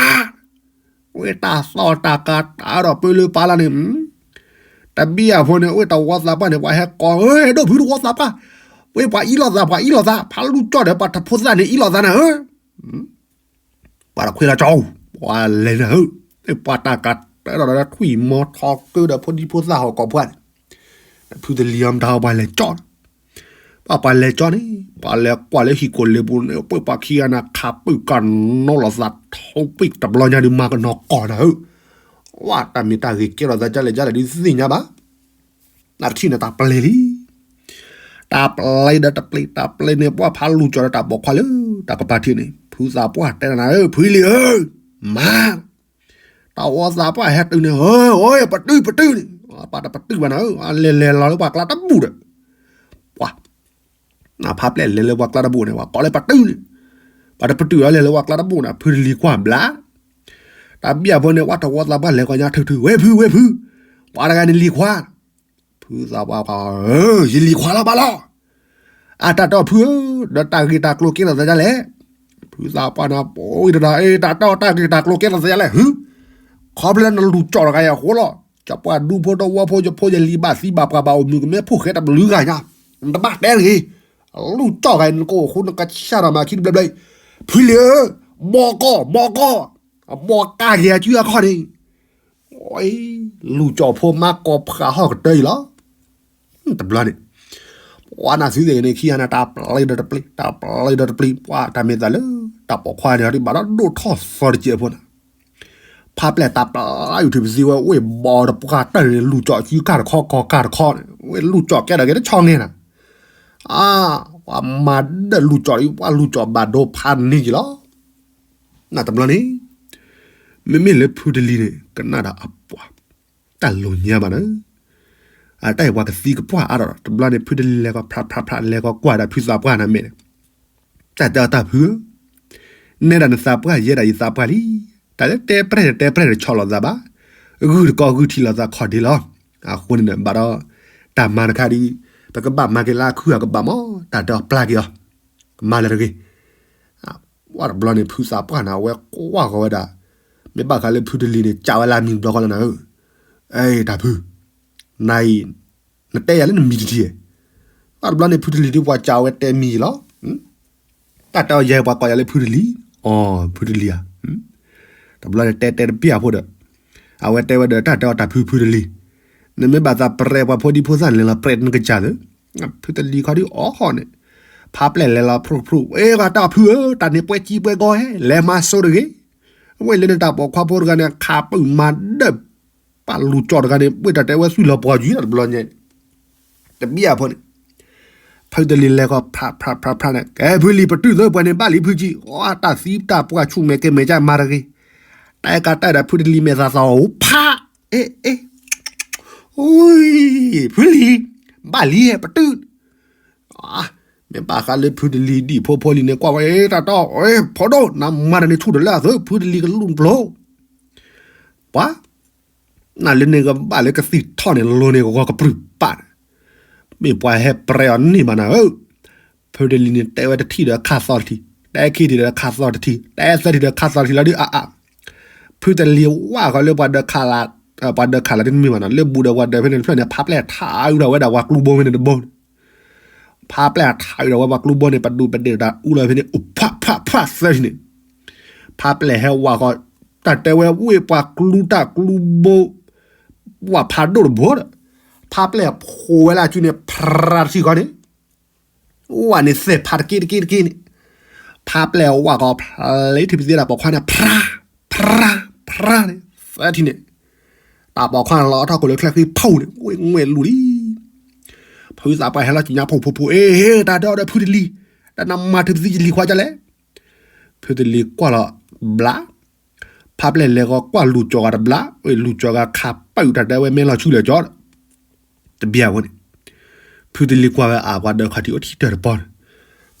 ဝဲတၢ်သီၣ်တၢ်ကၤတၢ်ဒီးပၢလၢပၢလၢ်န့ၣ်, တဘံၣ်အဖိန့ၣ် ဝဲတဝီသးပှၢ်န့ၣ် ပှၤဟဲကိး အဲၣ်ဒိၣ်ဖုတဝီသးပှၢ်, ဝဲပှၤအံးလိာ်သး ပှၤအံးလိာ်သး ဖးလူၤကၠီၣ်ဒီးပှၤတဖိသၣ်န့ၣ်အံးလိာ်သးနၤဧၢ, ပှၤတခွ့လီၤကၠီ, ပှၤလဲၤနၤဧၢ, ပှၤတၢ်ကၤတၢ်ဒီးထွံၣ်မီၤထီကၢဒီးဖိဒံဖိသၣ်ဟီၣ်ကိးပှၢ်န့ၣ်, ဖုတလံၤအီၤမတၤပှၤလဲၤကၠီ ပှၤပှၤလဲၤကၠီန့ၣ် ပှၤလဲၤကွၢ်လၢဟံၣ်ကိာ်လ့ပူၤန့ၣ် ပှၤပှၤခံဂၤန့ၣ် ခးပၢၢ်ကနီၤလိာ်သး ထိပှံၢ်တဘျီညါဒုးမၤကနီၤကီၢ်နၤဧၢ, ဝဲတၢ်မ့ၢ်တၢ်ဂ့ၤကဲထီၣ်သးဒ်လဲၣ်ဒ်လဲၣ်ဒုးသ့ၣ်ညါဘၣ်, နတထံၣ်န့ၣ်တၢ်ပျဲလံ, တၢ်ပျဲဒီးတပျဲ တၢ်ပျဲန့ၣ် ပှၤဖးလူၤကၠီဒီးတၢ်ပိာ်ခွါလၢ တၢ်ကပၤထံးန့ၣ် ဖုသးပှၢ်တဲနၤဧၢ ဖုလံၤဧၢ, မၤ တၢ်ဝီသးပှၢ်ဟဲတုၤန့ၣ် ဧၢ ပတုာ်ပတုာ်န့ၣ် ပှၤတပတုာ်ဘၣ်နၤဧၢ, လဲၤလဲၤလီၤလၢပှၤကျါတဘူၣ်ဒီး, ပှၤ, နဖးပျဲၢ်လဲၤလၢပှၤကျါတဘူၣ်န့ၣ် ပှၤကိးလၢပတုာ်န့ၣ်, ပှၤတပတုာ်လီၤလဲၤလၢပှၤကျါတဘူၣ်န့ၣ် ဖုတလံၤကွၢ်ဘျါ, တၢ်ဘံၣ်အဖိန့ၣ် ပှၤတဝီသးပှၢ်လဲၤကီညါထုးထုး ဝဲဖု ဝဲဖု, ပှၤတဂၤန့ၣ်လံၤခွါ, ဖုသးပှၢ်ကွၢ် ယလံၤခွါလီၤဘၣ်လီၤ အတၢ်တီၢ်ဖုဧၢ, ဒီးတၢ်ဂ့ၢ်တၢ်ကျိၤကဲထီၣ်သးဒ်လဲၣ်, ဖုသးပှၢ်န့ၣ် ပဝံတဒီး တၢ်တီၢ်တၢ်ဂ့ၢ်တၢ်ကျိၤကဲထီၣ်သးဒ်လဲၣ်, ဟု, ခီဖျိလၢနလူၤကၠီၣ်တဂၤအံၤအဃိလီၤ, ကၠီပှၤဒူဖိတဝီဖိ ယဖိယလံၤဘၣ်သံဘၣ်ပှၢ်ဘၣ်အိၣ်မုာ်ကမဲဖိၣ်ဃဲတဘျုးဂၤညါ, နတဘၣ်တဲတဂ့ၤ, လူၤကၠီၣ်ဂၤအံၤနကအိၣ်ဃိနကဆၣ်ဒီးမၤခံတဘျီဘျီ, ဖုလံၤဧၢ, ဘီကီၢ် ဘီကီၢ်, ဘီကၢ်ဂ့ၤအစုအခီၣ်န့ၣ် လူၤကၠီၣ်ဖိမါကိးဖးဟီၣ်ကတၢၢ်အံၤလီၤ. တဘျီန့ၣ် ပှၤနၢ်သုသ့ၣ်န့ၣ် ခံဂၤန့ၣ် တၢ်ပျဲဒီးတပျဲ တၢ်ပျဲဒီးတပျဲ ပှၤတၢ်မ့ၢ်သးလၢ တၢ်ပိာ်ခွါန့ၣ် ဘၣ်ဒီးဒိၣ်ထီၣ်သီတစဲးဖိန့ၣ် ဖးပျဲၢ်တၢ်ပျဲယူၤထံးပသံဝဲ ဝ့ၢ်ဘီတပှၢ်တၢၢ်န့ၣ် လူၤကၠီၣ်စုကၢ်တခီကီၢ်ကၢ်တခီန့ၣ် ဝဲလူၤကၠီၣ်ကဲထီၣ်က့ၤတဆီန့ၣ်နၤ အါ ပှၤမၤဒၢၣ်လူၤကၠီၣ်အံၤ ပှၤလူၤကၠီၣ်ဘၣ်ဒိဖးန့ၢ်က့ၤလီၤ. နတဘျီန့ၣ် မ့မ့ၢ်လၢဖုတလံၤန့ၣ် ကနၣ်ဒီးအပှၤ တၢ်လိၤညါဘၣ်န့ၣ် အတၢ်အံၤပှၤကသံကပှၢ်အါဒီး တဘျီန့ၣ် ဖုတလံၤလဲၤကီး ဖြးဖြးဖြး လဲၤကီးကွၢ်ဒီးဖုသးပှၢ်န့ၣ်မဲာ်န့ၣ် တၢ်တဲအီၤတၢ်ဖုဧၢ, နဲဒၣ်နသးပှၢ်ယဲဒၣ်ယသးပှၢ်လံ. တၢ်လၢတဲပြဲၢ်န့ၣ် တဲပြဲၢ်တဆီၣ်လိာ်သးဘၣ်, ဂုၢ်တကီၢ်ဂုၢ်ထံၣ်လိာ်သးခီၣ်ဒ့လီၤ. အဃိန့ၣ်ဒီး ဘၣ်ဒီး တၢ်မၤတခါဒ် ပကဘၣ်မၤက့ၤလၢအခုအကဘၣ်မး တၢ်တဲအီၤပျၢ်က့ၤအီၤ, ကမၤလၢတဂ့ၤ ဝဲတဘျီန့ၣ် ဖုသးပှၢ်န့ၣ် အဝဲကွၢ်ဃီၤဝဲဒၣ်, မ့ၢ်ဘၣ်ဃးလၢဖုတလံၤန့ၣ် ကးဝဲလၢအမံၤတဘျီဃီလီၤနၤဧၢ, အဲ တၢ်ဖု, နအံၤ, နတဲယၤလၢနမံၤတထံၣ်, ဝဲတဘျီန့ၣ် ဖုတလံၤဒ်ပှၤကးဝဲတဲမံၤလီၤ. တၢ်တဲအီၤယဲပှၤကိးယၤလၢဖုတလံၤ, အိ ဖုတလံၤဧါ, တဘျီန့ၣ်တဲတဲတပျၢ်ဖိဒီး, အဝဲတဲဝဲဒီးတၢ်တဲအီၤတၢ်ဖုဖုတလံၤ, နမ့ၢ်ဘၣ်သးပြဲပှၤဖိဒံဖိသၣ်န့ၣ် လဲၤလီၤပြဲနကစၢ်သၢ, ဖုတလံၤခီဒုးအီၣ်ဃီန့ၣ်, ဖါပျဲၢ်လဲၤလီၤဖျိဖျိ အ့ ဂၤတၢ်ဖုဧၢ တၢ်န့ၣ်ပှဲၤကံပှဲၤဂီၤဟဲ လဲၤမၤစိတဂ့ၤ, အဝဲလၢနတၢ်ပိာ်ခွါဖိတဂၤန့ၣ် ခးပၢၢ်မၤဒၢၣ် ပာ်လူၤကၠီတဂၤန့ၣ် ပှ့ၤတၢ်တဲဝဲသွံၣ်လီၤပှီၤယံၤတဘျီညါ တဘျၢ်ဖိန့ၣ်, ဖုတလံၤလဲၤဃီ ဖရၣ်ဖရၣ်ဖရၣ်ဖရၣ်န့ၣ် ကဲဖုလံၤပတုာ်သၢပှဲၤန့ၣ် ဘၣ်လံဖုကံ, အတၢ်သံတၢ်ပှၢ်ဆူၣ်မဲာ်ကဲမဲာ်ကၢ်မၤတဂ့ၤ, တၢ်အဲၣ်ကးတၢ်ဒီးဖုတလံၤမဲာ်သးသီအိၣ်ဖး, အ့ အ့ ဖုလံၤ, ဘၣ်လံပတုာ်, မ့ၢ်ဘၣ်ဃးလၢဖုတလံၤဒံၣ်ဖိဖိလံၤန့ၣ် ကွၢ်ဝဲတၢ်တီ, ဖိဒိၣ် နမၤတၢ်န့ၣ်ဆူၣ်တလၢအသု ဖုတလံၤကလူၢ်ပျိၤ ပှၤ နလၢန့ၣ်ကဘၣ်လၢကသံၣ်ထီၣ်န့ၣ် လိၤန့ၣ်ကဂီၤကပြုၢ်ပာ်န့ၣ်, မ့ၢ်ပှၤဟဲပြဲအီၤန့ၢ်မးနၤဧၢ, ဖုတလံၤန့ၣ်တဲဝဲတထံၣ်ဒီးခါသီတထံၣ်, တဲခံထံၣ်ဒီးခါသီတထံၣ်, တဲသၢထံၣ်ဒီးခါသီတထံၣ်လီၤဒုးအါအါ, ဖုတလံၤဝၣ်ဃီလၢပှၤဒၢခးလး, ပှၤဒၢခးလးတန့ၢ်မးနၤ လၢဘူးဒီးပှၤဒၢဖဲန့ၣ်တဖျၢၣ်န့ၣ် ဖါပျဲၢ်ထးအုးဒီးဝဲဒၣ်ပှၤကျူဘိဖဲန့ၣ်တဘိန့ၣ် ဖါပျဲၢ်ထးအုးဒီးဝဲပှၤကျူဘိန့ၣ် ပဒူးပဒ့ၣ်တၢ်အူလီၤဖဲန့ၣ် အိၣ်ဖးဖးဖးသၢထံၣ်န့ၣ်, ဖါပျဲၢ်ဟဲဝးဃီ, တၢ်တဲဝဲဝ့ၢ်ပှၤကျူတၢ်ကျူဘိ, ဝးဖးဒိၣ်တဘိဒီး, ဖါပျဲၢ်ဖိးဝဲလၢအစုန့ၣ် ဖရၤတထံၣ်ဃီန့ၣ်, ဝးန့ၣ်သဲးဖးတက့ၢ်တက့ၢ်တက့ၢ်န့ၣ်, ဖါပျဲၢ်ဝးဃီဖျါလံထံၣ်ပသ့တၢ်ပိာ်ခွါန့ၣ် ဖရၤ, ဖရၤ, ဖရၤန့ၣ်, သၢထံၣ်န့ၣ် တၢ်ပိာ်ခွါန့ၣ်လီၤအထီၣ်ခိၣ်လၢချၢဃံဖူန့ၣ် ဝ့ၢ်ငွဲၢ်လူၤလံ ဖုသးပှၢ်ဟဲလီၤကညးဖိဖိဖိ အ့ တၢ်တဲအီၤဒီးဖုတလံၤ, တၢ်နမၤထုးပသံယလံၤခွါဒ်လဲၣ်, ဖုတလံၤကွၢ်လီၤဘျး, ဖါပျဲၢ်လဲၤဃီကွၢ်လူၤကၠီၤဂၤတဘျး, လူၤကၠီၤဂၤခးပာ်အုးတၢ်တဲဝဲမ့ၢ်လီၤဆူလၢာ်ကၠီ, တဘျၢ်ဝဲန့ၣ်, ဖုတလံၤကွၢ်ဝဲအပှၤဒၢခီၣ်ထံးအိၣ်ထံတၢၢ်တပီၢ်န့ၣ်,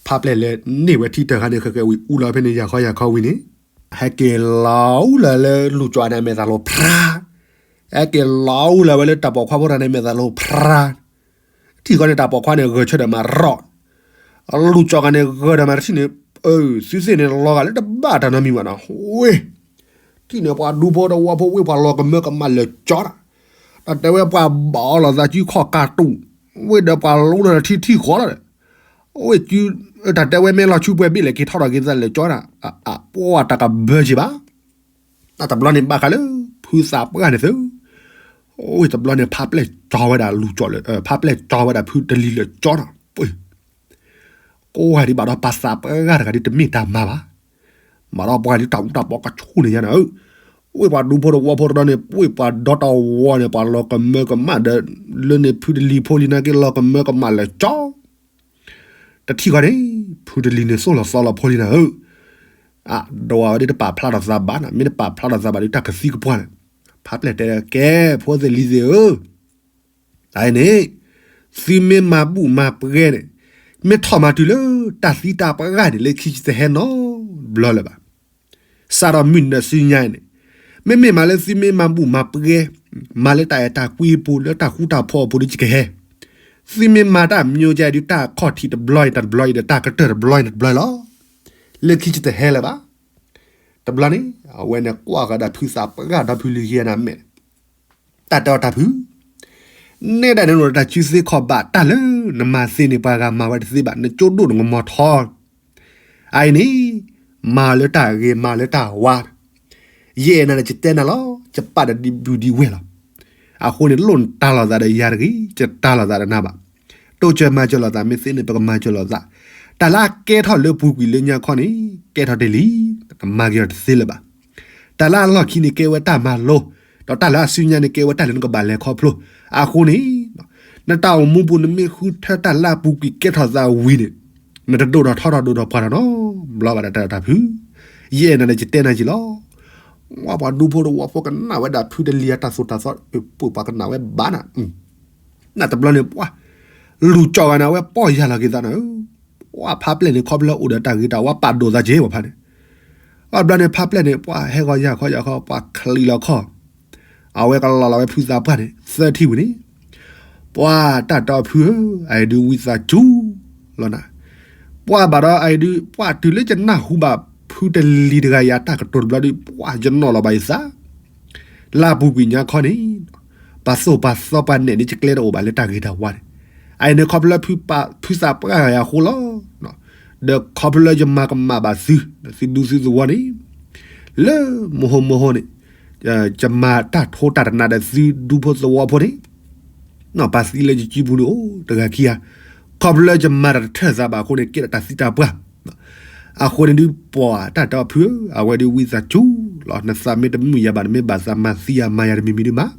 ဖါပျဲၢ်လဲၤန့ၢ်ဝဲထံတၢၢ်ခါန့ၣ် ဃဲၤဃဲၤဝံၤအူလီၤဖဲန့ၣ် ယၤခီယၤခီဝံၤန့ၣ်, ဟဲက့ၤလီၤအူလီၤလၢလူၤကၠီၤန့ၣ်အမဲာ်သးလိၤဖရၤ ဟဲက့ၤလီၤအူလီၤဝဲလၢတၢ်ပိာ်ခွါဖိတဂၤန့ၣ်မဲာ်သးလိၤဖရၤ, ထံၣ်ဃီန့ၣ် တၢ်ပိာ်ခွါန့ၣ် ဂဲၤဆၢထၢၣ်မးရီၣ်, လူၤကၠီၤဂၤန့ၣ် ဂဲၤဒီးမးတထံၣ်န့ၣ်, သုသ့ၣ်န့ၣ် လီၤဂာ်လၢတဘၣ်တၢ်နီတမံၤဘၣ်နီၤ, ဝ့ၢ်, ထံၣ်န့ၣ်ပှၤဒူဖိတဝီဖိဝ့ၢ်ပှၤလီၤကမၢကမၣ်လၢာ်ကၠီတၢ်, တၢ်တဲဝဲပှၤဘၣ်အီၤလိာ်သးစုခီၣ်ကးတူာ်, ဝ့ၢ်ဒီးပှၤလူလီၤထံထံၣ်ဃီလီၤဒီး, ဝ့ၢ်စု, တၢ်တဲဝဲမ့ၢ်လီၤဆူပှဲၤဘ့ၣ်လဲၤက့ၤထီၣ်ဒီးက့ၤသးလၢာ်ကၠီတၢ်, ပှၤတၢ်ကဘၢက့ၤဘၣ် တဘျီန့ၣ်ဘၣ်ဃးလၢ ဖုသးပှၢ်န့ၣ်သု, ဝ့ၢ်တဘျီန့ၣ် ဖါပျဲၢ်ကၠီဝဲဒၣ်လူၤကၠီၤလၢ, ဖါပျဲၢ်ကၠီဝဲဒၣ်ဖုတလံၤလၢာ်ကၠီနီၤ, ကိးဂၤဒံးဘၣ်ဒီးပှၤသးပှၢ်တဂၤဒုးတမ့ၢ်တၢ်မၤဘၣ်, ဘၣ်ဒီးပှၤဒုးတၢ်အူတၢ်ပီကဆိၣ်န့ၣ်ညါနၤဧၢ, ဝ့ၢ်ပှၤဒူဖိတဝီဖိတဒီန့ၣ် ဝ့ၢ်ပှၤဒီတဝီန့ၣ် ပှၤလီၤကမၢကမၣ်ဒီး, လၢန့ၣ်ဖုတလံၤဖိလံၤနာ်က့လီၤကမၢကမၣ်လၢာ်ကၠီ တထံၣ်ဃီန့ၣ်, ဖုတလံၤန့ၣ်သိၣ်လီၤသီလီၤဖိလံၤနၤဧၢ, အဒိးဝဲဒၣ်တပာ်ဖျါထီၣ်သးဘၣ်နၤ, မ့ၢ်တပာ်ဖျါထီၣ်သးဘၣ်ဒုးတၢ်ကသံကပှၢ်န့ၣ်, ဖါပျဲၢ်တဲဒၣ်ကဲ, ဖိသ့ၣ်လံၤသ့ၣ်ဧၢ, တၢ်အံၤန့ၣ်, သုမ့ၢ်မၤဘူၣ်မၤပှဲၤန့ၣ်, မ့ၢ်ထီၣ်မၤတုၤလၢတၢ်သံတၢ်ပှၢ်န့ၣ် လၢခံတဟဲနီတဘျီလၢၤဘၣ် စးထီၣ်မုၢ်နၤဆူညါအံၤန့ၣ်, မ့မ့ၢ်မးလၢသုမ့ၢ်မၤဘူၣ်မၤပှဲၤ, မၤလၢတၢ်အဲၣ်တၢ်ကွံအပူၤ လၢတၢ်ဃူတၢ်ဖိးအပူၤဒုးယကဟဲ, သုမ့ၢ်မၤတၢ်မံၤကဲဒုး တၢ်ခီၣ်ထံးတဘျီအံၤ တၢ်တဘျီအံၤဒီး တၢ်ကတၢၢ်တဘျီအံၤတဘျီလီၤ. လၢခံတဟဲလၢၤဘၣ်. တဘျီန့ၣ် အဝဲန့ၣ်ကွၢ်ဃီၤဒီးဖုသးပှၢ်ဒီးဖုလံၤယဲနၤမဲာ် တၢ်တဲအီၤတၢ်ဖု နဲဒၣ်နလိၣ်တၢ်စုသ့ခီၣ်ဘၣ် တၢ်လၢနမၤသ့န့ၣ် ပှၤဂၤမၤဝဲတသ့ဘၣ် နကၠိဒိၣ်နကမီၤထီ, အအံၤန့ၣ် မၤလၢတၢ်ဂ့ၤ မၤလၢတၢ်ဝါ, ယဲနၤန့ၣ် ယတဲနၤလီၤ ယပာ်ဒီးဒံးဘုဒံးဝဲၢ်လီၤ. အဃိန့ၣ် လိၣ်နတၢ်လိာ်သးဒီးယၤတဂ့ၤ ယတၢ်လိာ်သးဒီးနၤဘၣ်. တိစၢၤမၤစၢၤလိာ်သး မ့ၢ်သ့န့ၣ် ပကမၤစၢၤလိာ်သး, တၢ်လၢအကဲထီၣ်လၢပူၤကွံာ်လၢညါခီန့ၣ် ကဲထီၣ်တ့ၢ်လံ, နမၤက့ၤအီၤတသ့လၢၤဘၣ်. တၢ်လၢအလီၢ်ခံန့ၣ် ကဲဝဲတၢ်မၤလိ, ဒီးတၢ်လၢအစုညါန့ၣ် ကဲဝဲတၢ်လၢနကဘၣ်လဲၤခီဖျိ, အဃိန့ၣ် နတၢ်အိၣ်မူပူၤ နမ့ၢ်ဃုထၢတၢ်လၢအပူၤကွံာ်ကဲထီၣ်သးဝံၤန့ၣ်, နတဒိၣ်ထီၣ်ထီထီၣ်ဒိၣ်ထီၣ်ပှၢ်ထီၣ်နီတဘျီဘၣ်ဒီးတၢ်တၢ်ဖု, ယဲနၤန့ၣ် ယတဲနၤက့ၤလီၤ. ဝဲပှၤဒူဖိတဝီဖိကနၣ်ဝဲဒၣ်ဖုတလံၤအတၢ်သိၣ်တၢ်သီ, ပှၤကနၣ်ဝဲဘၣ်နၤ နတဘျီန့ၣ် ပှၤလူၤကၠီဂၤန့ၣ် အဝဲပီၢ်ယၢ်လီၤက့ၤသးနၤဧၢ, ပှၤဖါပျဲၢ်န့ၣ် ခီဖျိအိၣ်ဒီးတၢ်ဂ့ၤတၢ်ဝါပာ်ဒိၣ်သးက့ၤပှၤဖါန့ၣ်, အဘျီန့ၣ် ဖါပျဲၢ်န့ၣ် ပှၤဟဲဂီၤယၢ်ခီယၢ်ခီ ပှၤချံးလီၤခီ, အဝဲကလီၤလီၤဝဲဖုသးပှၢ်န့ၣ် သၢထံၣ်ဝံၤန့ၣ်, ပှၤတၢ်တီဖုဧၢ, အအံၤဒုးဝံသးစူၤလီၤနၤ, ပှၤဘၣ်ဒီးအအံၤဒုး ပှၤတုၤလၢယနၢ်ဟူဘၣ်ဖုတလံၤတဂၤအံၤအတၢ်ကတိၤတဘျီဒုး ပှၤယနီၣ်လီၤဘၣ်ယသး လၢအပူၤကွံာ်ညါခီန့ၣ်, ပှၤသိၣ်ပှၤသီပှၤနဲၣ်န့ၣ် ယကျဲတအိၣ်ဘၣ်လၢတၢ်ဂ့ၤတၢ်ဝါန့ၣ်, အအံၤန့ၣ်ခီဖျိလၢဖုသးပှၢ်ဂၤအံၤအဃိလီၤ. ဒီးခီဖျိလၢယမၤကမၣ်ဘၣ်သု သုဒူသုသဝီန့ၣ် လၢမဟိမဟိန့ၣ် ယမၤတၢ်ထိတၢ်တနးဒီးသုဒူဖိသဝီဖိန့ၣ် ပၢ်သံလၢယစုပူၤန့ၣ်အိၣ်တဂၤခံဂၤ, ခီဖျိလၢယမၤတၢ်တထၢၣ်သးဘၣ်အဃိန့ၣ် ကဲထီၣ်တၢ်သံတၢ်ပှၢ် အဃိန့ၣ်ဒုးပှၤတၢ်တဲအီၤဖုဧၢ, အဝဲဒုးဝံသးစူၤလီၤ နသးမ့ၢ်တမုာ်ယၤဘၣ် နမ့ၢ်ဘၣ်သးမၤသံယၤမၤယၤတမံၤမံၤဒုးမး,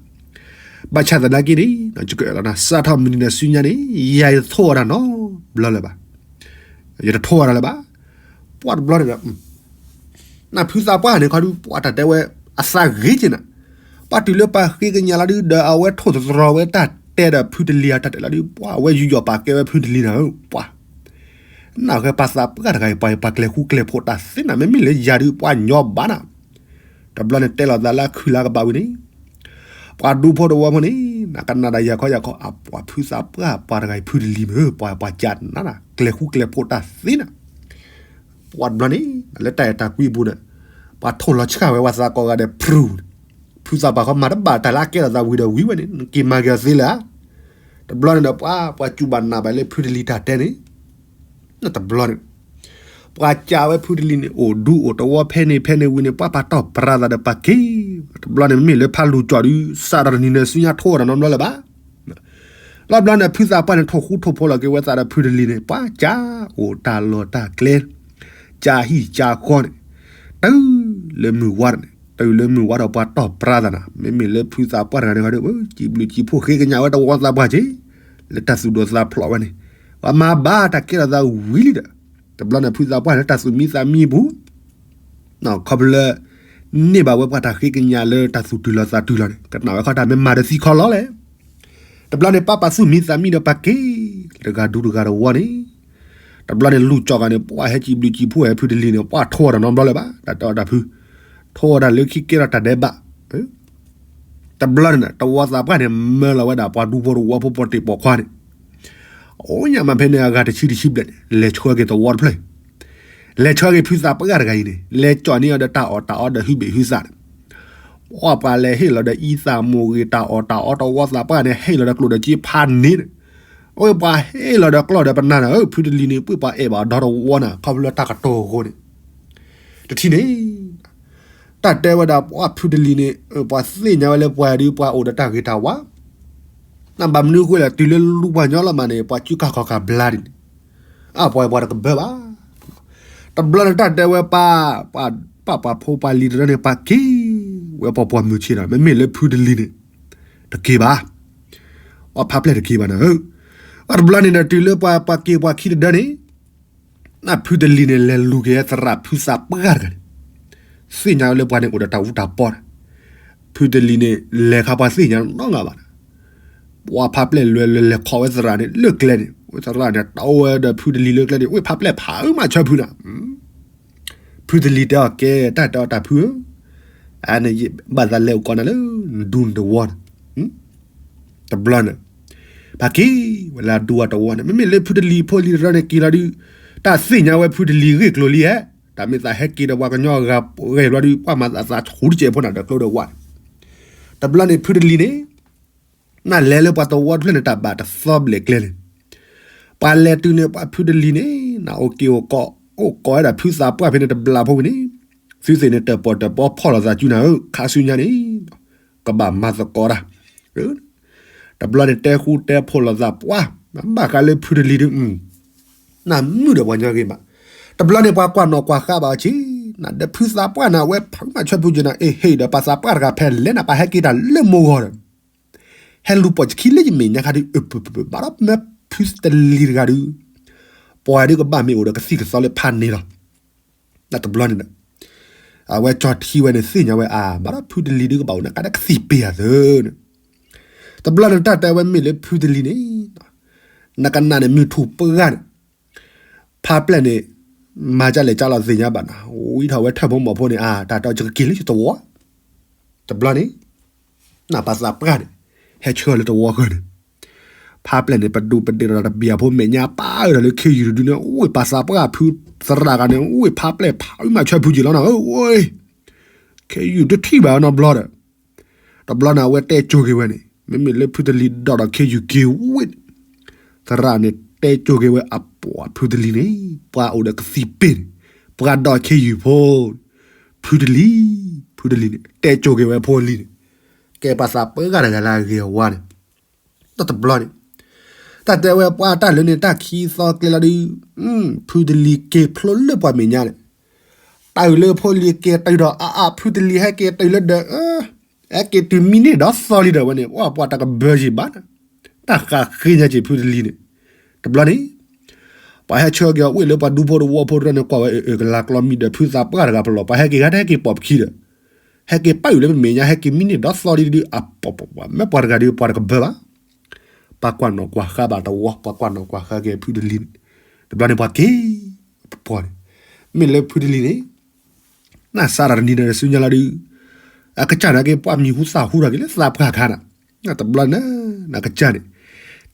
ဘၣ်ဆၣ်သနာ်က့န့ၣ် ယကအဲၣ်လီၤနၤ စးထီၣ်မုၢ်နံၤနၤဆူညါန့ၣ် ယၤယတထိၣ်အီၤတၢ်နီတဘျီလၢၤဘၣ်, ယတထိၣ်အီၤတၢ်လၢၤဘၣ်, ပှၤတဘျီန့ၣ်ဒီး နဖုသးပှၢ်န့ၣ်ခီဒုး ပှၤတၢ်တဲဝဲ အသးဂ့ၤက့ၤနၤ, ပှၤတုၤလၢပှၤဃ့ကညးလီၤဒုး ဒီးအဝဲထိၣ်သတြီၤဝဲတၢ်တဲဒီးဖုတလံၤအတၢ်တဲလီၤဒုး ပှၤအဝဲယူးယီၣ်ပာ်ကဲဝဲဖုတလံၤနၤဧၢ ပှၤ, နၢ်ဟဲပှၤသးပှၢ်တဂၤအံၤ ပှၤပှၤကျဲၤဃူကျဲၤဖိးတၢ်သ့နၤ မ့မ့ၢ်လၢယၤဒုး ပှၤညီဘၣ်နၤ, တဘျီန့ၣ်တဲလီၤသးလၢခုလါကဘၣ်ဝံၤန့ၣ် ပှၤဒူဖိတဝီဖိန့ၣ် နကနၣ်ဒီးယၤခီယၤခီ အပှၤဖုသးပှၢ်ပှၤတဂၤအံၤဖုတလံၤမ့ၢ် ပှၤပှၤကးနၤနၤ ကျဲၤဃူကျဲၤဖိးတၢ်သ့နၤ ပှၤတဘျီန့ၣ် လၢတၢ်အဲၣ်တၢ်ကွံအပူၤန့ၣ် ပှၤထိၣ်လီၤဆှၣ်ဝဲပှၤသးကိးဂၤဒဲး ဖြူၣ်န့ၣ်, ဖုသးပှၢ်ခီမၤတဘၣ်တၢ်လၢအကဲထီၣ်သးဝံၤဒီးဝံၤဝဲန့ၣ် နက့ၤမၤက့ၤအီၤသ့လၢၤဧါ, တဘျီန့ၣ်ဒီးပှၤ ပှၤကူၣ်ဘၣ်နၢ်ဘၣ်လၢဖုတလံၤတၢ်တဲန့ၣ် တဘျီန့ၣ် ပှၤကးဝဲဖုတလံၤန့ၣ် အိၣ်ဒူအိၣ်တဝီဖဲန့ၣ်ဖဲန့ၣ်ဝံၤန့ၣ် ပှၤပာ်တီၢ်ပြးသးဒီးပှၤက့ၤ, တဘျီန့ၣ်မ့မ့ၢ်လၢဖးလူၤကၠီၣ်ဒုး စးထီၣ်တနံၤန့ၣ်ဆူညါထိၣ်အီၤတၢ်နီတဘျီလၢၤဘၣ် လီၤဘျီန့ၣ် ဖုသးပှၢ်န့ၣ် ထိၣ်ဃူထိၣ်ဖိးလီၤက့ၤဝဲသးဒီးဖုတလံၤန့ၣ် ပှၤကးအိၣ်တၢ်လီၢ်တၢ်ကျဲ, ကးဟံၣ်ကးဃီန့ၣ်, တုၤလၢမုၢ်ဝါဒီးန့ၣ် တုၤလၢမုၢ်ဝါဒီးပှၤတီၢ်ပြးသးနၤ မ့မ့ၢ်လၢဖုသးပှၢ်တဂၤန့ၣ်ခီဒီး စံးဘျုးစံးဖှိၣ်ဃ့ကညးဝဲတဝီသးပှၢ်က့ၤ, လၢတၢ်သူၣ်ဒိၣ်သးဖျိးဝဲန့ၣ်, ပှၤမၤဘၣ်တၢ်ကဲထီၣ်သးဝံၤလံဒီး, တဘျီန့ၣ် ဖုသးပှၢ်န့ၣ် တၢ်သူၣ်မံသးမံအပူၤ ခီဖျိလၢ န့ၢ်ဘၣ်ဝဲပှၤတၢ်ဃ့ကညးလၢတၢ်သူၣ်တုၤလီၤသးတုၤလီၤန့ၣ် ကနၣ်ဝဲခီတၢ်မ့ၢ်မၤဒီးသံခီလီၤလဲၣ်. တဘျီန့ၣ် ပှၤပာ်သူၣ်မံသးမံဒီးပှၤက့ၤ တဂၤဒူတဂၤတဝီန့ၣ်, တဘျီန့ၣ် လူၤကၠီၣ်ဂၤန့ၣ် ပှၤဟဲစံးဘျုးစံးဖှိၣ်ဝဲဖုတလံၤန့ၣ် ပှၤထိၣ်အီၤတၢ်နီတဘျီလၢၤဘၣ် တၢ်တဲအီၤတၢ်ဖု, ထိၣ်အီၤတၢ်လၢခံကဲထီၣ်တၢ်ဒဲးဘး တဘျီန့ၣ် တဝီသးပှၢ်န့ၣ် မၢလီၤဝဲဒၣ်ပှၤဒူဖိတဝီဖိပိာ်တ့ၢ်ပိာ်ခွါန့ၣ်, အိၣ်ညါမးဖဲန့ၣ်အဂၤတဆံတဆံဘျဲၣ်န့ၣ် လဲၤဆှၢက့ၤသဝီတဖျၢၣ်, လဲၤဆှၢက့ၤဖုသးပှၢ်တဂၤအံၤန့ၣ် လဲၤကၠီၣ်န့ၢ်အီၤဒီးတၢ်အီၣ်တၢ်အီဒီးဟုဘ့ၣ်ဟုသးန့ၣ်, ပှၤပှၤလဲၤဟ့ၣ်လီၤဒီးအံသၣ်မိၢ်ဂ့ၤ တၢ်အီၣ်တၢ်အီတဝီသးပှၢ်န့ၣ် ဟ့ၣ်လီၤဒီးကျိၣ်ဒီးစ့ဖးန့ၣ်န့ၣ်, အဝဲပှၤဟ့ၣ်လီၤဒီးကျီၢ်ဒီးပနၢ်န့ၣ် ဖုတလံၤန့ၣ် ပှ့ၤပှၤအဲၣ်ဘၣ်ဒီတဝီန့ၣ် ခီဖျိလၢတၢ်ကတိၤအဃိန့ၣ်, တထံၣ်န့ၣ် တၢ်တဲဝဲဒၣ်ပှၤဖုတလံၤန့ၣ် ပှၤသ့ၣ်ညါဝဲလၢပှၤဒုးပှၤအိၣ်ဒီးတၢ်ဂ့ၤတၢ်ဝါ, နဘၣ်မနုၤဃိလဲၣ် တုၤလၢလူပှၤညီလီၤမးန့ၣ် ပှၤစုကၢ်ခီၣ်ကၢ်ဘျါဒ်န့ၣ်, အပှၤပှၤတကဘၢဘၣ်, တဘျီန့ၣ်တၢ်တဲဝဲပှၤ, ပှၤပှၤဖိပှၤလံၤတရၢန့ၣ် ပှၤက့ၤဝဲပှၤပှၤမုၢ်ဆ့ၣ်ဒီး မ့မ့ၢ်လၢဖုတလံၤန့ၣ် တက့ၤဘၣ်, ပှၤဖးပျဲၢ်တက့ၤဘၣ်န့ၣ်, အတဘျီန့ၣ်ဒီးတုၤလၢပှၤပှၤက့ၤပှၤခံတဒၢန့ၣ် နဖုတလံၤန့ၣ် လဲၤလူၤက့ၤသရၣ်ဖုသးပှၢ်တဂၤန့ၣ်, သ့ၣ်ညါဝဲလၢပှၤန့ၣ်အိၣ်ဒီးတၢ်အူတၢ်ပီဒီး, ဖုတလံၤန့ၣ် လဲၤခါပှၤသ့ၣ်ညါနီတဂၤဘၣ်ဒီး, ပှၤဖးပျဲၢ်လွဲၤလွဲၤလဲၤခီဝဲသရၣ်န့ၣ် လၢကျဲန့ၣ် ဝဲသရၣ်န့ၣ် တီဝဲဒီးဖုတလံၤလၢကျဲန့ၣ် ဝ့ၢ်ဖးပျဲၢ်ဖးအုးမးဆၢဖုနၤ ဖုတလံၤတဲအီၤကဲ တၢ်တဲအီၤတၢ်ဖုဧၢ, အန့ၣ်ဘၣ်သးလဲၤအိၣ်ကီးနၤလၢ နဒူနတဝီန့ၣ်, တဘျီန့ၣ်, ပှၤက့ၤဝဲလၢဒူဝဲတဝီန့ၣ် မ့မ့ၢ်လၢဖုတလံၤဖိလံၤတရၢန့ၣ်က့ၤလီၤဒုး, တၢ်သ့ၣ်ညါဝဲဖုတလံၤဂ့ၢ်ကျိၤလံဧါ, တၢ်မ့ၢ်သးဟဲက့ၤဒီးပှၤကညီအဂၤဂဲၤဘျီဒုး ပှၤမၤသးသးဆူတစဲးဖိနၤဒီးကျိဒီးဝဲန့ၣ်, တဘျီန့ၣ်ဖုတလံၤန့ၣ် နလဲၤလၢပှၤသဝီတဖျၢၣ်န့ၣ် တၢ်ဘၣ်တသီဘျဲၣ်ကျဲန့ၣ်, ပှၤလဲၤတုၤန့ၣ် ပှၤဖုတလံၤန့ၣ် နအိၣ်က့ၤအိၣ်ကီး အိၣ်ကီးဝဲဒၣ်ဖုသးပှၢ်ဖဲန့ၣ်တဘျီဖိဝံၤန့ၣ်, သုသ့ၣ်န့ၣ် တၢၣ်ပီၣ်တၢၣ်ပီဖီၣ်လိာ်သးစုနၤဧၢ, ခါဆူညါန့ၣ် ကဘၣ်မၤသကိးတၢ်, တဘျီန့ၣ် တဲဃူတဲဖိးလိာ်သးပှၢ်, ဘၣ်ဃးလၢဖုတလံၤဒုး နမုာ်ဒီးပှၤညီဂ့ၤမး, တဘျီန့ၣ် ပှၤကွၢ်နီၣ်ကွၢ်ဃါဘၣ်အီၤဆ့, နဒီးဖုသးပှၢ်နၤ အဝဲဖးမၤဆၢဖုက့ၤနၤ အ့ဟ့ၣ်ဒီးပှၤသးပှၢ်တဂၤဖဲလဲၣ်နၤ ပှၤဟဲက့ၤတၢ်လၢမိၢ်ဂီၤဒီး ဟဲလူၤပိာ်ခံလၢယမဲာ်ညါခါဒုး အၢ ပဘၣ်ဒီးမၢဖုတလံၤတဂၤဒုး, ပှၤဒုးကဘၣ်မ့ၢ်အိၣ်ဒီးကသံၣ်ကသီလၢဖးန့ၣ်လီၤ. တဘျီန့ၣ်ဒီး အဝဲကၠီထံဝဲန့ၣ် သ့ၣ်ညါဝဲအါ ဘၣ်ဒီးဖုတလံၤဒုးကဘၣ်အိၣ်နကးဒီးကသံၣ်ပ့ၤအသၢန့ၣ်, တဘျီန့ၣ်တၢ်တဲဝဲမ့ၢ်လၢဖုတလံၤန့ၣ် နကနၣ်န့ၣ် မုၢ်ထူၣ်ပှၢ်န့ၣ် ဖးပျဲၢ်န့ၣ် မၤကၢ်လဲၣ်ကၢ်လီၤသ့ၣ်ညါဘၣ်နၤ ဝံထီၣ်ဝဲထၢၣ်ဖိမီၤဖိန့ၣ် အါ တၢ်တဲကက့ၤလၢယသဝီ, တဘျီန့ၣ် နပှၤသးပှၢ်န့ၣ် ဟဲဆှၢလၢတဝီဃၢၤန့ၣ်, ဖးပျဲၢ်န့ၣ် ပဒူးပဒ့ၣ်ဒီးတဘံၣ်အဖိမဲာ်ညါပၢ်ဒီးလၢခ့ယုၢ်တဒုန့ၣ် အိၣ်ဝဲပှၤသးပှၢ်ဖုသရၣ်ဂၤန့ၣ် အိၣ်ဝဲဖးပျဲၢ်ဖးအုးမၤဆၢဖုက့ၤလီၤနၤဧၢ, ခ့ယုၢ်တထံၣ်ဘၣ်နီတဘျီဒီး တဘျီန့ၣ် အဝဲတဲကၠိက့ၤဝဲန့ၣ် မ့မ့ၢ်လၢဖုတလံၤဒီးဒီးခ့ယုၢ်က့ၤဝ့ၢ်န့ၣ်, သရၣ်န့ၣ် တဲကၠိက့ၤဝဲ ဖုတလံၤန့ၣ် ပှၤအိၣ်ဒီးကသံၣ်ပ့ၢ်န့ၣ် ပှၤဒီးခ့ယုၢ်ဖိ ဖုတလံၤ ဖုတလံၤန့ၣ် တဲကိၤက့ၤဝဲဖိလံၤန့ၣ် ကဲပှၤသးပှၢ်ဂၤတဂၤလၢအဂ့ၤအဝါန့ၣ် တဘျီန့ၣ် တၢ်တဲဝဲပှၤတၢ်လၢန့ၣ် တၢ်ခံသီကျဲလီၤဒုး ဖုတလံၤက့ၤဖျိလၢပှၤမဲာ်ညါန့ၣ် တၢ်အုၣ်လၢဖိလံၤက့ၤတုၤဒီး အါအါ ဖုတလံၤဟဲက့ၤတုၤလၢဒီး ဟဲက့ၤတုၤမံးနံးဒီးသီလံဒီးဝဲန့ၣ် ပှၤတကဘၢယံၤဘၣ် တၢ်ဃးဃ့ညါက့ၤဖုတလံၤန့ၣ် တဘျီန့ၣ် ပှၤဟဲဆှၢက့ၤအီၤဝ့ၢ်လၢပှၤဒူဖိတဝီဖိတဖၣ်န့ၣ် ကွၢ်ဝဲအကလၤကျီမံဒီး ဖုသးပှၢ်တဂၤပလီၢ် ပှၤဟဲက့ၤဂၤတဟဲက့ၤပိာ်ပခံဒီး ဟဲက့ၤပာ်ယုာ်လၢပမဲာ်ညါ ဟဲက့ၤမံးနံးဒီးသီလံဒုး အပှၤမ့ၢ်ပှၤတဂၤဒုး ပှၤတကဘၢဘၣ် ပှၤကွၢ်နီၣ်ကွၢ်ဃါဘၣ်တဝီ ပှၤကွၢ်နီၣ်ကွၢ်ဃါက့ၤဖုတလံၤန့ၣ် တဘျီန့ၣ်ပှၤက့ၤ ပပှီၢ်န့ၣ် မ့ၢ်လၢဖုတလံၤန့ၣ် နစးတၢ်တနံၤဒီးစုညါလီၤဒုး အကစၢ်န့ၣ်က့ၤပှၤမံၤဟူသၣ်ဟူထီၣ်က့ၤလၢသးပှၢ်ခါန့ၣ် တဘျီန့ၣ် နကစၢ်န့ၣ်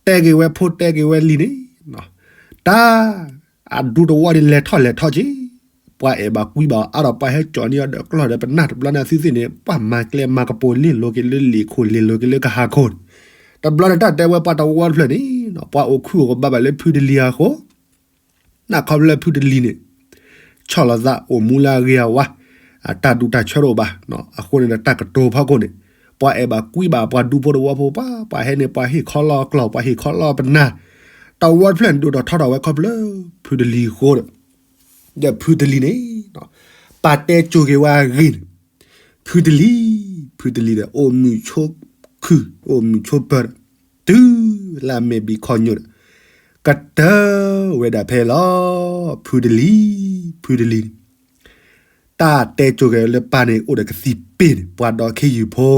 တဲက့ၤဝဲဖိတဲက့ၤဝဲလံၤန့ၣ် တၢ် အဒူတဝီဒ်လဲၤထီၣ်လဲၤထီၣ်က့ၤ ပှၤအဲၣ်ဘၣ်ကွံဘၣ်အါဒီးပှၤဟဲကၠီၣ်န့ၢ်အီၤဒီးကျီၢ်ဒီးပနၢ်တဘျီန့ၣ် အသုသ့ၣ်န့ၣ် ပှၤမၤကျဲမၤကပိာ်လ့ၢ်လိၤက့ၤလၢလံာ်ခိၣ် လ့ၢ်လိၤက့ၤလၢကဟးခိၣ်န့ၣ် တဘျီန့ၣ် တၢ်တဲဝဲပှၤတဝီတဖျၢၣ်န့ၣ် ပှၤအိၣ်ခုၣ်အိၣ်ကဘၣ်ဘၣ်လၢဖုတလံၤအဃိ နခီဖျိလၢဖုတလံၤန့ၣ် ဆီၣ်လီၤသးအိၣ်မူလၢအဂ့ၤအဝါ အတၢ်ဒူတၢ်ဆၢတအိၣ်ဘၣ် အဃိန့ၣ်ဒီးတၢ်ကတိၤဖီခိၣ်န့ၣ် ပှၤအဲၣ်ဘၣ်ကွံဘၣ်ပှၤဒူဖိတဝီဖိပှၤ ပှၤဟဲန့ၣ် ပှၤဟ့ၣ်ခီလီၤအကျီၢ် ပှၤဟ့ၣ်ခီလီၤပနၢ် တဝီတဖျၢၣ်န့ၣ် ဒိၣ်ထီၣ်ထီထီၣ်ဝဲခီဖျိ ဖုတလံၤအဃိဒီး ဒီးဖုတလံၤန့ၣ် ပာ်တဲကိၤက့ၤဝဲအဂ့ၢ်န့ၣ် ဖုတလံၤ ဖုတလံၤဒီး အိၣ်မုာ်ဆိခုၣ် အိၣ်မုာ်ဆိပၢၤဒီး တုၤလၢအမဲာ်ဘံၣ်ခီညိၣ်ဒီး ကတၢၢ်ဝဲဒၣ်ဖဲလီၤ ဖုတလံၤ ဖုတလံၤန့ၣ် တၢ်တဲကိၤက့ၤလၢပၢ်န့ၣ် အိၣ်ဒီးကသံၣ်ပ့ၢ်န့ၣ် ပှၤဒီးခ့ယုၢ်ဖိ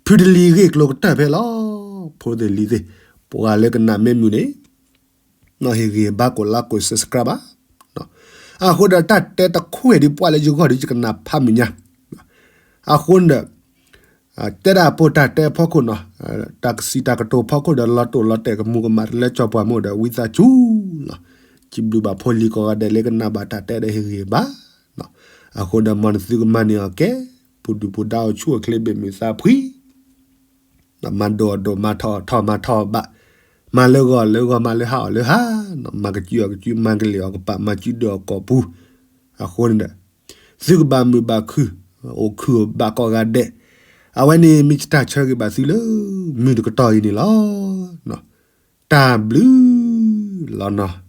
ဖုတလံၤဂ့ၢ်ကျိၤကတၢၢ်ဖဲလီၤ ဖိတလံၤသ့ၣ် ပှၤလၢကနၣ်မ့ၢ်မုာ်န့ၣ် နီၢ်ဟ့ၣ်ဂ့ၤဘၣ်ကိးလါကိး subscribe ဘၣ် အဃိဒီးတၢ်တဲတခွဲးဒ်ပှၤလၢယဂီၢ်ဒီးယကနၣ်ဖးမုာ်ညါ အဃိန့ၣ်ဒီး တဲဒၣ်ပိၢ်တၢ်တဲဖီခိၣ်နီၤ တၢ်ကစံးတၢ်ကတိၤဖီခိၣ်ဒီး လီၤတိၢ်လီၤတဲာ်ကမူၤကမၣ်တလၢကၠီပှၤမိၢ်ဒီး ဝံသးစူၤလီၤ စံးဘျုးဘၣ်ဖိလံၤကိးဂၤဒဲးလၢကနၣ်ဘၣ်တၢ်တဲဒီးဟ့ၣ်ဂ့ၤဘၣ် အဃိဒီးမ်နသုကမၤန့ၢ်အီၤကဲ ပူၤဒုၣ်ပူၤဒါအိၣ်ဆူၣ်အိၣ်ချ့ဘၣ်မုာ်သးဖှံ မၤဒိၣ်အီၣ်ဒိၣ် မၤထီၣ်အီၣ်ထီၣ် မၤထီၣ်အီၣ်ဘၣ် မၤလၢဂီၤအီၣ်လၢဂီၤ မၤလၢဟါအီၣ်လၢဟါ မၤကစုအီၣ်ကစု မၤကလ့ၣ်အီၣ်ကပၤ မၤစုဒၢးအီၣ်ကိာ်ပူၤ အဃိန့ၣ်ဒီး သုကဘၣ်မုာ်ဘၣ်ခုၣ် အိၣ်ခုၣ်အိၣ်ဘၣ်ကိးဂၤဒဲး အဝဲန့ၣ်မ့ၢ်တၢ်ဆၢဂ့ၤဘၣ်သုလၢ မုၢ်တကတီၢ်အံၤန့ၣ်လီၤ. တၢ်ဘျုးလီၤနီၤ.